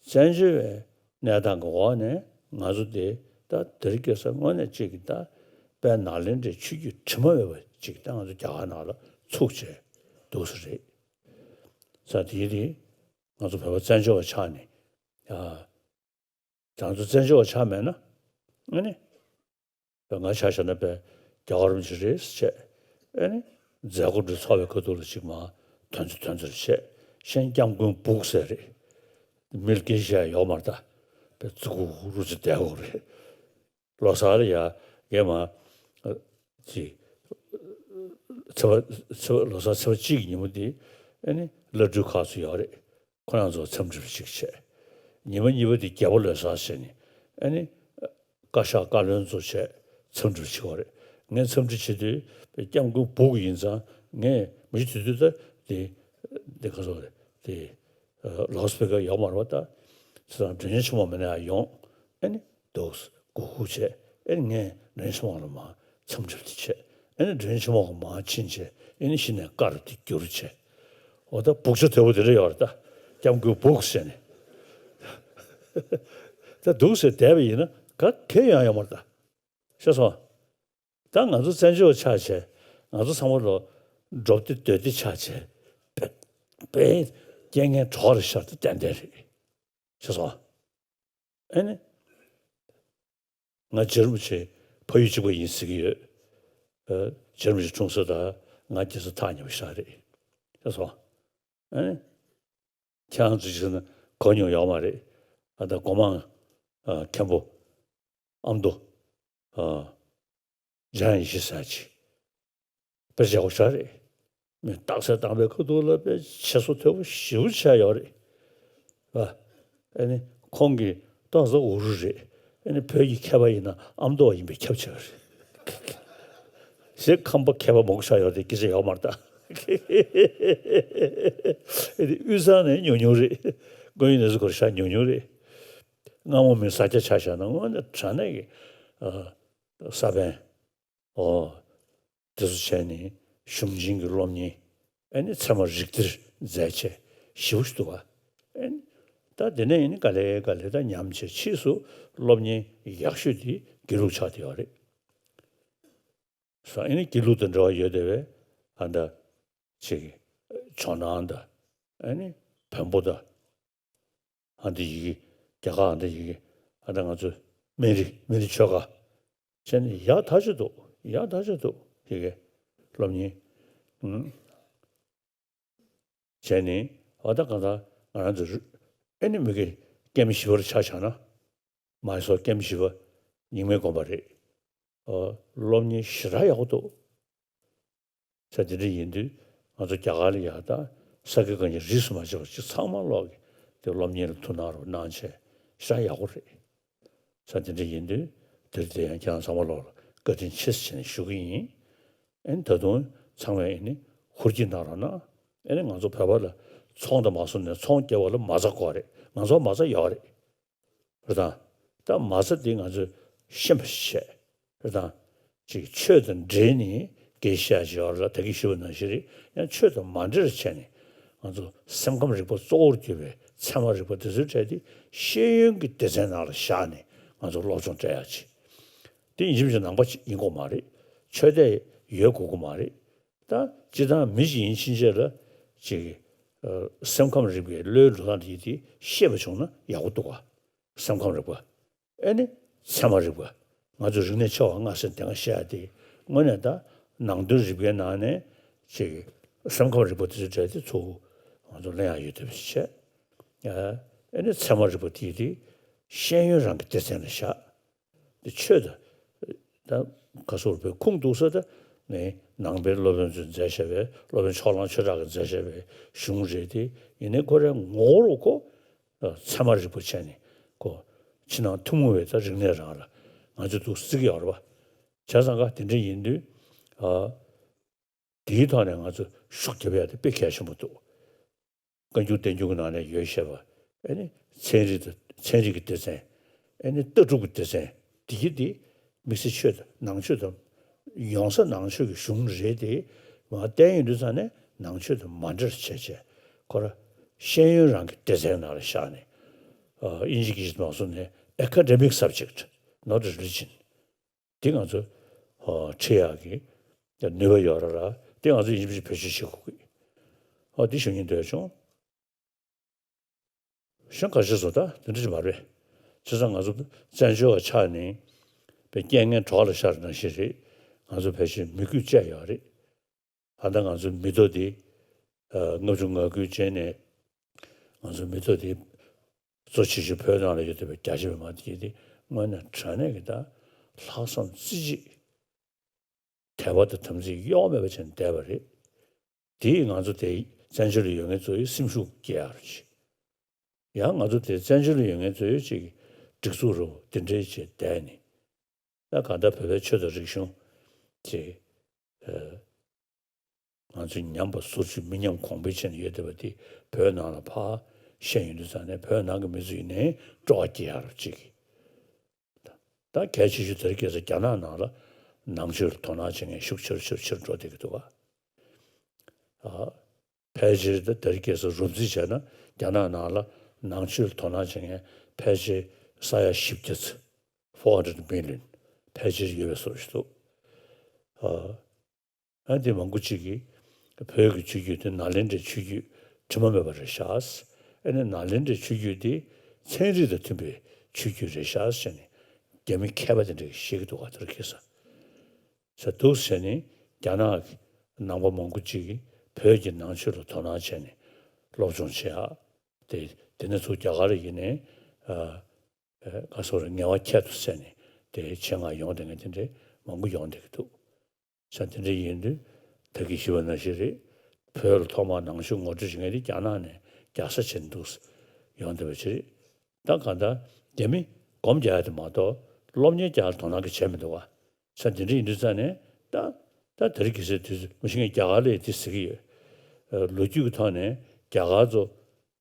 བཙན་བྱོལ་བའི་གནས་སྟངས་ཀྱི་འོག་ནས་ང་ཚོ་དེ་ད་དེ་རིང་ཁ་སང་དངོས་གནས་གཅིག་གི་ད་དཔལ་ནཱ་ལེནྡྲའི་ཆོས་བརྒྱུད་དྲི་མ་མེད་པ་ཅིག་ད་ང་ཚོ་རྒྱ་གར་ནང་ལ་ཚུགས་བྱས་འདུག་ས་རེད། ས་དེ་དེ་ང་ཚོ་བོད་པ་བཙན་བྱོལ་བ་ཆགས་ནས་ཡ། ང་ཚོ་བཙན་བྱོལ་བ་ཆགས་མེད་ན་ཨ་ནི། ང་ཆ་བཞག་ན་པའི་རྒྱལ་བ་རིན་པོ་ཆེ་རེད་ཟེར་བྱས། ཨེ་ནི། མཛད་སྒོ་འདི་ཚོགས་པའི་ཁ་ཐུག་ལ་ཅིག་མ་དོན་ཚོ་དོན་ཚོར་བྱས། གཞན་སྐྱབས་མགོན་སྦུག་ཟེར་རེད། མི་ལ་སྐད་ཆ་ཡོག་མར་ད། པའི་ཙི་གུ་རུ་ཙི་བསྡད་དགོས་རེད། ལོ་གསར་ལ་ཡ་ངས་མ། ཅིག་ཚེས་པ་ཚེས་པ་ལོ་གསར་ཚེས་པ་གཅིག་གི་ཉིན་མོ་འདི་ཨེ་ནི་བླ་སྤྲུལ་ཁག་ཚོ་ཡོད་རེད། ཁོ་རང་ཚོ་འཚམས་འདྲི་ཞིག་བྱས། ཉི་མ་གཉིས་པ་དེ་རྒྱལ་པོ་ལོ་གསར་བྱས་ནས་ཨ་ནི། བཀའ་ཤག་བཀའ་བློན་ཚོ་བྱས་འཚམས་འདྲི་བྱེད་པ་རེད། ངས་འཚམས་འདྲི་བྱེད་དུས་སྐྱབས་མགོན་སྦུག་ཡིན་ཙང་ངས་མི་ཤི་དུས་དུས་ད་དེ་དེ་ག་ཚོད་རེད་དེ་ལོགས་སྤེ་ཀ་ཡོག་མ་རེད་བ་ད། ཚེ་དང་དྲིན་ཆེན་མོ་མེད་ན་ཡང་ཡོང་ཨ་ནི། འདུག་སྒུག་སྒུག་བྱས། ཨེ་ནི་ངས་དྲིན་ཆེན་མོ་ལ་མ་འཚམས་འདྲི་དེ་བྱས། ཨེ་ནི་དྲིན་ཆེན་མོ་གི་མ་ཕྱིན་བྱས། ཨེ་ནི་གཞི་ནས་དཀར་དེ་བསྒྱུར་བྱས། འོ་ད་སྦུག་ཆ་དོད་པོ་དེ་འདྲ་ཡོད་རེད་ད། སྐྱབས་མགོན་སྦུག་ཟེར་ནས། ད་འདུག་ཟེར་བསྡད་པ་ཡིན་ན་ག་གེ་ཡོང་ཡོད་མ་རེད་ད། ཤེས་སོང་། ད་ང་ཚོ་བཙན་བྱོལ་བ་ཆགས་བྱས། ང་ཚོ་ཚང་མ་ལོ་འབྲོག་སྡེ་སྡོད་སྡེ་ཆགས་བྱས། དཔེ་དཔེ་རྐྱེན་ངན་གྲོགས་རེ་ཤར་ཏེ་ཏན་ཏན་རེད། ཤེས་སོང་། ཨེ་ནི། ང་རྗེ་རིན་པོ་ཆེ་ཕ་ཡུལ་གཅིག་པ་ཡིན་ཟེར་གྱི་ཡོད། ཨ། རྗེ་རིན་པོ་ཆེ་འཁྲུངས་ས་དང་ང་སྐྱེས་ས་ཐག་ཉེ་པོ་ཞིག་རེད། ཤེས་སོང་། ཨེ་ནི། ཁྱེད་རང་ཚོ་ཅིག་ཟེར་ན་གོ་མྱོང་ཡོད་མ་རེད། ཨ། ད་སྒོ་མང་། ཨ། མཁན་པོ་ཨ་མདོ། ཨ། འཇམ་དབྱངས་ཡེ་ཤེས་ཟེར་ཅིག་དཔེ་བྱས་པོ་ཞིག་རེད། མི་རྟགས་གསལ་བཏང་པའི་ཁ་ཐུག་ལ་དཔེ་བྱེད་སོ་མཐོ་པོ་ཞེ་པོ་ཅིག་ཡོད་རེད། ཨ། ཨ་ནི་ཁོང་གི་ཏོག་ཙམ་འུ་རུ་རེད། ཨ་ནི་བོད་ཀྱི་མཁས་པ་ཡིན་ན་ཨ་མདོ་བ་ཡིན་པས་ཁྱབ་ཆེ་བ་རེད། ཞེས་ཁམས་པ་མཁས་པ་མང་པོ་ཞིག་ཡོད་རེད། སྐད་ཆ་ཡོད་མ་རེད་ད། ཨ་ནི་དབུས་གཙང་ནས་ཉུང་ཉུང་རེད། མགོ་ཡུ་ནེ་སི་ཁོར་ཤ་ཉུང་ཉུང་རེད། སྔ་མོ་མི་ས་སྐྱ་ཆ་བཞག་ན་དངོས་གནས་དྲང་གནས་ཀྱི་ཨ་ས་པཎ། ཨོ། དེ་ཚོ་བྱས་ནས་གཞུང་ཆེན་གྱི་སློབ་གཉེར། ཨ་ནི་ཚད་མ་རིགས་གཏེར་མཛད་བྱས་ཞེ་པོ་ཞིག་འདུག་ག་ཨ་ནི་ད་དེ་ནས་ཨ་ནི་ག་ལེ་ག་ལེ་ད་ཉམས་བྱས་ཕྱིས་སུ་སློབ་གཉེར་ཡག་ཤོས་དེ་དགེ་ལུགས་ཆགས་བསྡད་ཡོད་རེད། ས་ཨ་ནི་དགེ་ལུགས་དང་འབྲེལ་བ་ཡོད་བསྡད་པའི་ཨ་ད་ཅིག་ཇོ་ནང་དང་ཨ་ནི་བོན་པོ་དང་། ཨ་འདི་ཡི་གེ་རྒྱ་གར་ཨ་འདི་ཡི་གེ་ཨ་ད་ང་ཚོ་སྨན་རི་སྨན་རི་ཆོས་ཁ་བྱས་ནས་ཡག་ཐག་ཆོད་འདུག་ཡག་ཐག་ཆོད་འདུག་ཡི་གེ་སློབ་གཉེར་ཨུམ་བྱས་ནས་ཨ་ད་གང་ལྟར་ང་རང་ཚོ་རུ་ཨེ་ནི་མི་གེ་ཀེམ་བཞི་པར་ཆ་བཞག་ན་མ་ཧེ་སོར་ཀེམ་བཞི་པ་རྙིང་མའི་དགོན་པ་རེད། ཨ་སློབ་གཉེར་ཞེ་དྲག་ཡག་པོ་འདུག་ས་དེ་འདྲ་ཡིན་དུས་ང་ཚོ་རྒྱ་གར་ལ་ཡག་ད་ས་དགེ་བཀའ་རྙིང་རིས་སུ་མ་ཆད་པ་ཅིག་ཚང་མ་ཀློག་གི་དེ་སློབ་གཉེར་ལ་ཐུགས་སྣང་རོགས་གནང་བྱས་ཤ་ཡག་པོ་རེད། ས་དེ་འདྲ་ཡིན་དུས་དེར་དེ་ཡང་ཁྱེད་རང་ཚང་མ་ལོག་ལ་བཀའ་དྲིན་ཆེ་ཟེར་བྱས་ནས་ཞུ་གི་ཡིན། ཨེ་ནི་ད་དུང་ཚང་མས་ཨེ་ནི་ཧུར་གྱིས་གནང་རོགས་གནང་། ཨེ་ནི་ང་ཚོ་བོད་པ་ལ་ཚོང་དང་མ་སོང་ནས་ཚོང་སྐྱེལ་བ་ལ་མ་རྩ་དགོས་རེད། ང་ཚོ་མ་རྩ་ཡོད་རེད། རེད་དང་། ད་མ་རྩ་འདི་ང་ཚོས་ཤེས་པ་ཞིག་བྱས། རེད་དང་། ཅིག་ཆོས་དང་འབྲེལ་ནས་ སྐད་ཆ་བཤད་ཡོད་ལ། ད་གིན་ཞུས་པ་ནང་བཞིན་རེད། ཡང་ཆོས་དང་མ་འདྲེས་བྱས་ནས་ང་ཚོ་སེམས་ཁམས་རིག་པ་གཙོ་བོར་གྱུར་པའི་ཚད་མ་རིག་པ་དེ་ཚོའི་གྲས་དེ་ཤེས་ཡོན་གྱི་སྡེ་ཚན་ནང་ལ་བཞག་ནས་ང་ཚོ་སློབ་སྦྱོང་སྤྲད་ཡག་ཅིག་དེ་ཡིན་གཅིག་མིན་གཅིག་ནང་པ་ཅིག་ཡིན་དགོས་མ་རེད། ཆོས་དད་ཡོད་དགོས་ཀྱི་མ་རེད། ད་སྤྱིར་བཏང་མི་ཞིག་ཡིན་ཕྱིན་ཆད་ལ་ཅིག་ཨ་སེམས་ཁམས་རིག་པའི་བློའི་འགྲོ་སྟངས་དེ་དེ་ཤེས་པ་བྱུང་ན་ཡག་པོ་འདུག་ག་སེམས་ཁམས་རིག་པ། ཨེ་ནི་ཚད་མ་རིག་པ། ང་ཚོ་རིག་གནས་ཆེ་བ་ལྔ་ཟེར་དེ་སྔ་བཤད་ཡ་དེ་དངོས་གནས་ད་ནང་དོན་རིག་པའི་ནང་ནས་ཅིག་སེམས་ཁམས་རིག་པ་དེ་ཚོའི་གྲས་དེ་ཚུར་ང་ཚོ་ལེན་ཡ་ཡོད་བསྡད་པ་ཞིག་བྱས། ཨེ་ནི་ཚད་མ་རིག་པ་དེ་དེ་ཤེས་ཡོན་རང་གི་སྡེ་ཚན་ལ་བཞག་དེ་ཆོས་དང་། ད་ག་སོར་བའི་ཁུངས་གཏུགས་ས་ད་ནི་ནང་པའི་སློབ་དཔོན་ཚོས་མཛད་བཞག་པའི། སློབ་དཔོན་ཕྱོགས་གླང་ཆོས་གྲགས་ཀྱིས་མཛད་བཞག་པའི་གཞུང་རེད་དེ། ཡིན་ནའི་ཁོ་རའི་ངོ་བོ་རུ་ཁོ་ཚད་མ་རིག་པ་བྱས་ནས་ཁོ་ཕྱི་ནང་ཐུན་མོང་བའི་ད་རིག་གནས་རང་ལ་ང་ཚོས་འདུག་བརྩི་གི་ཡོད་རེད་པ། བྱས་ཙང་ག་དེ་འདྲ་ཡིན་དུས་ཨ། དེའི་ཐོག་ནས་ང་ཚོ་ཤུགས་རྒྱབ་ཡ་དེ་དཔེ་གལ་ཆེན་པོ་འདུག་བཀའ་འགྱུར་བསྟན་འགྱུར་གྱི་ནང་ནས་ཡོད་བཤད་པ། ཨེ་ནི་ཚན་རིག་དང་། ཚན་རིག་གི་སྡེ་ཚན། ཨེ་ནི་ལྟ་གྲུབ་ཀྱི་སྡེ་ཚན། དེ་གི་དེ་དམིགས་བསལ་ཆོས་དང་ནང་ཆོས་དང་། ཡོང་ས་ནང་ཆོས་ཀྱི་གཞུང་རེད་དེ། མར་བསྟན་ཡོང་དུས་ཙང་ནས་ནང་ཆོས་དང་མ་འདྲེས་བྱས་བྱས་ཁོ་ར་ཤེས་ཡོན་རང་གི་སྡེ་ཚན་ནང་ལ་བཞག་ནས། ཨ། དབྱིན་ཇི་སྐད་ཆ་མང་སོང་ནས་academic subject, not religion. འདི་ང་ཚོ་ཨ་ཁྲིད་ཡག་གི་ནུས་པ་ཡོད་རེད་ལ། འདི་ང་ཚོ་ཡིན་གཅིག་མིན་གཅིག་བེད་སྤྱོད་བྱེད་དགོས་ཀྱི། ཨ། འདི་ཞུ་སྙིང་འདོད་བྱུང་། གཞན་ཁ་ཤས་སུ་ད་འདི་འདྲ་ཞིག་མ་རེད། བྱས་ཙང་ང་ཚོ་བཙན་བྱོལ་བ་ཆགས་ནས་པའི་རྐྱེན་ངན་གྲོགས་ལ་ཤར་ནང་བཞིན་རེད། ང་ཚོ་ཕལ་ཆེར་མི་རྒྱུད་བཅད་ཡོད་རེད། ད་ལྟ་ང་ཚོའི་མི་ཐོག་འདི་ཨ་ལྔ་བཅུ་ང་དགུའི་རྗེས་ནས་ང་ཚོའི་མི་ཐོག་འདི་གཙོ་ཆེ་ཤོས་བོད་ནང་ལ་ཡོད་བསྡད་པའི་རྒྱ་ཆེ་བའི་མང་སྡེ་འདི་དངོས་གནས་དྲང་གནས་ཀྱི་ད་ལྷག་བསམ་རྩེ་གཅིག་དད་པ་དང་དམ་ཚིག་གཡོ་བ་མེད་པ་བྱས་ནས་བསྡད་པ་རེད། དེས་ང་ཚོ་དེ་བཙན་བྱོལ་ལ་ཡོད་མཁན་ཚོ་ཡི་སེམས་ཤུགས་སྐྱེ་ཡག་རེད། ཡང་ང་ཚོ་དེ་བཙན་བྱོལ་ལ་ཡོད་མཁན་ཚོ་ཡི་ཅིག་སྒྲིག་འཛུགས་རུ་དེ་འདྲའི་ཅིག་བསྡད་ནས། ད་གང་ལྟར་བོད་པའི་ཆོས་དང་རིག་གཞུང་དེ་ཨ་ང་ཚོས་ཉམས་པ་ཟུར་ཞིག་མི་ཉམས་གོང་འཕེལ་བྱས་ནས་ཡོད་བསྡད་པ་དེ་བོད་ནང་ལ་ཕར་བཤད་ཡོང་དུས་ཙང་ནས་བོད་ནང་གི་མི་ཚོ་ཡིན་ནའི་སྤྲོ་བ་སྐྱེ་ཡག་རེད་ཅིག་ད་གལ་ཆེ་ཤོས་དེ་རིང་ཁ་སང་རྒྱ་ནག་ནང་ལ་ནང་ཆོས་ལ་དོ་སྣང་བྱེད་མཁན་ཤུགས་ཆེ་རུ་ཆེ་རུ་ཆེ་རུ་འགྲོ་བསྡད་ཀྱི་འདུག་ག་ཨ། ཕལ་ཆེར་ད་དེ་རིང་ཁ་སང་རོབ་རྩིས་བྱས་ན་རྒྱ་ནག་ནང་ལ་ནང་ཆོས་ལ་དོ་སྣང་བྱེད་མཁན་ཕལ་ཆེར་ས་ཡ་བཞི་བརྒྱ་ཙམ། Four hundred million ཕལ་ཆེར་ཡོད་པའི་བཟོ་ཞིག་འདུག་ཨ། ཨ་འདི་མང་པོ་ཅིག་གིས་བོད་ཀྱི་ཆོས་བརྒྱུད་དེ་ནཱ་ལེནྡྲའི་ཆོས་བརྒྱུད་དྲི་མ་མེད་པ་རེད་ཤག་ཨ་ནི་ནཱ་ལེནྡྲའི་ཆོས་བརྒྱུད་དེ་ཚན་རིག་དང་མཐུན་པའི་ཆོས་བརྒྱུད་རེད་ཤག་ཟེར་ནས་རྒྱ་མི་མཁས་པ་དེ་འདྲ་གིས་བཤད་ཀྱི་འདུག་ག་དེ་རིང་ཁ་སང་། ཟེར་འདུག་ཟེར་ནས་རྒྱ་ནག་གི་ནང་པ་མང་པོ་ཅིག་གིས་བོད་ཀྱི་ནང་ཆོས་ལ་དོ་སྣང་བྱས་ནས་སློབ་སྦྱོང་བྱེད་ཡག་དེ། དེ་ནས་ཚུར་རྒྱ་གར་ཡིན་ནའི་ཨ་ཨ་ག་སོགས་རེད། ངལ་བ་ཁྱད་དུ་བསད་ནས་དེ་ཆེད་མངགས་ཡོང་བསྡད་མཁན་དེ་འདྲའི་མང་པོ་ཡོང་བསྡད་ཀྱི་འདུག་ས་དེ་འདྲ་ཡིན་དུས་ད་གིན་ཞུས་པ་ནང་བཞིན་རེད། བོད་ལ་ཐོག་མར་ནང་ཆོས་ངོ་སྤྲོད་བྱེད་མཁན་དེ་རྒྱ་ནག་ནས་རྒྱག་ས་བྱས་འདུག་ཡོང་བསྡད་པ་ཅིག་རེད། ད་གང་ལྟར་རྒྱ་མི་སྒོམ་རྒྱག་ཡ་དེ་མ་གཏོགས་སློབ་གཉེར་རྒྱག་ཡ་དོ་སྣང་གི་བྱས་མི་འདུག་ག་ས་དེ་འདྲ་ཡིན་དུས་ཙང་ནས་ད་ད་དེ་རིང་ཁ་སང་དུས་ཚོད་མ་གཞི་ངས་རྒྱ་གར་ལ་ཡང་དེ་ཟེར་གྱི་ཡོད། ཨ་ལོ་རྒྱུས་ཀྱི་ཐོག་ནས་རྒྱ་གར་ཚོ་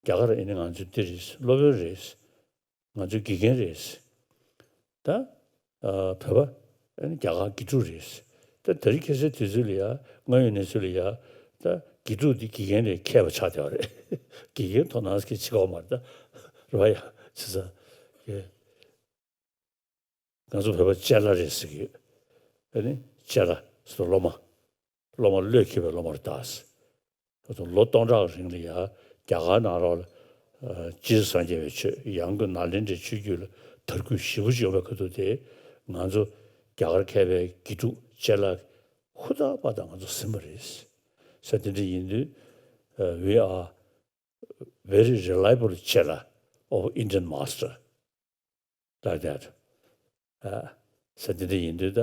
རྒྱ་གར་ཨེ་ནི་ང་ཚོའི་འདི་རེད། སློབ་དཔོན་རེད། ང་ཚོའི་དགེ་རྒན་རེད། ད་ཨ་བོད་པ་ཨེ་ནི་རྒྱ་གར་དགེ་ཕྲུག་རེད། ད་དེ་རིང་ཁ་སང་དུས་ཚོད་ལ་ཡ་དངོས་ཡོད་གནས་ཚུལ་ལ་ཡ་ད་དགེ་ཕྲུག་འདི་དགེ་རྒན་ལས་མཁས་པ་ཆགས་བསྡད་པ་རེད། དགེ་རྒན་དོ་སྣང་གི་བྱེད་ཀྱི་ཡོད་མ་རེད་ད། རེད་པ། ཡ་བྱས་ཙང་ཡ། ང་ཚོ་བོད་པ་ཅ་ལག་རེད་ཟེར་གྱི་ཡོད། ཨ་ནི་ཅ་ལག་ཟེར་སློབ་མ། སློབ་མ་བློས་འཁེལ་བའི་སློབ་མ་རེད་ད། ད་དུང་ལོ་སྟོང་ཕྲག་རིང་ལ་ཡ་རྒྱ་གར་ནང་ལོགས་ལ་ཨ་སྤྱིར་སངས་རྒྱས་པའི་ཆོས། ཡང་སྒོས་ནཱ་ལེནྡྲའི་ཆོས་བརྒྱུད་ལ་དར་རྒུད་ཞེ་པོ་ཅིག་ཡོང་བའི་ཁ་ཐུག་དེ་ང་ཚོ་རྒྱ་གར་མཁས་པའི་དགེ་ཕྲུག་ཅ་ལག་ཧུར་ཐག་པ་དང་ང་ཚོ་ཟིན་པ་རེད། ས་དེ་འདྲ་ཡིན་དུས་ཨ་we are very reliable ཅ་ལག of Indian master. Like that. ཨ་ས་དེ་འདྲ་ཡིན་དུས་ད་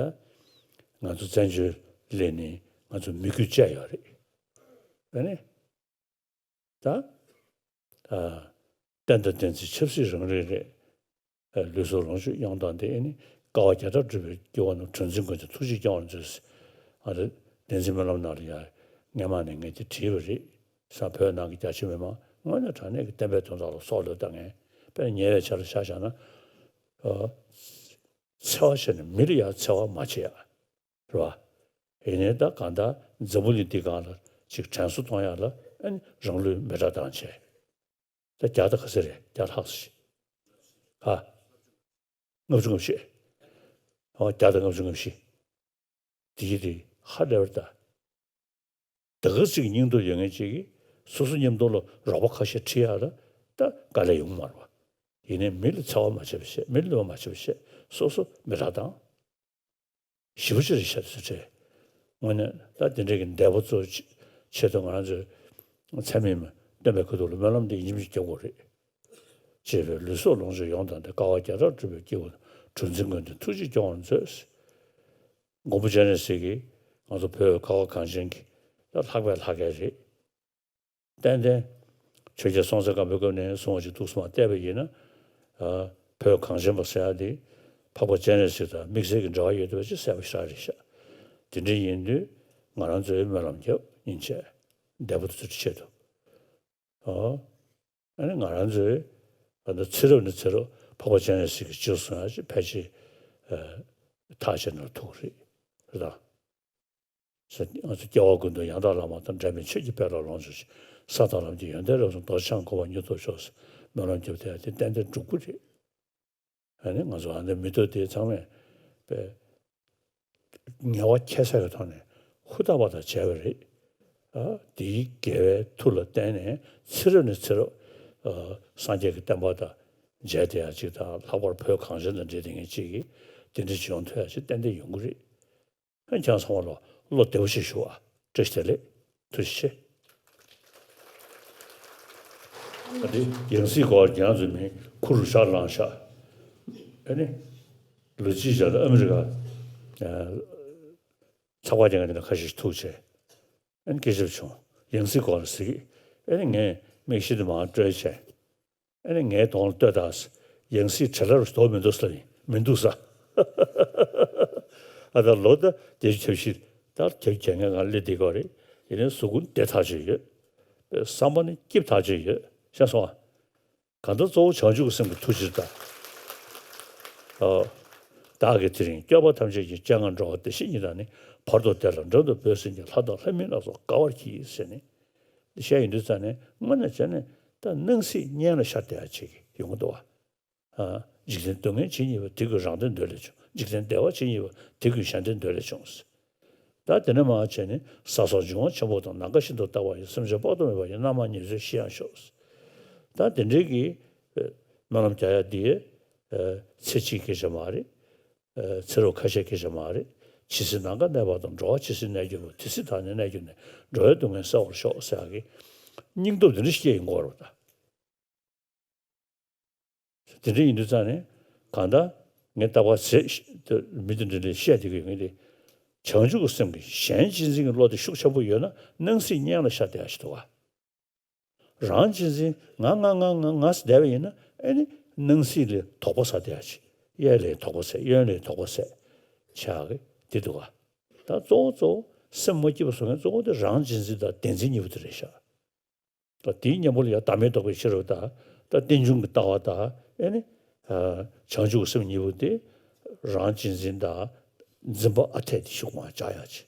ང་ཚོ་བཙན་བྱོལ་སླེབས་ནས་ང་ཚོ་མི་རྒྱུད་བཅད་ཡོད་རེད། ཨ་ནི་ད་ཨ་བསྟན་དང་བསྟན་འཛིན་ཆབ་སྲིད་རང་རེ་རེད། ཨ་ལུས་སྲོག་ལོངས་སྤྱོད་གཡང་དང་འདི་ནི་དཀའ་བ་བརྒྱ་ཕྲག་སྒྲུབ་པའི་སྐྱེ་བོ་རྣམས་གྲངས་འཛིན་མགོན་དང་ཐུགས་རྗེས་སྐྱོང་བར་མཛོད། ཨ་རེ་བསྟན་འཛིན་སྨོན་ལམ་ནང་ལ་ཡ་སྔན་མ་ནས་ངས་དེ་བྲིས་པ་རེད། ས་བོད་ནང་གི་རྒྱ་ཆེ་མི་མང་དངོས་གནས་དྲང་གནས་ཀྱི་བསྟན་པའི་དོན་དག་ལ་སྲོག་བློས་བཏང་མཁན། དཔེར་ན་ཉེ་བའི་ཆར་ལ་ཆ་བཞག་ན་ཨ་འཚེ་བ་བྱས་ནས་མི་ལ་ཡ་འཚེ་བ་མ་བྱེད་ཡ། རེད་བ། ཡིན་ནའི་ད་གང་ལྟར་འཛམ་བུ་གླིང་འདི་སྒང་ལ་ཅིག་དྲན་གསོ་གཏོང་ཡག་ལ་ཨ་ནི་རང་ལུས་མེ་སྲེག་བཏང་བྱས། ད་བརྒྱ་དང་ག་ཚོད་རེད། བརྒྱ་ལྷག་ཙམ་ཞིག་ཨ། ལྔ་བཅུ་ང་བཞི། ཨོ་བརྒྱ་དང་ལྔ་བཅུ་ང་བཞི། དེ་གི་དེ་ཧ་ལས་པར་ད། ད་ག་ཅིག་སྙིང་སྟོབས་ཡོད་མཁན་ཅིག་གིས་སོ་སོ་མཉམ་དུ་ལ་རོགས་པ་ཁ་ཤས་ཁྲིད་ཡག་ལ་ད་དཀའ་ལས་ཡོང་གི་མ་རེད་པ། ཡིན་ནའི་མི་ལ་འཚེ་བ་མ་བྱེད་པ་བྱས། མི་ལ་གནོད་པ་མ་བྱེད་པ་བྱས། སོ་སོ་མེ་སྲེག་བཏང་། ཞེ་པོ་ཅིག་རེད་ཤག་ཟེར་དྲན། དངོས་གནས་ད་དེ་འདྲའི་གི་འདས་པོ་ཚོའི་ཆེད་དུ་ང་རང་ཚོའི་མཚན་མེད་སྟོན་པའི་ཁ་ཐུག་ལ་སྨོན་ལམ་འདི་ཡིན་གཅིག་མིན་གཅིག་རྒྱག་དགོས་རེད། ཅེས་པའི་ལུས་སྲོག་ལོངས་སྤྱོད་ཡོངས་དང་ལྡན། དཀའ་བ་བརྒྱ་ཕྲག་སྒྲུབ་པའི་སྐྱེས་བུ་དང་། གྲུ་འཛིན་མགོན་དེར་ཐུགས་རྗེས་སྐྱོང་བར་མཛོད། མགོན་པོ་སྤྱན་རས་གཟིགས་ཀྱིས་ང་ཚོ་བོད་ཁ་བ་གངས་ཅན་གྱི་ལྷག་པའི་ལྷ་སྐལ་རེད། ཏན་ཏན་ཆོས་རྒྱལ་སྲོང་བཙན་སྒམ་པོའི་སྐབས་ནས་བཟུང་བ་ཅིག་ཐུགས་སུ་མ་བལྟས་པ་ཡིན་ན། ཨ། བོད་གངས་ཅན་པ་ཟེར་ཡག་འདི་འཕགས་པ་སྤྱན་རས་གཟིགས་དང་དམིགས་བསལ་གྱི་འབྲེལ་བ་ཡོད་བསྡད་པ་ཅིག་གསལ་པོ་ཞེ་དྲག་རེད་ཤག་དེ་འདྲ་ཡིན་དུས་ང་རང་ཚོས་སྨོན་ལམ་རྒྱབ། སྙིང་རྗེ། འདས་པོ་དེ་ཚོའི་ཆེད་དུ། ཨོ། ཨ་ནི་ང་རང་ཚོས་ད་ལྟ་ཚེ་རབས་ནས་ཚེ་རབས་འཕགས་པ་སྤྱན་རས་གཟིགས་ཀྱི་རྗེས་སུ་བཟུང་ཡག་ཅིག་ཕལ་ཆེར་ཨ་ཐག་བཅད་ན་ཐུག་གི་རེད། རེད་དང་། ང་ཚོ་སྐྱེ་བ་ཀུན་ཏུ་ཡང་དག་བླ་མ་དང་། འབྲལ་མེད་ཆོས་ཀྱི་དཔལ་ལ་ལོངས་སྤྱོད་ཅིང་། ས་དང་ལམ་གྱི་ཡོན་ཏན་རབ་གསུངས། རྡོ་རྗེ་འཆང་གི་གོ་འཕང་མྱུར་ཐོབ་ཤོག་ཟེར་སྨོན་ལམ་རྒྱབ་བསྡད་ཡག་དེ་ཏན་ཏན་འགྲུབ་ཀྱི་རེད། ཨ་ནི་ང་ཚོ་ཨ་ནི་མི་ཐོག་དེ་ཚང་མས་པས་ངལ་བ་ཁྱད་བསད་ཀྱི་ཐོག་ནས་ཧུར་ཐག་པ་དང་བྱས་པ་རེད། ཨ། དེའི་དགེ་བའི་མཐུ་ལ་བརྟེན་ནས་ཚེ་རབས་ནས་ཚེ་རབས། ཨ། སངས་རྒྱས་ཀྱི་བསྟན་པ་དང་མཇལ་བསྡད་ཡག་ཅིག་དང་། ལྷག་པར་བོད་གངས་ཅན་དང་འབྲེལ་བསྡད་མཁན་ཅིག་གིས་དེ་འདྲ་ཅིག་ཡོང་ཐུབ་ཡག་ཅིག་ཏན་ཏན་ཡོང་གི་རེད། ཁྱེད་རང་ཚང་མ་ལ་བློ་བདེ་པོ་ཞིག་ཞུ་བ། བཀྲ་ཤིས་བདེ་ལེགས། ཐུགས་རྗེ་ཆེ། ཨ་དེ་ཡང་སྲིད་སྐོར་རྒྱང་ཚུལ་མིན་ཁུར་ཤར་ལངས་ཤག་ཨ་ནི་ལོ་གཅིག་བྱས་ལ་ཨ་མི་རི་ཀ་ཨ་ཚགས་པར་རྒྱག་མཁན་དེ་འདྲ་ཁ་ཤས་ཤིག་ཐུག་བྱས། ཨ་ནི་སྐད་ཆ་བྱུང་། ཡང་སྲིད་སྐོར་ཟེར་གི། ཨ་ནི་ངས་མིག་ཤེལ་དེ་མར་བཀྲོལ་བྱས། ཨ་ནི་ངའི་གདོང་ལ་ལྟོས་དང་། ཡང་སྲིད་བྲེལ་ལ་དོགས་མི་འདུག་ཟེར་ལབ་ཡིན། མི་འདུག་ཟེར། ཨ་ད་ལོ་ད་བརྒྱད་ཅུ་གྱ་བཞི་ད་བརྒྱད་ཅུ་གྱ་ལྔའི་སྒང་སླེབས་བསྡད་ཀྱི་ཡོད་རེད། ཡིན་ནའི་གཟུགས་པོ་བདེ་ཐག་ཆོད་ཡོད། བསམ་པ་ནི་སྐྱིད་ཐག་ཆོད་ཡོད། ཤེས་སོང་ཨ། གང་ལྟར་གཙོ་བོ་བྱང་ཆུབ་ཀྱི་སེམས་ཀྱི་ཐུགས་རྗེ་ལྟ། ཨོ། བདག་གིས་དེ་རིང་སྐྱོབ་པ་ཐམས་ཅད་ཀྱི། སྤྱན་སྔར་འགྲོ་བ་བདེ་གཤེགས་ཉིད་དང་ནི། བར་དོ་བདེ་ལ་འགྲོ་དང་འབོད་ཟིན་ཅིང་། ལྷ་དང་ལྷ་མིན་ལ་སོགས་དགའ་བར་གྱིས་ཟེར་ནས། འདི་བཤད་ཡོང་དུས་ཙ་ནས་དངོས་གནས་བྱས་ནས་ད་སྣང་སྲིད་གཉེན་ལ་ཤར་བསྡད་ཡག་ཅིག་ཡོང་གི་འདུག་བ། ཨ། འཇིག་རྟེན་སྡུག་བསྔལ་ཇི་སྙེད་པ། དེ་ཀུན་རང་བདེ་འདོད་ལས་བྱུང་། འཇིག་རྟེན་བདེ་བ་ཇི་སྙེད་པ། དེ་ཀུན་གཞན་བདེ་འདོད་ལས་བྱུང་། ད་དེ་ནས་མར་བྱས་ནས་ས་སོགས་འབྱུང་བ་ཆེན་པོ་དང་། ནམ་མཁའ་བཞིན་དུ་རྟག་པ་ཡི། སེམས་ཅན་དཔག་ཏུ་མེད་པ་ཡི། རྣམ་མང་ཉེར་འཚོའི་གཞི་ཡང་ཤོག། ད་དེ་འདྲའི་གི་སྨོན་ལམ་རྒྱག་ཡག་འདི་ཚེ་གཅིག་གི་སྐད་ཆ་མ་རེད། ཚེ་རབས་ཁ་ཤས་ཀྱི་སྐད་ཆ་མ་རེད། ཇི་སྲིད་ནམ་མཁའ་གནས་པ་དང་། འགྲོ་བ་ཇི་སྲིད་གནས་གྱུར་པ། དེ་སྲིད་བདག་ནི་གནས་གྱུར་ནས། འགྲོ་བའི་སྡུག་བསྔལ་སེལ་བར་ཤོག་ཟེར་ཡག་གི་སྙིང་སྟོབས་འདི་འདྲ་ཞིག་སྐྱེ་ཡོང་གི་ཡོད་རེད་ད། དེ་འདྲ་ཡིན་དུས་ཙང་ནས་གང་ལྟར་ངས་རྟག་པར་ཟེར། མི་དེ་འདྲ་འདྲ་བཤད་བསྡད་ཀྱི་ཡོད་ངེས་ཏེ། བྱང་ཆུབ་ཀྱི་སེམས་ཀྱི་གཞན་གཅེས་འཛིན་གྱི་བློ་དེ་ཤུགས་ཆེན་པོ་ཡོད་ན་སྣང་སྲིད་གཉེན་ལ་ཤར་བསྡད་ཡག་ཞིག་འདུག་ག། རང་གཅེས་འཛིན་ང་ང་ང་ང་ང་ཟེར་བསྡད་པ་ཡིན་ན་ཨེ་ནི་སྣང་སྲིད་ལས་དོགས་པ་ཟ་བསྡད་ཡག་ཅིག་གཡས་ལས་དོགས་པ་ཟ། གཡོན་ལས་དོགས་པ་ཟ་བྱེད་ཡག་གི་དེ་འདུག་ག། ད་གཙོ་བོ་གཙོ་བོ་སེམས་མ་སྐྱིད་པ་བཟོ་མཁན་གཙོ་བོ་དེ་རང་གཅེས་འཛིན་དང་བདེན་འཛིན་གཉིས་པོ་དེ་རེད་ཤག། ད་དེའི་གཉེན་པོ་ལ་ཡང་བདག་མེད་རྟོགས་པའི་ཤེས་རབ་དང་། ད་རྟེན་འབྱུང་གི་ལྟ་བ་དང་། ཨེ་ནི། ཨ། བྱང་ཆུབ་ཀྱི་སེམས་གཉིས་པོ་དེ་རང་གཅེས་འཛིན་དང་འཛིན་པ་ཨ་འཐས་དེ་ཤུགས་མང་བཅག་ཡག་ཅིག།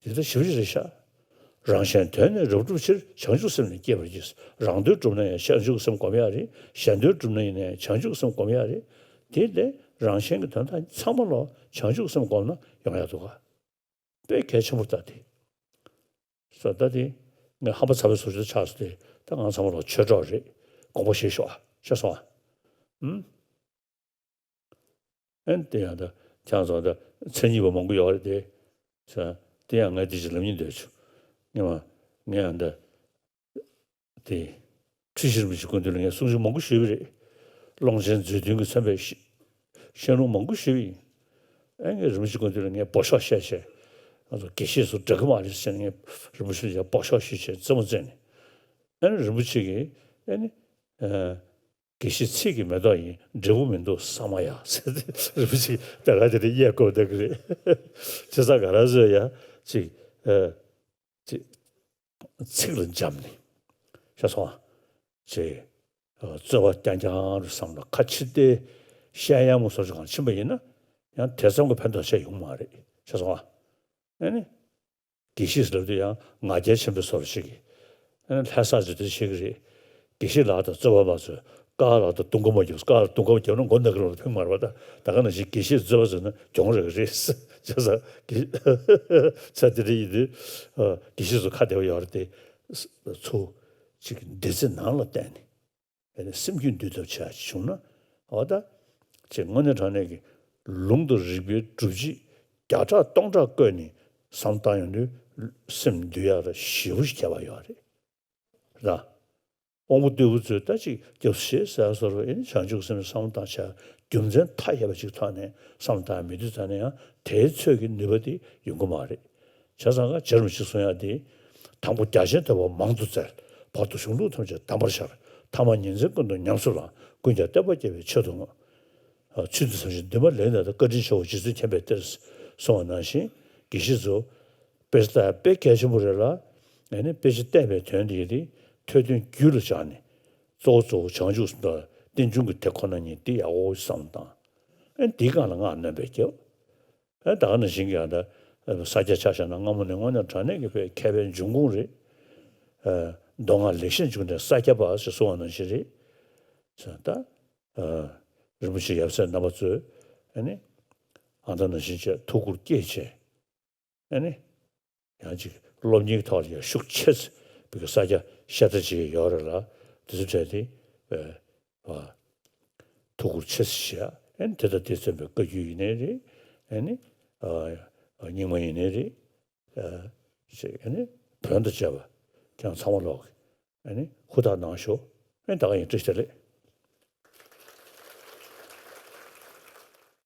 དེ་ལྟར་ཞིབ་ཅིག་རེད་ཤག། རང་གཞན་དོན་ནི་རབ་བསྒྲུབ་ཕྱིར། བྱང་ཆུབ་སེམས་ནི་བསྐྱེད་པར་བགྱི། རང་དོན་བསྒྲུབ་ན་ཡང་བྱང་ཆུབ་སེམས་སྒོམ་ཡག་རེད། གཞན་དོན་བསྒྲུབ་ན་ཡིན་ནའི་བྱང་ཆུབ་སེམས་སྒོམ་ཡག་རེད། དེ་ལས་རང་གཞན་གྱི་དོན་དག་ཚང་མ་ལ་བྱང་ཆུབ་སེམས་སྒོམ་ན་ཡོང་ཡག་འདུག་ག། དཔེ་གལ་ཆེན་པོ་ལྟ་དེ། ས་ད་དེ་ངས་ཧམ་པ་ཚ་བའི་བཟོ་ཆུ་ཆགས་སོང་སྟེ། ད་ང་ཚང་མ་ལ་ཆོས་གྲོགས་རེད། དགོངས་པ་བཞེས་ཤོག་ཨ། ཤེས་སོང་ཨ། ཨུམ། ཨན་དེ་ཡང་ད་ཁྱང་ཚོ་ད་མཚན་ཉིད་པ་མང་པོ་ཡོད་རེད་དེ། ས་དེ་ཡང་ངས་དེ་ཅིག་ལབ་སྙིང་འདོད་བྱུང་། ངས་མ་ངས་ཡང་ད། དེ། ཁྲི་ཤེས་རིན་པོ་ཆེ་སྐུ་མདུན་ལ་ངས་གསུང་ཆོས་མང་པོ་ཞུས་པ་རེད། ཀློང་ཆེན་མཛོད་བདུན་གྱིས་མཚོན་པའི་བཤད་ལུང་མང་པོ་ཞུས་པ་ཡིན། ཨ་ངས་རིན་པོ་ཆེ་སྐུ་མདུན་ལ་ངས་འབོ་ཤོག་བཤད་བྱས། ང་ཚོ་དགེ་བཤེས་ཚོ་འདྲ་གི་མ་རེད་ཟེར་ནས་ངས་རིན་པོ་ཆེ་ལ་ཡང་འབོ་ཤོག་ཞུས་བྱས་རྩེད་མོ་རྩེས་ནས། ཨ་ནི་རིན་པོ་ཆེ་གིས་ཨ་ནི། དགེ་བཤེས་ཚིག་གི་མེ་ཏོག་ཡིན། འབྲས་བུ་མི་འདུག་ས་མ་ཡ་ཟེར་ཏེ་རིན་པོ་ཆེ་ད་ག་དེ་རེད་གཡས་སྐོར་བསྡད་ཀྱི་རེད། བྱས་ཙང་ང་རང་ཚོས་ཡ་ཅིག་ཨ། ཅིག་ཚིག་ལ་འབྱམས་ནས། ཤེས་སོང་ཨ། ཅེས། རྩོད་པ་རྐྱང་རྐྱང་རུ་བསམ་ལ་ཁ་ཕྱིར་ཏེ་བཤད་ཡག་མོ་བཟོ་ཅིག་གང་ཕྱིན་པ་ཡིན་ན། ཡང་དེ་ཙམ་གྱི་ཕན་ཐོགས་ཆེ་ཡོང་མ་རེད། ཁ་སང་བ། ཨ་ནི། དགེ་བཤེས་ལབ་དུས་ཡང་ང་རྒྱལ་ཆེན་པོའི་བཟོ་འདྲ་ཞིག་གིས། ཨ་ནི་ལྷ་ས་ཚོས་དེ་བྱེད་ཀྱི་རེད། དགེ་བཤེས་ལགས་དང་རྩོད་པ་མ་བཟོས། ཀ་ལགས་དང་རྡུང་ག་མ་རྒྱབ། ཀ་ལགས་རྡུང་ག་མ་རྒྱབ་ན་མགོ་ན་གི་རོགས་ལ་ཕན་མ་རེད་པ། ད་ད་ག་ནང་བཞིན་དགེ་བཤེས་རྩོད་པ་བཟོས་ན་གྱོང་རག་གི་རེད། བྱས་ཙང་དགེ་ཚ་དེ་འདྲ་ཡིན་དུས། ཨ། དགེ་བཤེས་ཚོ་ཁ་བདེ་བོ་ཡོད་རེད་དེ། ཚུར་ཅིག་འདི་ཚེ་ནང་ལ་བསྟན་ནས། ཨ་ནི་སེམས་རྒྱུད་འདུལ་ཐབས་བྱ་བྱུང་ན། འོ་ད། ཅེས་དངོས་གནས་དྲང་གནས་ཀྱི་ལུང་དང་རིགས་པའི་སྒྲུབ་བྱེད་བརྒྱ་ཕྲག་སྟོང་ཕྲག་བཀོད་ནས་བསམ་བཏང་ཡོང་དུས་སེམས་འདུལ་ཡག་ལ་ཞེ་པོ་ཞིག་ཁྱད་པར་ཡོད་རེད། ར། དབང་པོ་རྟུལ་པོ་ཚོས་ད་ཅིག་སྐྱབས་སུ་མཆི་ཟེར་བཟོ་འདྲ། ཨ་ནི་བྱང་ཆུབ་སེམས་བསམ་བཏང་བྱ་རྒྱུ་མཚན་མཐའ་ཡས་པ་ཅིག་ཐོག་ནས་བསམ་བཏང་མི་འདུག་ད་ནས་ཡང་དེའི་ཚོད་ཀྱི་ནུས་པ་དེ་ཡོང་གི་མ་རེད། བྱས་ཙང་ཀ་རྗེ་རིན་པོ་ཆེས་གསུང་ཡག་དེ། དང་པོ་རྒྱ་ཆེན་ཐོས་པ་མང་དུ་བཙལ། བར་དུ་གཞུང་ལུགས་ཐམས་ཅད་གདམས་པར་ཤར། ཐ་མ་ཉིན་མཚན་ཀུན་ཏུ་ཉམས་སུ་བླངས། ཀུན་ཀྱང་བསྟན་པ་རྒྱས་པའི་ཆེད་དུ་བསྔོས། ཨ། ཚུལ་འདི་ཙམ་ཞིག་འདུན་མ་ལེགས་ན་ད་བཀའ་དྲིན་ཆེའོ། རྗེ་བཙུན་མཁྱེན་པའི་གཏེར། གསུངས་པ་ནང་བཞིན་དགེ་བཤེས་ཚོ་དཔེ་ཆ་ལྟ་ཡག་དཔེ་གལ་ཆེན་པོ་རེད་ལ། ཨ་ནི་དཔེ་ཆ་བལྟས་པའི་དོན་དེ་ཡིན་ཏེ་ཐོས་དོན་རྒྱུད་ལ་སྦྱངས་ནས། གཙོ་བོ་གཙོ་བོ་བྱང་ཆུབ་སེམས་དང་རྟེན་འབྱུང་གི་དེ་ཁོ་ན་ཉིད་དེ་ཡག་པོ་བསམ་བཏང་། ཨ་ནི་དེའི་སྒང་ལ་སྔགས་སྣོན་པ་རྒྱབ། ཨ། ད་ག་ནང་བཞིན་གྱི་ཨ་ད་ས་སྐྱ་ཆ་བཞག་ན་སྔ་མོ་ནས་དངོས་གནས་དྲང་གནས་ཀྱི་དཔེ་མཁས་པའི་འབྱུང་ཁུངས་རེད། ཨ། མདོ་སྔགས་ལེགས་བཤད་འབྱུང་གནས་ས་སྐྱ་པ་ཞེས་གསུངས་པ་ནང་བཞིན་རེད། ད། ཨ། རིན་པོ་ཆེ་ཡབ་སྲས་རྣམ་པ་ཚོས་ཨ་ནི་ཨ་ད་ནང་བཞིན་བྱས་ཐུགས་ཁུར་བསྐྱེད་བྱས། ཨ་ནི་ཡང་ཅིག་སློབ་གཉེར་ཐོག་ལ་ཡང་ཤུགས་ཆེ་ཙམ་བི་གི་ས་སྐྱ་ཤ་ཏ་ཅིག་ཡོད་རེད་ལ། དེ་ཚོ་བྲལ་ཏེ། ཨ། ཐུགས་ཁུར་ཆེ་ཙམ་བཞེས། ཨ་ནི་དེ་དང་དེ་མཚོན་པའི་བཀའ་བརྒྱུད་ཡིན་ནའི་རེད། ཨ་ནི། ཨ། རྙིང་མ་ཡིན་ནའི་རེད། ཨ། ཅེས་ཨ་ནི་བོན་དང་བཅས་པ་ཀྱང་ཚང་མ་ལོག་གི་ཨ་ནི་ཧུར་ཐག་གནང་ཤོག་ཨ་ནི་ད་ག་ཡིན། བཀྲ་ཤིས་བདེ་ལེགས།